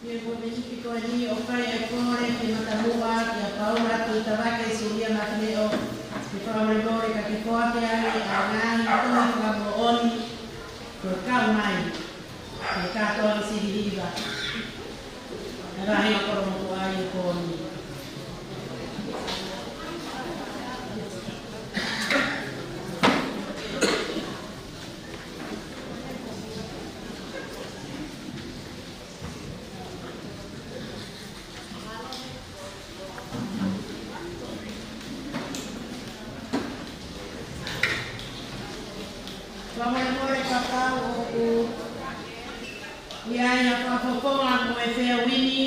Ko e miniti ko eni ʻoku fai ai e kole ki he matamuʻa kia Paula Tuʻitavake Sulia Mafineʻo, ke fakamolemole ka ke foaki ange ʻa e ngaahi tohi fakamoʻoni kuo kau mai ki he kātoanga siviliva ʻa e Vaheʻi Kolomotuʻa ʻi he pō ni. Fakamolemole, kapau ʻoku ʻi ai ha fakafofonga mo e fehuʻi ni,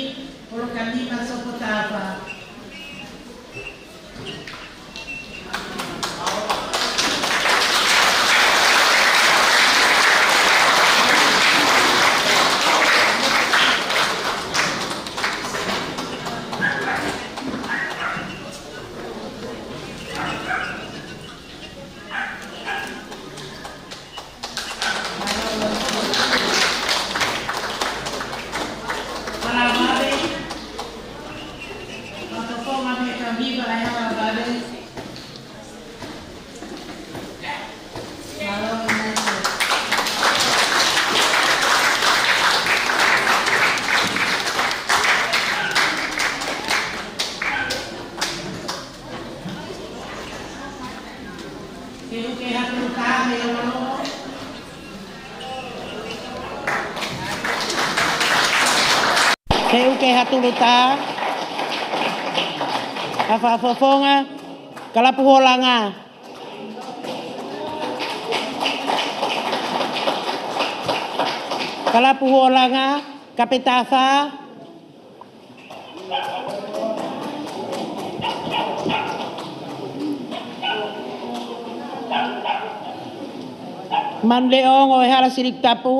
polokalima Sopu Taufaʻāhau. Ke uke ha tulu tā mei Longolongo. Ke uke ha tulu tā. Ha fakafofonga, Kalapu Huolanga. Kalapu Huolanga, Kapeta Fā. Manu Leʻo, Ngoue Hala, Silikitapu.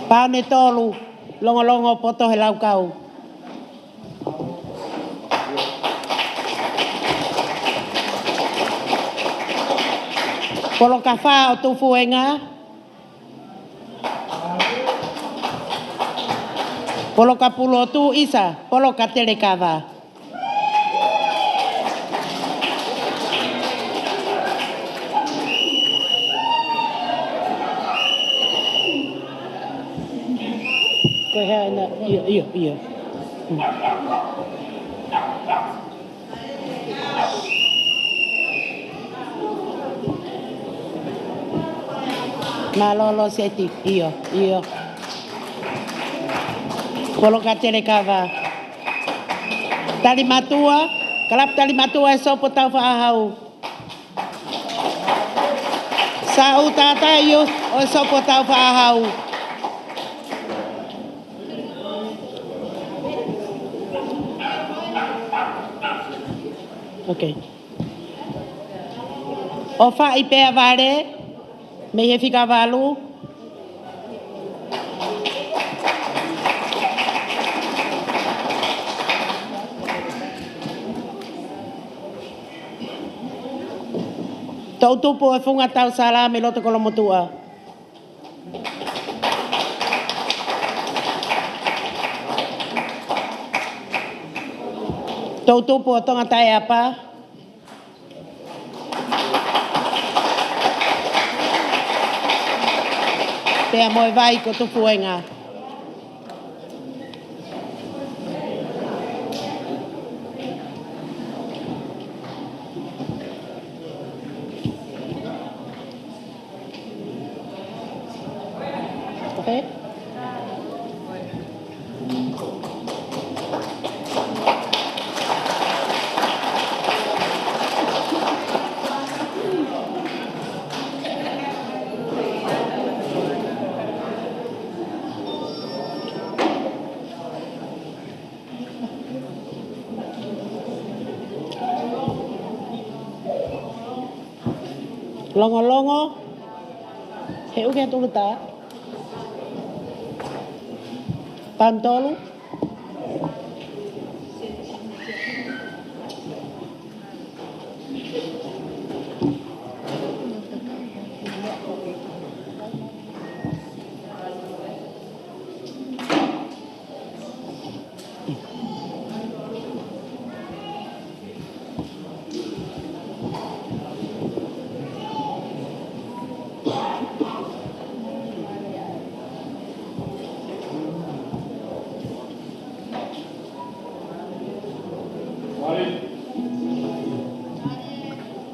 Paone Tolu, Longolongo, Poto he Laukau. Poloka Fā ʻo Tufuenga. Poloka Pulu ʻo Tuʻisa, Poloka Telekava. Ko e hā ʻena, ʻio, ʻio, ʻio. Hmm. Mālō, Loseti, ʻio, ʻio. Poloka Telekava. Talimatua, Kalapu Talimatua ʻo e Sopu Taufaʻāhau. Sāʻu Tātai ʻo e Sopu Taufaʻāhau. Ok. ʻOfaʻi Peavale, mei he Fika Valu. Toʻutupu ʻo e Funga Tausala mei loto Kolomotuʻa. Toʻutupu ʻo Tonga Taʻeapa. Pea mo e vai ko Tufuenga. Ok. Longolongo, ke uke ha tulu tā. Paone Tolu.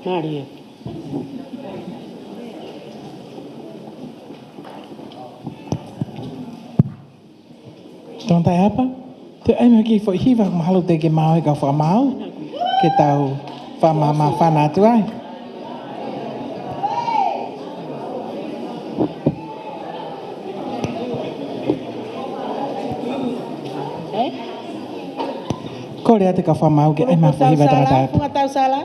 Mālie. Tangataʻeapa, te u ʻai mai ha kiʻi foʻi hiva, mahalo te ke maʻu e kau fakamaau, ke tau fakamāmāfana atu ai. Kole atu e kau fakamaau ke ʻai mai ha foʻi hiva, tangataʻeapa. Funga tausala.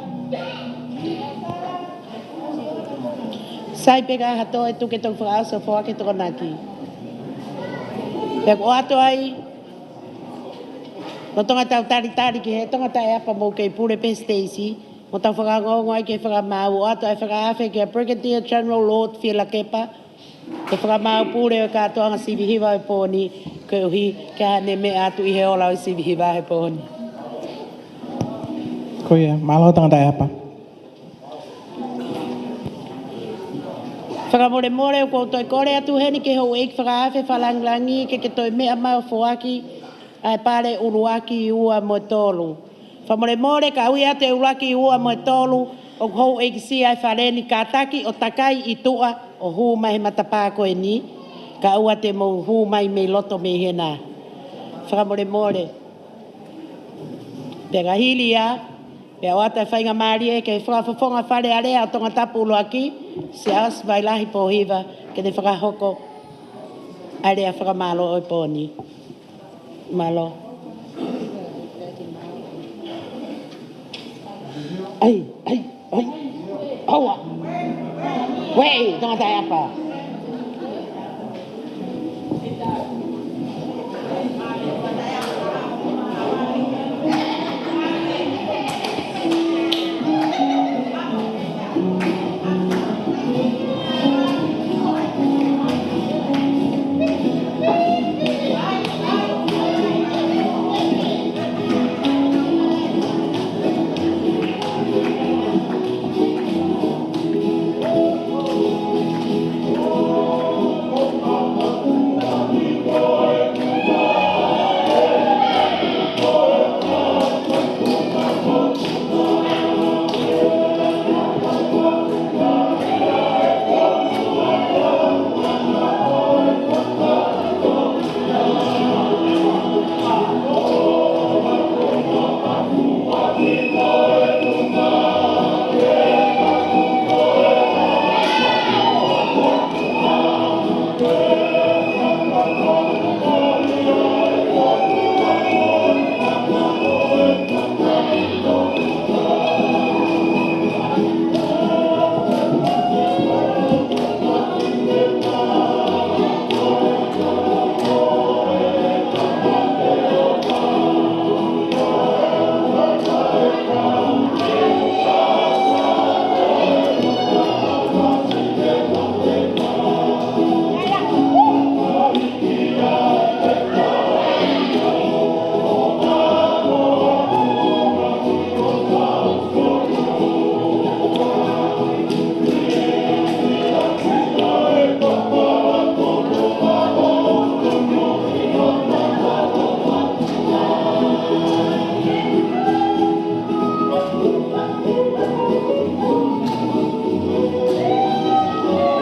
Sai pē ka ha toe tuku e toki fakaʻosi ʻo foaki e Tokonaki. Pea ʻoku ʻoatu ai lolotonga ʻetau talitali ki he tangataʻeapa, mou kei pule pē he siteisi, mo tau fakaongoongo ai ki he fakamaau, ʻoatu ai e fakaafe kia Brigadier General Lord Fielakepa, ko e fakamaau pule ʻo e kātoanga sivi hiva ʻo e pō ni, koeʻuhi ke ʻai haʻane meʻa atu ʻi he ola ʻo e sivi hiva he pō ni. Ko ia, mālō tangataʻeapa. Fakamolemole, ʻoku ou toe kole atu heni ki he houʻeiki fakaafe fakalāngilangi ke ke toe meʻa mai ʻo foaki ʻa e pale ʻuluaki, ua mo e tolu. Fakamolemole, ka ui atu e ʻuluaki, ua mo e tolu, ʻoku houʻeikisia e fale ni, kātaki ʻo takai ʻi tuʻa ʻo hū mai he matapā ko eni, kae ʻoua te mou hū mai mei loto mei hena. Fakamolemole. Pea ka hili ia, pea ʻoatu e faingamālie ki he Fakafofonga Fale Alea ʻo Tongatapu ʻUluaki, Siaosi Vailahi Pōhiva, ke ne fakahoko ʻa e lea fakamālō ʻo e pō ni. Mālō. ʻAi, ʻai, ʻai. Aua. Uē, tangataʻeapa.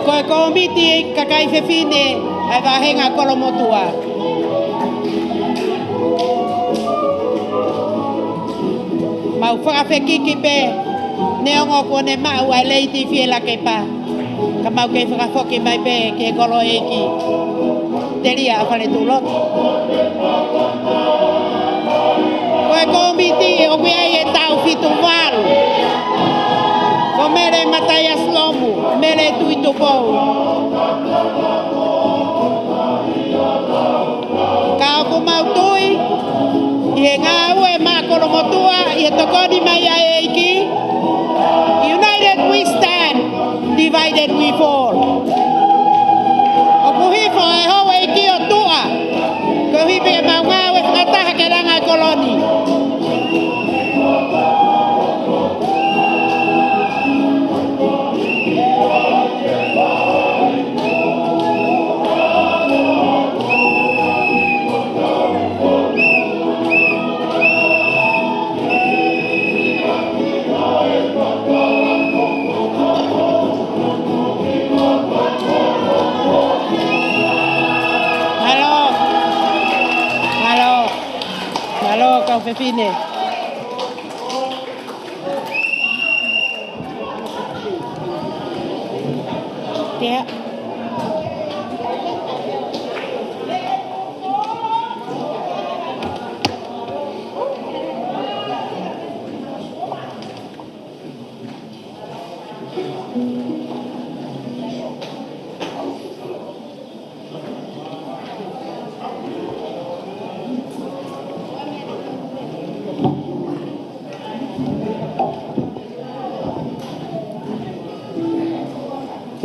Ko e kōmiti ʻa e kakai fefine ʻa e vāhenga Kolomotuʻa. Mau fakafekiki pē, neongo kuo ne maʻu ʻa e Lady Fielakepa, ka mau kei fakafoki mai pē ki he koloa ʻeiki. Telia ʻa Faletuʻuloto. Ko e kōmiti ʻoku ʻi ai e taʻu fitu valu. Ko Mele Mataiasi Lomu, Mele Tuʻitupou. Ka ʻoku mau tui, ʻi he ngāue maʻa Kolomotuʻa, ʻi he tokoni mai ʻa e ʻEiki, united we stand, divided we fall. ʻOku hifo e houʻeiki ʻo tuʻa, koeʻuhi pē ke mau ngāue fakataha ke langa e kolo ni. Fefine. Tea.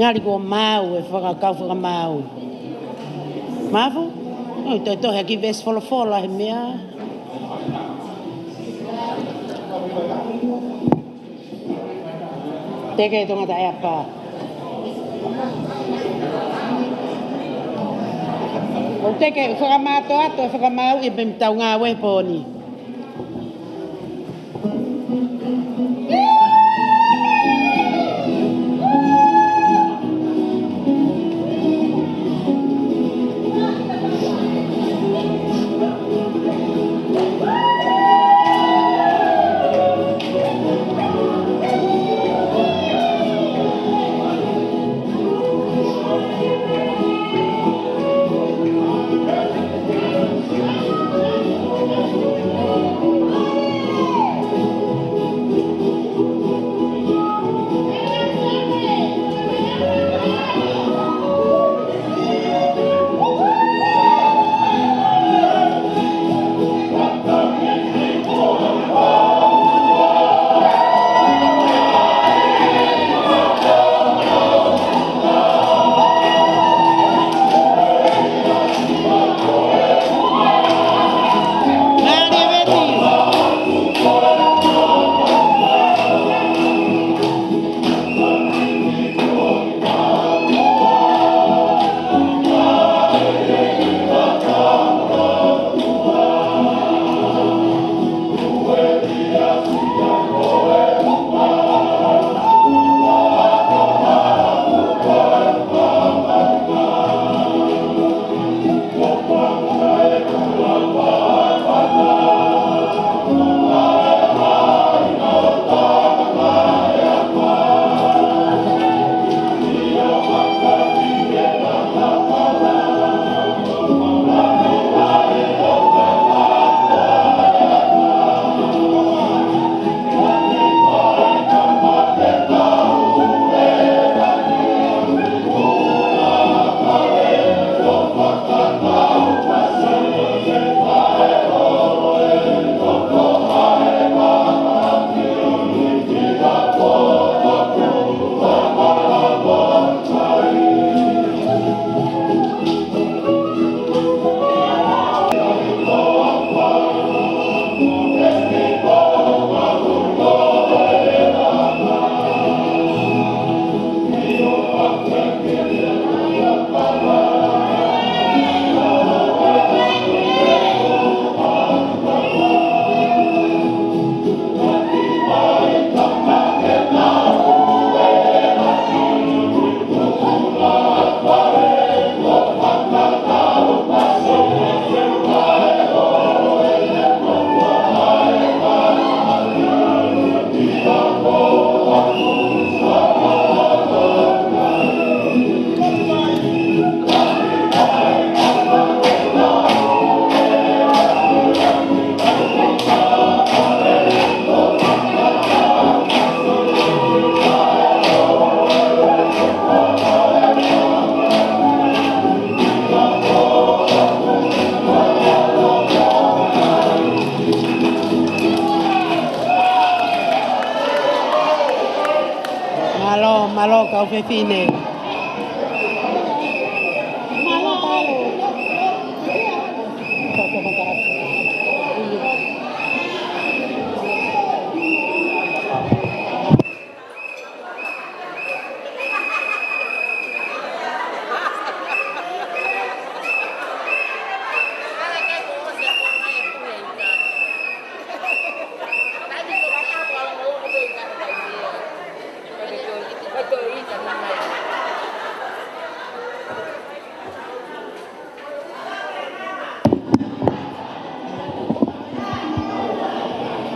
Ngali kuo maau e fakakau fakamāu. Mafu? ʻOi, toe tohi ʻaki veesi folofola he meʻa. Teke e tongata ʻea pā. ʻOku teke fakamātoato e fakamāuʻi pē mei tau ngāue he pō ni. Mālō, mālō kau fefine.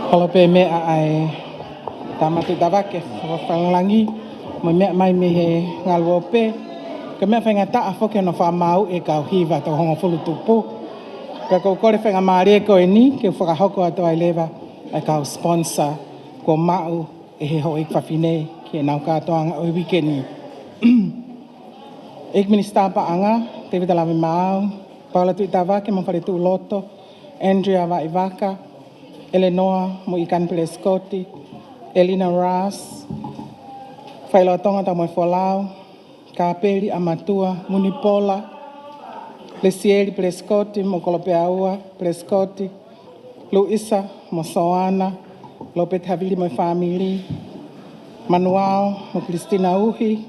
Kolope meʻa ʻa e Tama Tuʻitavake, Fakalangi, mo e meʻa mai mei he ngaluope, ko e meʻa faingataʻa foki hono fakamaau e kau hiva toko hongofulu tupu. Ka ʻoku ou kole faingamālie ko eni ke u fakahoko atu ai leva ʻa e kau sponsor kuo maʻu ʻe he houʻeiki fafine ki heʻenau kātoanga ʻo e uike ni. ʻEiki Minisitā Paʻanga, Tēvita Lavemaau, Paula Tuʻitavake mo Faletuʻuloto, Andrea Vaivaka, Eleanor Muikani Pelesikoti, Elina Ras, Faʻiloa Tonga Taumoefolau, Kapeli ʻAmatua, Munipola, Lesieli Pelesikoti mo Kolopeaua Pelesikoti, Luisa mo Soana, Lopeti Havili mo e fāmili, Manuao mo Kilistina Uhi,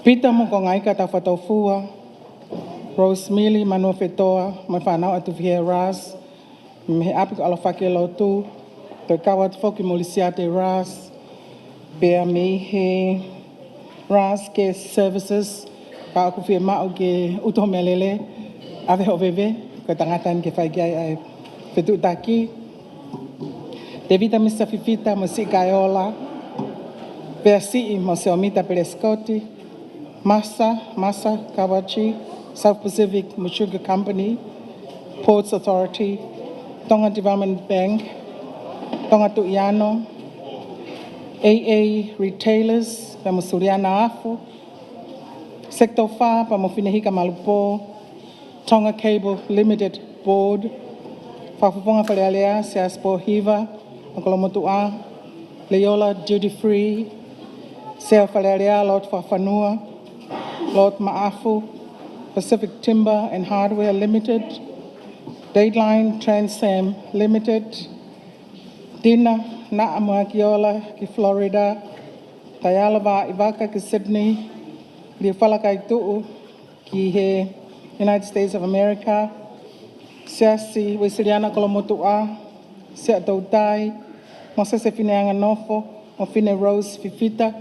Pita mo Kongaika Taufatofua, Rosemili Manuofetoa mo e fānau ʻa Tufihea Ras, mei he ʻapi ko ʻAlofaki Lotu, toe kau atu foki mo Lisiate Ras, pea mei he Ras Care Services, ka ʻoku fiemaʻu ke utu ho meʻalele, ʻave hoʻo veve, ko e tangata eni ke fai ki ai ʻa e fetuʻutaki. Tēvita Misa Fifita mo Siʻi Kaeola, pea Siʻi mo Seomita Pelesikoti, Masa, Masa Kawachi, South Pacific Mutuka Company, Ports Authority, Tonga Development Bank, Tonga Tuʻiano, A A Retailers, pea mo Suliana Afu, Sector Fā, pea mo Finehika Malupō, Tonga Cable Limited Board, Fakafofonga Fale Alea, Siasi Pōhiva, ʻa Kolomotuʻa, Leiola Duty Free, Sea Fale Alea, Lord Fakafanua, Lord Maʻafu, Pacific Timber and Hardware Limited, Dateline Transam Limited, Dina Naʻa mo Akiola ki Florida, Taiala Vaivaka ki Sydney, Liufala Kaituʻu ki he United States of America, Siasi Uesiliana Kolomotuʻa, Sea Toutai, Mosese Fineanganofo, mo Fine Rose Fifita,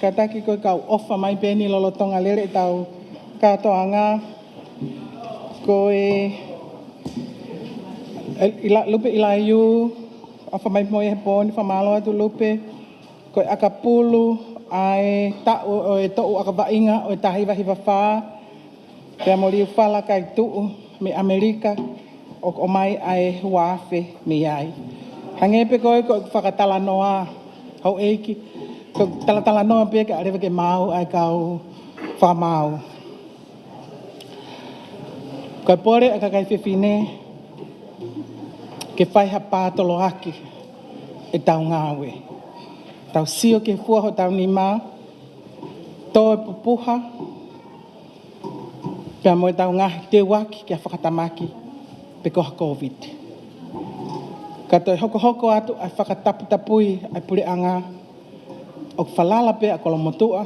kātaki ko e kau ʻofa mai pē eni lolotonga lele ʻetau kātoanga, ko e, e, ʻIla-, Lupe ʻIlaiū, ʻofa mai mo ia he pō ni, fakamālō atu Lupe, ko e ʻakapulu ʻa e taʻu ʻo e toʻu ʻakavaʻinga ʻo e taha hiva hiva fā, pea mo Liufala Kaituʻu mei ʻAmelika, ʻoku ʻomai ʻa e ua afe mei ai. Hangē pē ko e, ko e fakatalanoa, houʻeiki, ko e talatalanoa pē kae ʻoua leva ke maau ʻa e kau fakamaau. Ko e pole ʻa e kakai fefine ke fai ha pātoloaki ʻetau ngāue. Tau sio ki he fua hotau nima, tō e pupuha, pea mo ʻetau ngaahi teuaki ki ha fakatamaki pe ko ha Covid. Ka toe hokohoko atu ʻa e fakataputapui ʻa e puleʻanga, ʻoku falala pē ʻa Kolomotuʻa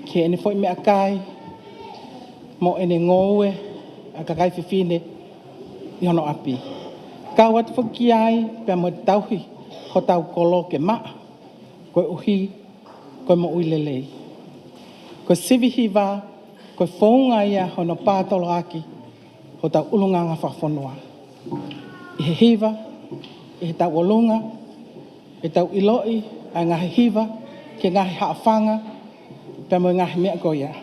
ki heʻene foʻi meʻakai mo ʻene ngoue ʻa e kakai fefine ʻi hono ʻapi. Kau atu foki ki ai pea mo e tauhi hotau kolo ke maʻa, koeʻuhi ko e moʻui lelei. Ko e sivi hiva, ko e founga ia hono pātoloaki hotau ʻulungaanga fakafonua. ʻI he hiva, ʻi he tauʻolunga, ʻe tau ʻiloʻi ʻa e ngaahi hiva ki he ngaahi haʻofanga, pea mo e ngaahi meʻa ko ia.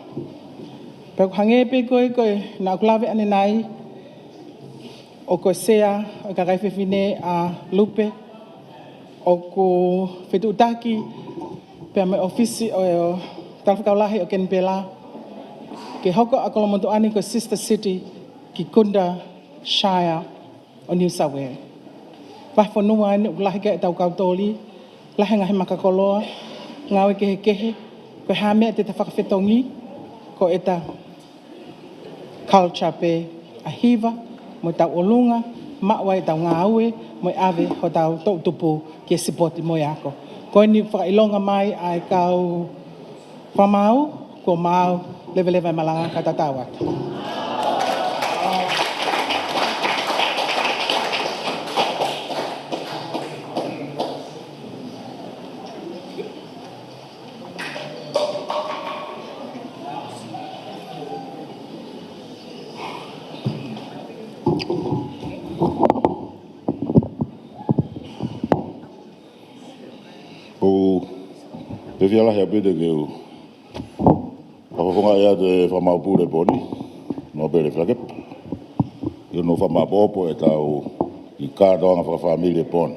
Pea ʻoku hangē pē ko e, ko e naʻa ku lave ʻanenai, ʻoku ko e sea ʻo e kakai fefine ʻa Lupe, ʻoku fetuʻutaki pea mo e ʻōfisi ʻo e Talafekau Lahi ʻo Kenipela, ke hoko ʻa Kolomotuʻa ni ko e sister city ki Kunda Shire ʻo New South Wales. Vahefonua eni ʻoku lahi ki ai ʻetau kau toli, lahi e ngaahi makakoloa, ngāue kehekehe, ko e hā e meʻa te ta fakafetongi, ko ʻeta culture pē ʻa e hiva, mo e tauʻolunga, maʻu ai ʻetau ngāue, mo e ʻave hotau toʻutupu ki he sipoti mo e ako. Ko eni fakaʻilonga mai ʻa e kau fakamaau, kuo maau, leveleva e malanga, ka tatau atu. Pea fie lahi ʻaupito ke u fakafofongaʻi atu e fakamaau pule pō ni, Nōpele Fielakepa, ʻi hono fakamaʻopoʻopo ʻetau kiʻi kātoanga fakafāmili e pō ni.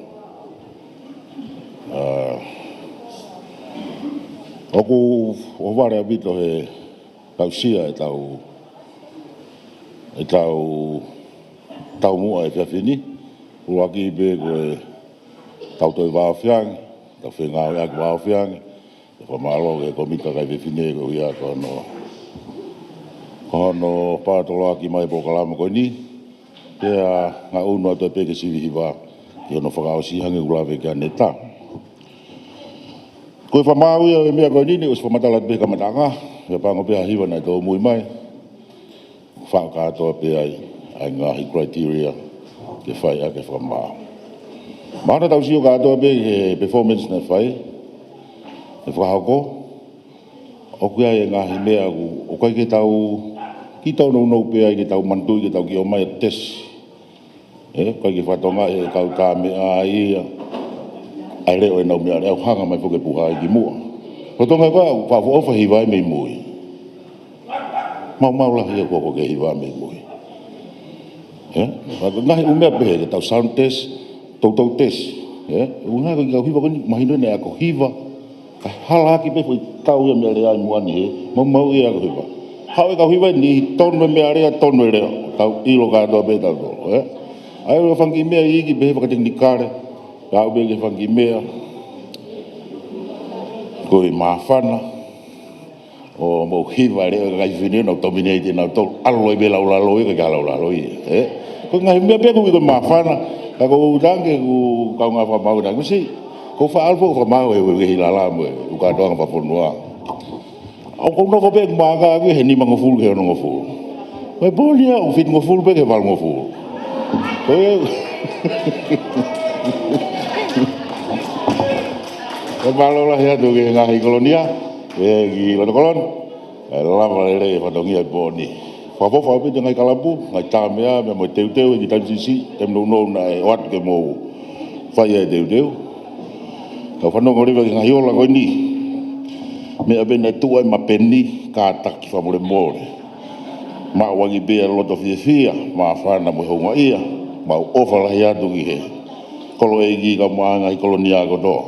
ʻA, ʻoku ʻohovale ʻaupito he tausia ʻetau, ʻetau taumuʻa he efiafi ni, ʻuluaki pē ko ʻetau toe vāofi ange, tau fengāueʻaki vāofi ange, ʻe fakamālō ki he kōmiti kakai fefine koeʻuhi ko hono, ko hono paotoloaki mai e polokalama ko eni, pea ngaʻunu atu pē ki he sivi hiva, ki hono fakaʻosi hangē ʻoku lave ki ai ʻanenai. Ko e fakamaau ia e meʻa ko eni, naʻe ʻosi fakamatala atu pē he kamataʻanga, pea pango pē ha hiva naʻe tōmui mai, faʻo kātoa pē ai ʻa e ngaahi criteria ke fai ʻaki e fakamaau. Mahalo tau sio kātoa pē ki he performance naʻe fai, ʻe fakahoko, ʻoku ʻi ai e ngaahi meʻa ʻoku, ʻoku ʻikai ke tau kiʻi tōnounou pē ai ke tau manatuʻi ke tau kiʻi ō mai ʻo tesi. ʻE, ʻikai ke fakatokangaʻi ʻe he kau tā meʻa ia ʻa e leʻo ʻenau meʻalea, ʻoku hanga mai foki e puha ia ki muʻa. Ko e toenga ko ē ʻoku faʻa ʻofa hiva ai mei mui. Maumau lahi ia ʻoku ʻofa ke hiva mei mui. ʻE, ngaahi ʻū meʻa pehē ke tau sound test, toutou test. ʻE, ʻū ngaahi ko e kau hiva ko eni, mahino naʻe ako hiva. Kae hala ʻaki pē foʻi tau ia meʻalea ʻi muʻa ni he maumau ia ako hiva. Haʻu e kau hiva ni, tonu e meʻalea, tonu e leʻo. Tau ʻilo kātoa pē tautolu, ʻe? ʻA ia ko e fanga kiʻi meʻa iiki pē he fakatekinikale, ka ʻoku pehē ki he fanga kiʻi meʻa ko e māfana ʻo mou hiva e leʻo e kakai fefine, nau dominate ʻe nautolu, ʻalu ai pē ʻo laulalo ia, ka ʻikai ke laulalo ia, ʻe? Ko e ngaahi meʻa pē ʻoku ui ko e māfana, ka ʻoku ou tangi ʻoku kaungā fakamaau na, ʻoku siʻi, ʻoku ou faʻa ʻalu foki ʻo fakamaau he uekehi lala mo e ʻū kātoanga fakafonua. ʻOku ou nofo pē ʻeku maaka ʻaʻaku he nimangofulu ki he onongofulu. Ko e pō ni ʻoku fitungofulu pē ki he valungofulu. Ko e, ko e mālō lahi atu ki he ngaahi kolonia, ʻe, ki loto Koloni. ʻE lava lelei e fatongia e pō ni. Fakaʻofoʻofa ʻaupito e ngaahi kalapu, ngaahi tā meʻa, meʻa mo e teuteu, he kiʻi taimi siʻisiʻi, taimi nounou naʻe ʻoatu ke mou fai ai e teuteu. Kau fanongo leva ki he ngaahi ola ko eni. Meʻa pē naʻe tuʻu ai e mapeni, kātaki fakamolemole. Maʻu ange pē ʻa e loto fiefia, māfana mo e houngaʻia, mau ʻofa lahi atu ki he kolo ʻeiki kae ʻumaʻā e ngaahi kolonia kotoa.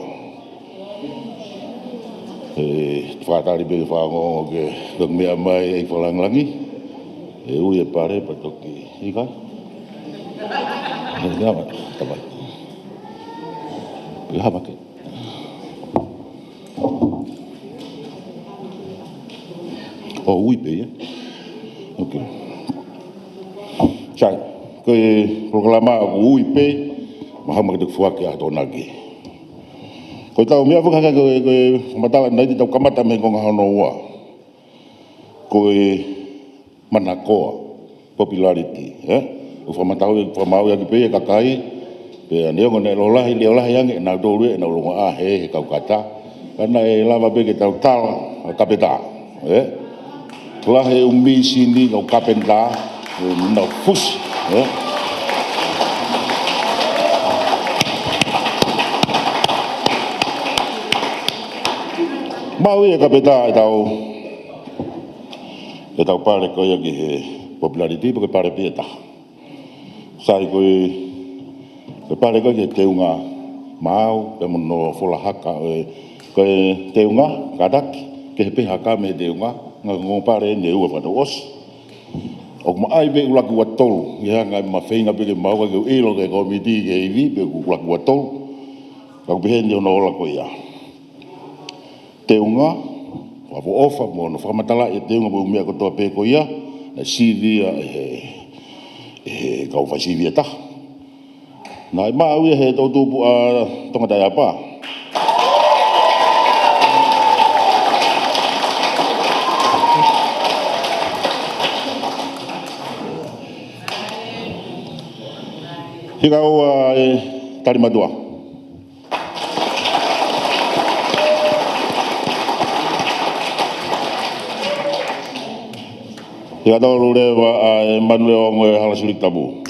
ʻE, fakatali pē ke fakaongoongo ke, ke meʻa mai e fakalāngilangi. ʻE ui e pale pea toki ʻikai. ʻE, ia ma, tama. ʻE, hama ke. ʻO ui pē ia. Ok. Sai, ko e polokalama ʻoku ui pē, mahalo ma ke toki foaki ʻa e Tokonaki. Ko ʻetau meʻa fakahakai ko e, ko e fakamatala naʻe ʻi ai te tau kamata mei he konga hono ua. Ko e manakoa, popularity, ʻe? ʻOku fakamatala, fakamaauʻi ʻaki pē ia e kakai, pea neongo naʻe leʻolahi, leʻolahi ange, naʻa nau tōlue, naʻa nau longoaʻa he, he kau kata. Ka naʻe lava pē ke tau tala, ʻa e kapetā, ʻe? Lahi e ʻū mīsini ʻo e kapetā, ʻe nau fusi, ʻe? Maʻu ia e kapetā ʻetau, ʻetau pale ko ia ki he popularity, pe ko e pale pē ʻe taha. Sai ko e, ko e pale ko ē ki he teunga maau, pea mo hono fola haka, ʻe, ko e teunga, kātaki, kehe pē haka mei he teunga, ngaahi ongo pale eni ʻe ua fakaʻosi. ʻOku maʻai pē ʻuluaki ua tolu, ʻi he anga ʻema feinga pē ke maau ka ke ʻilo ki he kōmiti ki he ivi, pē ʻuluaki ua tolu. Ka ʻoku pehē ni hono ola ko ia. Teunga, fakaʻofoʻofa mo hono fakamatalaʻi e teunga mo e ʻū meʻa kotoa pē ko ia, naʻe sivi ia ʻe he, ʻe he kau faisivi ʻe taha. Naʻe maʻu ia he toʻutupu ʻa Tongataʻeapa. Hika ua ʻe Talimatua. Hika tolu leva ʻa e Manuleongo ʻe Hala Siliki Tapu.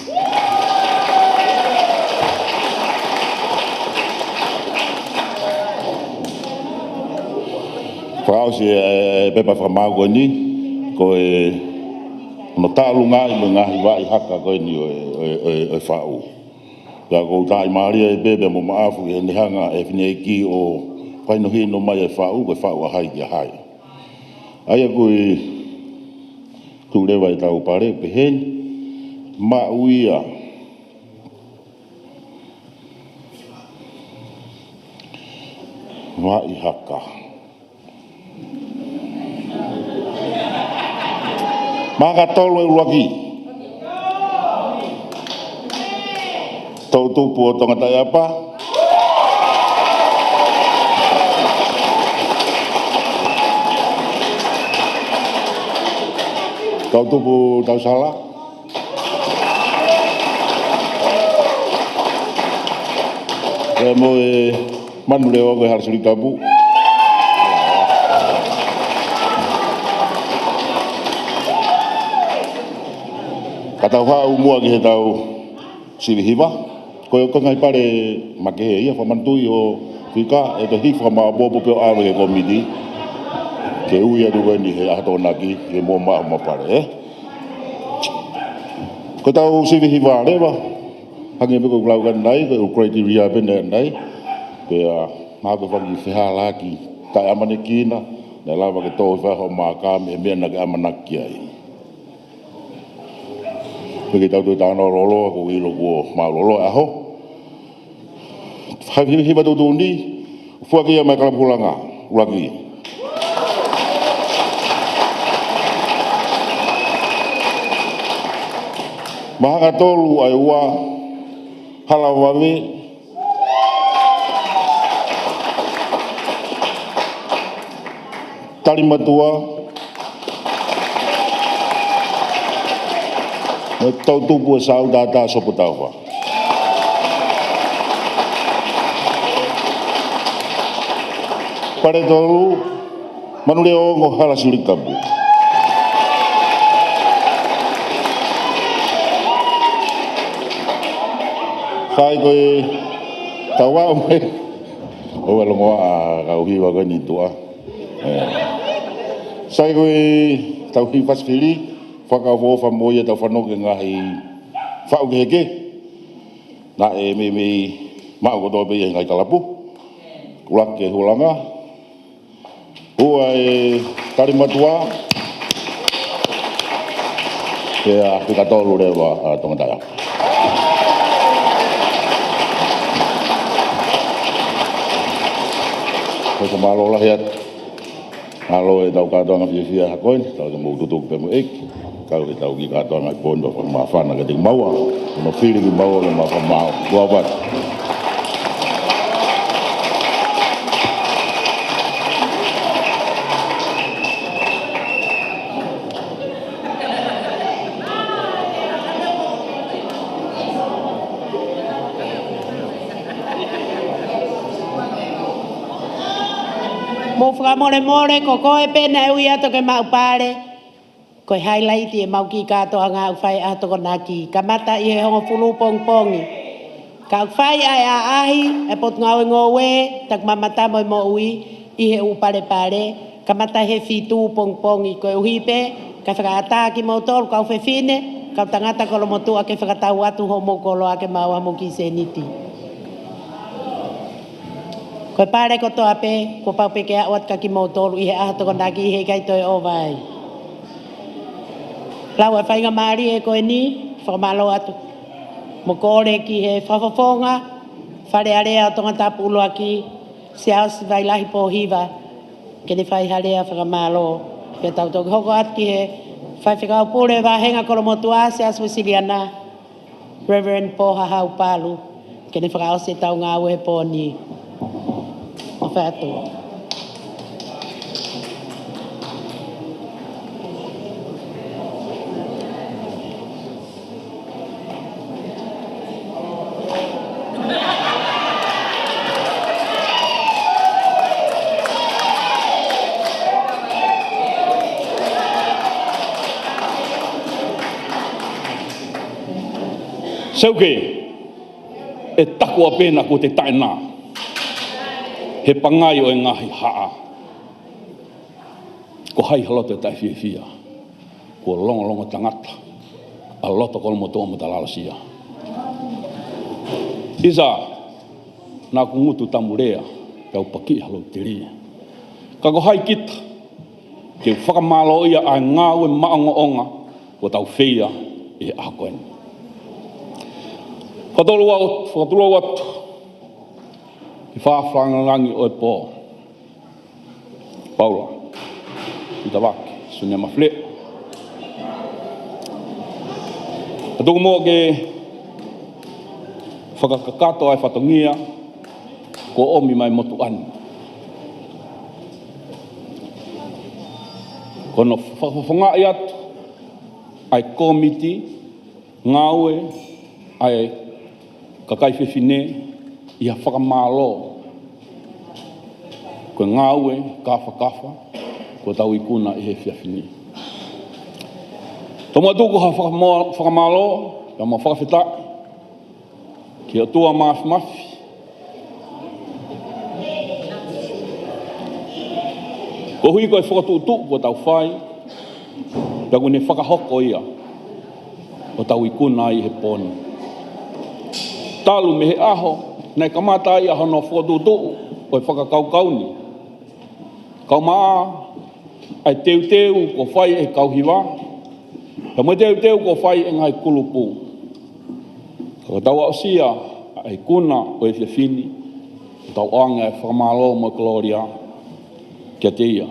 Fakaʻosi e, e pepa fakamaau ko eni, ko e, hono taʻolunga ai mo e ngaahi vaʻi haka ko eni ʻo e, ʻo e, ʻo e, ʻo e faʻu. Pea ʻoku ou taaʻi mālie pē pea mo maʻafu ʻi heʻene hanga ʻe he fineʻeiki ʻo fakahinohino mai e faʻu, ko e faʻu ʻa hai kia hai. ʻA ia ko e tuʻu leva ʻetau pale pehē ni, maʻu ia. Vaʻi haka. Mahaka tolu e ʻuluaki. Toʻutupu ʻo Tongataʻeapa. Toʻutupu Tausala. Pea mo e Manu Leoongo ʻi he Hala Siliki Tapu. Ka tau haʻu muʻa ki heʻetau sivi hiva. Ko e, ko e ngaahi pale makehe ia, fakamanatuʻi ʻo fika, ʻe toe hiki fakamāʻopoʻopo pē ʻo ʻave ki he kōmiti. Ke ui atu ko eni he ʻaho Tokonaki, ke mou maʻu homou pale, ē? Ko ʻetau sivi hiva leva, hangē pē ko ʻeku lau ʻanenai, ko e ʻū criteria pē ʻanenai. Pea, mahalo ko e fanga fehālaaki taʻeʻamanekina, naʻe lava ke tō hifo hoʻo maaka mei he meʻa naʻá ke ʻamanaki ai. Pea ke tau toe talanoa lōloa, ʻoku ou ʻilo kuo mālōlō e ʻaho. Fai e sivi hiva tuʻutuʻuni, foaki ia maʻá e kalapu Hūlanga, ʻuluaki. Mahaka tolu ʻa e ua, Hala Vave. Talimatua. Mo e toʻutupu ʻo Sautata Sopu Taufa. Pale tolu, Manu Leoongo Hala Siliki Tapu. Sai ko ʻetau aʻu mai. ʻOua ʻe longoaʻa kau hiva ko eni tuʻa. Ē. Sai ko ʻetau hiva fasi fili, fakaʻofoʻofa mo ia ʻetau fanongo ki he ngaahi faʻu kehekehe. Naʻe meimei maʻu kotoa pē ia he ngaahi kalapu. ʻUluaki e Hūlanga. Ua e Talimatua. Pea fika tolu leva ʻa Tongataʻeapa. Ko e fakamālō lahi atu. Mālō ʻetau kātoanga fiefia he ʻaho ko eni, tau ke mou tutuku pē mo e ʻEiki. Kau ke tau ki he kātoanga ʻi he pō ni, fakamāfana kiate kimaua. Hono fili kimaua ke mau fakamaau. Kuo pau. Mou fakamolemole, ko koe pē naʻe ui atu ke maʻu pale. Ko e highlight ʻemau kiʻi kātoanga ʻoku fai he ʻaho Tokonaki. Kamata ʻi he hongofulu pongipongi. Ka ʻoku fai ʻa e ʻaʻahi ʻa e Potungāue Ngoue, Takimakamata mo e Moʻui, ʻi he ʻū palepale, kamata he fitu pongipongi. Koeʻuhi pē, kae fakaʻatā kimoutolu kau fefine, kau tangata kolomotuʻa ke fakatau atu hoʻomou koloa ke maʻu haʻamou kiʻi sēniti. Ko e pale kotoa pē, kuo pau pē ke aʻu atu kia kimoutolu ʻi he ʻaho Tokonaki, ʻe ʻikai toe ʻova ai. Lau ʻa e faingamālie ko eni, fakamālō atu mo kole ki he Fakafofonga Fale Alea ʻo Tongatapu ʻUluaki, Siaosi Vailahi Pōhiva, ke ne fai ha lea fakamālō. Pea tau toki hoko atu ki he Faifekau Pule Vāhenga Kolomotuʻa, Siaosi Uēsiliana, Reverend Pō Hahau Palu, ke ne fakaʻosi ʻetau ngāue he pō ni. ʻOfa atu. Seuke, ʻe taku ʻa pena ko te taʻena he pangai ʻo e ngaahi haʻa. Ko hai ha loto ʻe taʻefiefia, kuo longolongo tangata ʻa loto kolomotuʻa mo talalosia. ʻIsa, naʻa ku ngutu tamu lea, pea u pakiʻi ha lou teli. Ka ko hai kita ke fakamālōʻia ʻa e ngāue maʻongoʻonga kuo tau feia ʻi he ʻaho ko eni. Fakatulou atu, fakatulou atu ki he fakafakalāngilangi ʻo e pō. Paula Pitavake Sunia Mafileʻo. ʻA tuku muʻa ke fakakakato ʻa e fatongia kuo ʻomi mai motuʻa ni. Ko hono fakafofongaʻi atu ʻa e kōmiti ngāue ʻa e kakai fefine ʻi ha fakamālō. Ko e ngāue kāfakafa kuo tau ikuna ʻi he efiafi ni. Tomuʻa tuku ha fakamo-, fakamālō, pea mo e fakafetaʻi ki he ʻOtua Māfimafi. Koeʻuhi ko e fokotuʻutuʻu kuo tau fai, pea kuo ne fakahoko ia ʻo tau ikuna ai he pō ni. Talu mei he ʻaho naʻe kamata ai ʻa hono fokotuʻutuʻu ʻo e fakakaukau ni, kae ʻumaʻā ʻa e teuteu kuo fai ʻe he kau hiva, pea mo e teuteu kuo fai ʻe he ngaahi kulupu. Ka kuo tau aʻusia ʻa e ikuna ʻo e efiafi ni, kuo tau ʻoange ʻa e fakamālō mo e kolōlia kiate ia.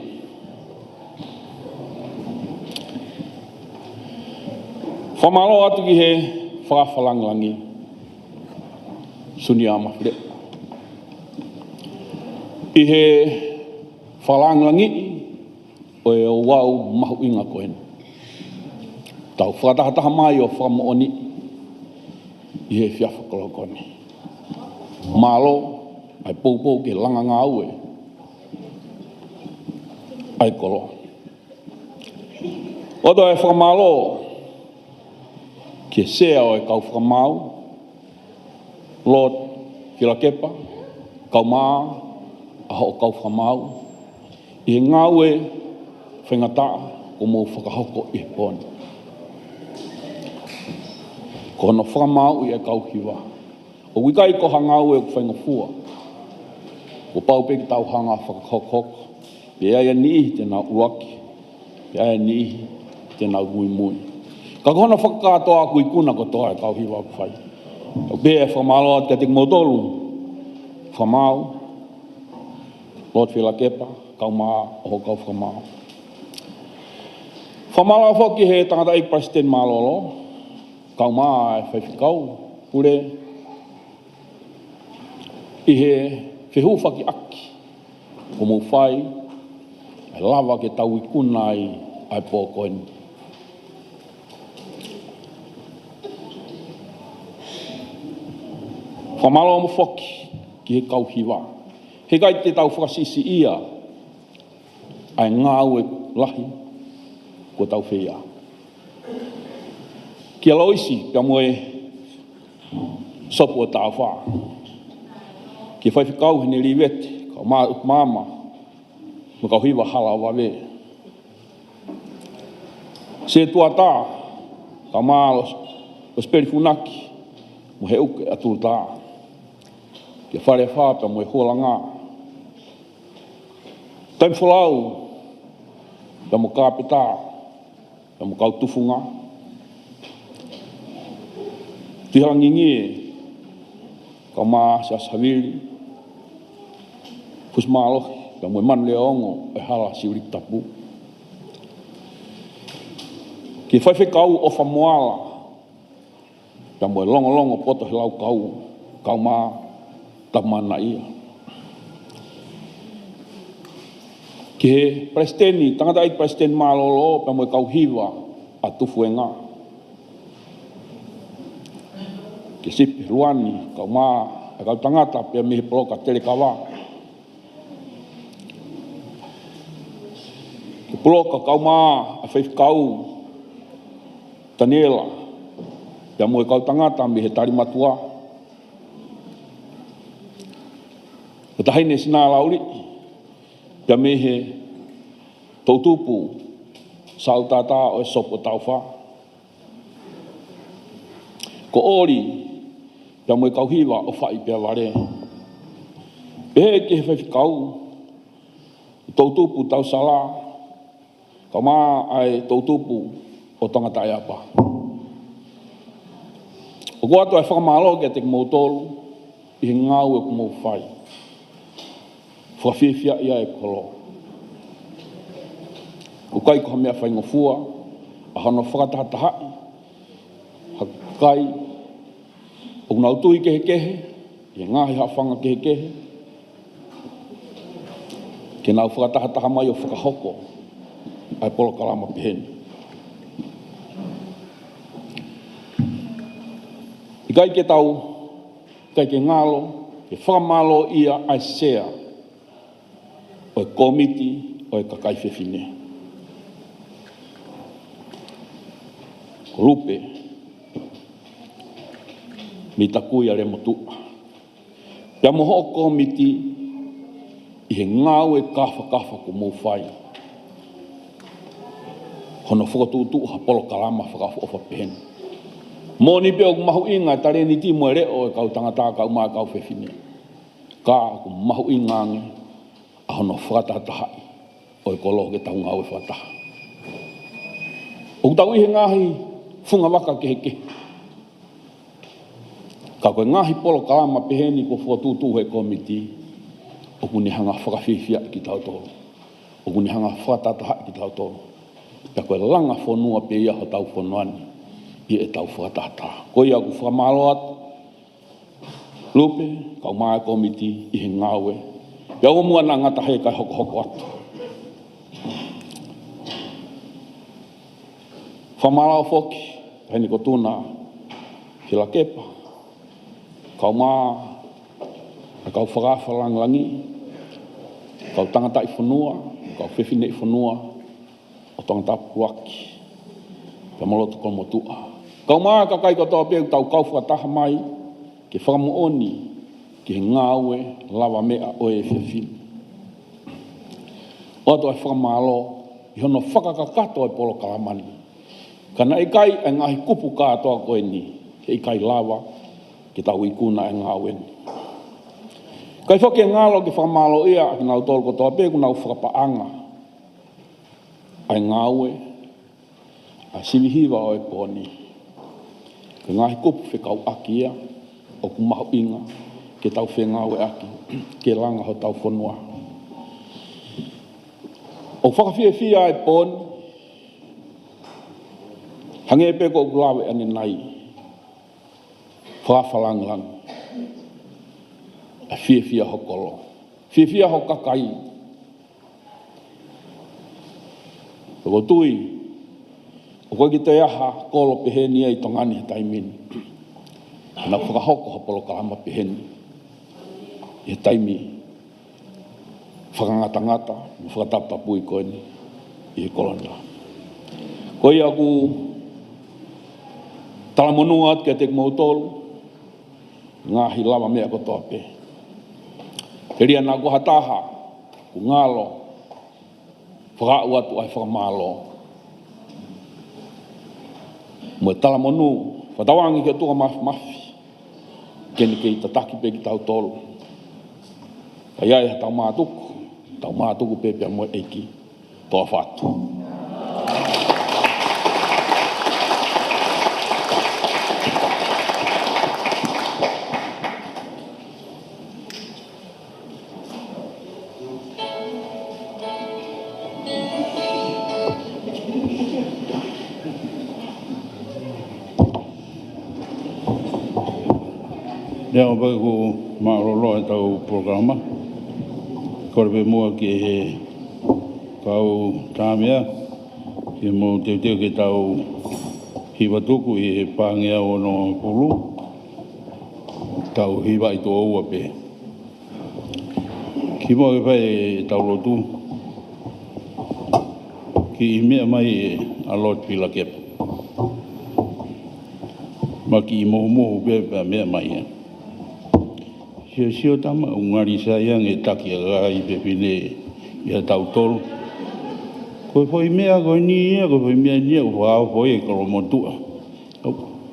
Fakamālō atu ki he fakafakalāngilangi Sunia Mafileʻo ʻi he fakalāngilangiʻi ʻo e ouau mahuʻinga ko eni. Tau fakatahataha mai ʻo fakamoʻoniʻi ʻi he efiafi koloa ko eni. Mālō ʻa e poupou ke langa ngāue ʻa e koloa. ʻOatu ʻa e fakamālō ki he sea ʻo e kau fakamaau, Lord Fielakepa, kae ʻumaʻā ʻa hoʻo kau fakamaau, ʻi he ngāue faingataʻa kuo mou fakahoko ʻi he pō ni. Ko hono fakamāuʻi ʻa e kau hiva. ʻOku ʻikai ko ha ngāue ʻoku faingofua. Kuo pau pē ke tau hanga ʻo fakahokohoko. Pea ʻi ai ʻa e niʻihi te nau ʻuluaki, pea ʻi ai ʻa e niʻihi te nau muimui. Ka ko hono fakakātoa ʻoku ikuna kotoa ʻa e kau hiva ʻoku fai. ʻOku pehē ʻa e fakamālō atu kiate kimoutolu fakamaau, Lord Fielakepa, kae ʻumaʻā hoʻo kau fakamaau. Fakamālō foki ki he tangataʻeiki Palesiteni Mālōlō, kae ʻumaʻā e faifekau pule, ʻi he fehufakiʻaki kuo mou fai, ʻe lava ke tau ikuna ai ʻa e pō ko eni. Fakamālō mo foki ki he kau hiva. Heʻikai te tau fakasiʻisiʻia ʻa e ngāue lahi kuo tau feia. Kia Loisi pea mo e Sopu ʻo Tāufa. Ki he faifekau Hene Livete, kae ʻumaʻā ʻUtumaama, mo e kau hiva Hala ʻo Vave. Setuata, kae ʻumaʻā Los-, Losipeli Funaki, mo Heuke ʻa Tulutā. Kia Falefa pea mo e Hualanga. Taimi Folau, pea mo Kāpeta, pea mo e kau tufunga. Tuʻi Hala Ngingie, kae ʻumaʻā Siaosi Havili, Fusi Mālohi, pea mo e Manu Leongo ʻo e Hala Siuliki Tapu. Ki he faifekau ʻOfa Moala, pea mo e Longolongo Poto he Laukau, kae ʻumaʻā Tamana ia. Ki he Palesiteni, tangataʻeiki Palesiteni Mālōlō, pea mo e kau hiva ʻa Tufuenga. Ki he Sipi Luani, kae ʻumaʻā e kau tangata pea mei he poloka Telekava. Ki he poloka kae ʻumaʻā ʻa e faifekau Taniela, pea mo e kau tangata mei he Talimatua. Ko Taʻahine Sinā Lauliʻi, pea mei he Toʻutupu Sautata ʻo e Sopu ʻo Taufa, ko ʻOli pea mo e kau hiva ʻo Faʻi pea Vale. Pehē ki he faifekau, Toʻutupu Tausala, kae ʻumaʻā e Toʻutupu ʻo Tongataʻeapa. ʻOku ʻoatu ʻa e fakamālō kiate kimoutolu ʻi he ngāue ʻoku mou fai. Fakafiefia ia e kolo. ʻOku ʻikai ko ha meʻa faingofua ʻa hono fakatahatahaʻi ha kakai ʻoku nau tui kehekehe, ʻi he ngaahi haʻofanga kehekehe, ke nau fakatahataha mai ʻo fakahoko ʻa e polokalama pehē ni. ʻIkai ke tau, ʻikai ke ngalo ke fakamālōʻia ʻa e sea ʻo e kōmiti ʻo e kakai fefine, ko Lupe Mitakuia Lemotuʻa, pea mo hoʻo kōmiti ʻi he ngāue kāfakafa kuo mou fai hono fokotuʻutuʻu ha polokalama fakaʻofoʻofa pehē ni. Moʻoni pē ʻoku mahuʻinga e talēniti mo e leʻo ʻo e kau tangata kae ʻumaʻā e kau fefine, ka ʻoku mahuʻinga ange ʻa hono fakatahatahaʻi ʻo e kolo ke tau ngāue fakataha. ʻOku tau ʻi he ngaahi fungavaka kehekehe, ka ko e ngaahi polokalama pehē ni kuo fokotuʻutuʻu ʻe he kōmiti, ʻoku ne hanga fakafiefiaʻi kitautolu, ʻoku ne hanga fakatahatahaʻi kitautolu. Pea ko e langa fonua pē ia hotau fonua ni ʻi heʻetau fakatahataha. Ko ia ʻoku fakamālō atu Lupe, kae ʻumaʻā e kōmiti ʻi he ngāue, pea ʻoua muʻa naʻa ngata he kae hokohoko atu. Fakamālō foki, Taʻahine Kotuna Hilakepa, kae ʻumaʻā e kau fakaafe lāngilangi, kau tangataʻi fonua, kau fefineʻi fonua ʻo Tongatapu, Kuaki pea mo Lotokolomotuʻa, kae ʻumaʻā e kakai kotoa pē ʻoku tau kau fakataha mai ke fakamoʻoni ki he ngāue lavameʻa ʻo e efiafi ni. ʻOatu ʻa e fakamālō ʻi hono fakakakato e polokalama ni. Ka naʻe ʻikai ʻa e ngaahi kupu kātoa ko eni, heʻikai lava ke tau ikuna e ngāue ni. ʻIkai foki ke ngalo ke fakamālōʻia ʻa kinautolu kotoa pē kuo nau fakapaʻanga ʻa e ngāue ʻa e sivi hiva ʻo e pō ni. Ko e ngaahi kupu fekauʻaki ia ʻoku mahuʻinga ke tau fengāueʻaki ke langa hotau fonua. ʻOku fakafiefia e pō ni, hangē pē ko ʻeku lave ʻanenai, fakaafe lāngilangi, ʻa e fiefia ho kolo, fiefia ho kakai. ʻOku ou tui ʻoku ʻikai ke toe ʻi ai ha kolo pehē ni ʻi Tonga ni he taimi ni. Naʻa nau fakahoko ha polokalama pehē ni ʻi he taimi fakangatangata mo fakataputapui ko eni ʻi he Kolonilā. Ko ia ʻoku talamonū atu kiate kimoutolu, ngaahi lavameʻa kotoa pē. Telia naʻa ko ha taha kuo ngalo fakaaʻu atu ʻa e fakamālō mo e talamonū, fakatauange ki he ʻOtua Māfimafi ke ne kei tataki pē kitautolu. Ka ʻi ai haʻatau mātuku, tau mātuku pē pea mo e ʻEiki. Toa fatu. Lea ʻo pau ʻoku mālōlō ʻetau polokalama. Kole pē muʻa ki he kau tāmea ke mou teuteu ke tau hiva tuku ʻi he pāngeau onongofulu, tau hiva ʻi tuʻo ua pē. Kimuʻa ke fai ʻetau lotu, kiʻi meʻa mai ʻa Lord Pilakepa. Ma kiʻi mohumohu pē pea meʻa mai ia. Siosio tama, ʻoku ngali sai ange e taki ʻa e kakai fefine ʻia tautolu. Ko e foʻi meʻa ko eni ia, ko e foʻi meʻa eni ia ʻoku fakaofo ai e kolomotuʻa.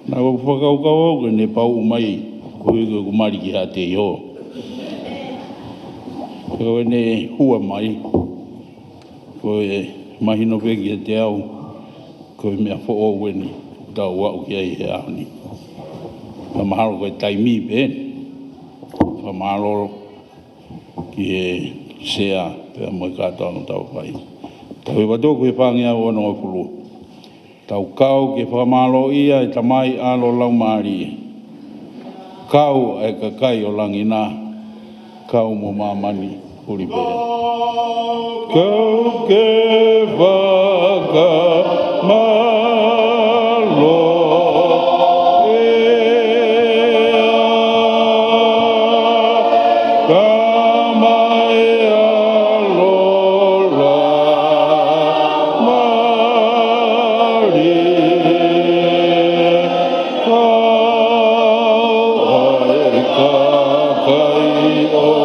Naʻá ku fakakaukau au ko ʻene pauʻu mai, ko e, ko ʻeku mali ki Haʻateiho. Ko ʻene hua mai, ko e mahino pē kiate au, ko e meʻa foʻou eni ʻoku tau aʻu ki ai he ʻaho ni. Fakamālō ko e taimi pē eni. Fakamālō ki he sea pea mo e kātoanga ʻoku tau fai. Tau hiva atu ki he fāngeau onongofulu. Tau kau ke fakamālōʻia e Tamai, ʻAlo, Laumālie. Kau ʻa e kakai ʻo langi na, kau mo māmani huli pē. Kau ke fakamālō e Tamai, ʻAlo, Laumālie. Kau ʻa e kakai ʻo langi na.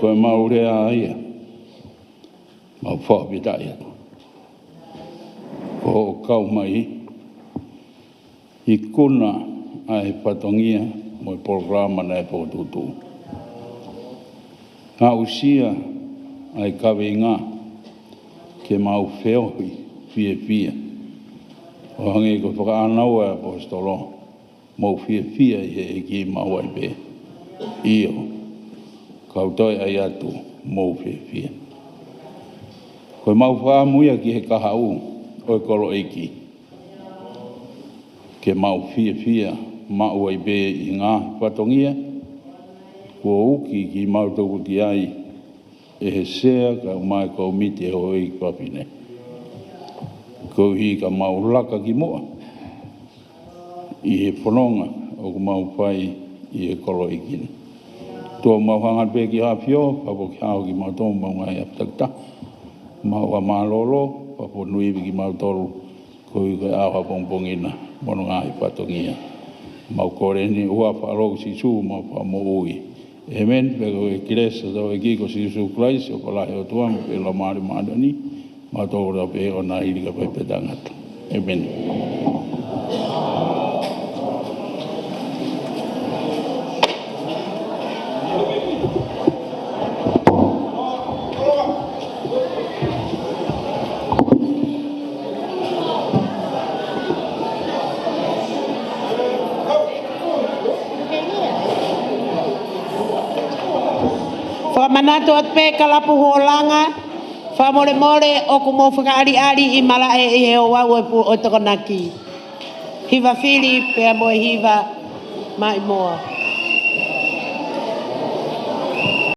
Ko e mau lea ia, mau fakafetaʻi atu. Ko hoʻo kau mai, ikuna ʻa e fatongia mo e polokalama naʻe fokotuʻutuʻu. Aʻusia ʻa e kaveinga ke mau feohi fiefia. ʻO hangē ko e fakaʻānaua ʻa e ʻaposetolo, mou fiefia ʻi he ʻEiki maʻu ai pē. ʻIo, kau toe ʻai atu, mou fiefia. Ko e mau fakaʻamu ia ki he kahaʻu ʻo e koloʻeiki, ke mau fiefia maʻu ai pē ʻi he ngaahi fatongia kuo uki kimautolu ki ai ʻe he sea kae ʻumaʻā e kōmiti ʻo e houʻeiki fafine, koeʻuhi ka mau laka ki muʻa ʻi he fononga ʻoku mau fai ʻi he koloʻeiki ni. ʻOtua, mau hanga pē ki he ʻAfio, pea mo ke hao kimautolu ʻi he ngaahi ʻaho takitaha. Mau fakamālōlō, pea mo ʻomi kimautolu koeʻuhi ko e ʻaho ʻapongipongi na mo hono ngaahi fatongia. Mau kole eni ʻi he huafa ʻo Sīsū homau Fakamoʻui. ʻĒmeni. Pea ko e kelesi ʻa hotau ʻEiki ko Sīsū Kalaisi, ʻofa lahi ʻa e ʻOtua, mo e feohi ʻa e Laumālie Māʻoniʻoni, mo e tokolahi pē ʻo na hili ka fai pē tangata. ʻĒmeni. Fakamanatu atu pē, kalapu Huolanga, fakamolemole ʻoku mou fakaʻaliʻali ʻi malaʻe ʻi he ouau ʻo e pu-, ʻo e Tokonaki. Hiva fili pea mo e hiva maʻimoa.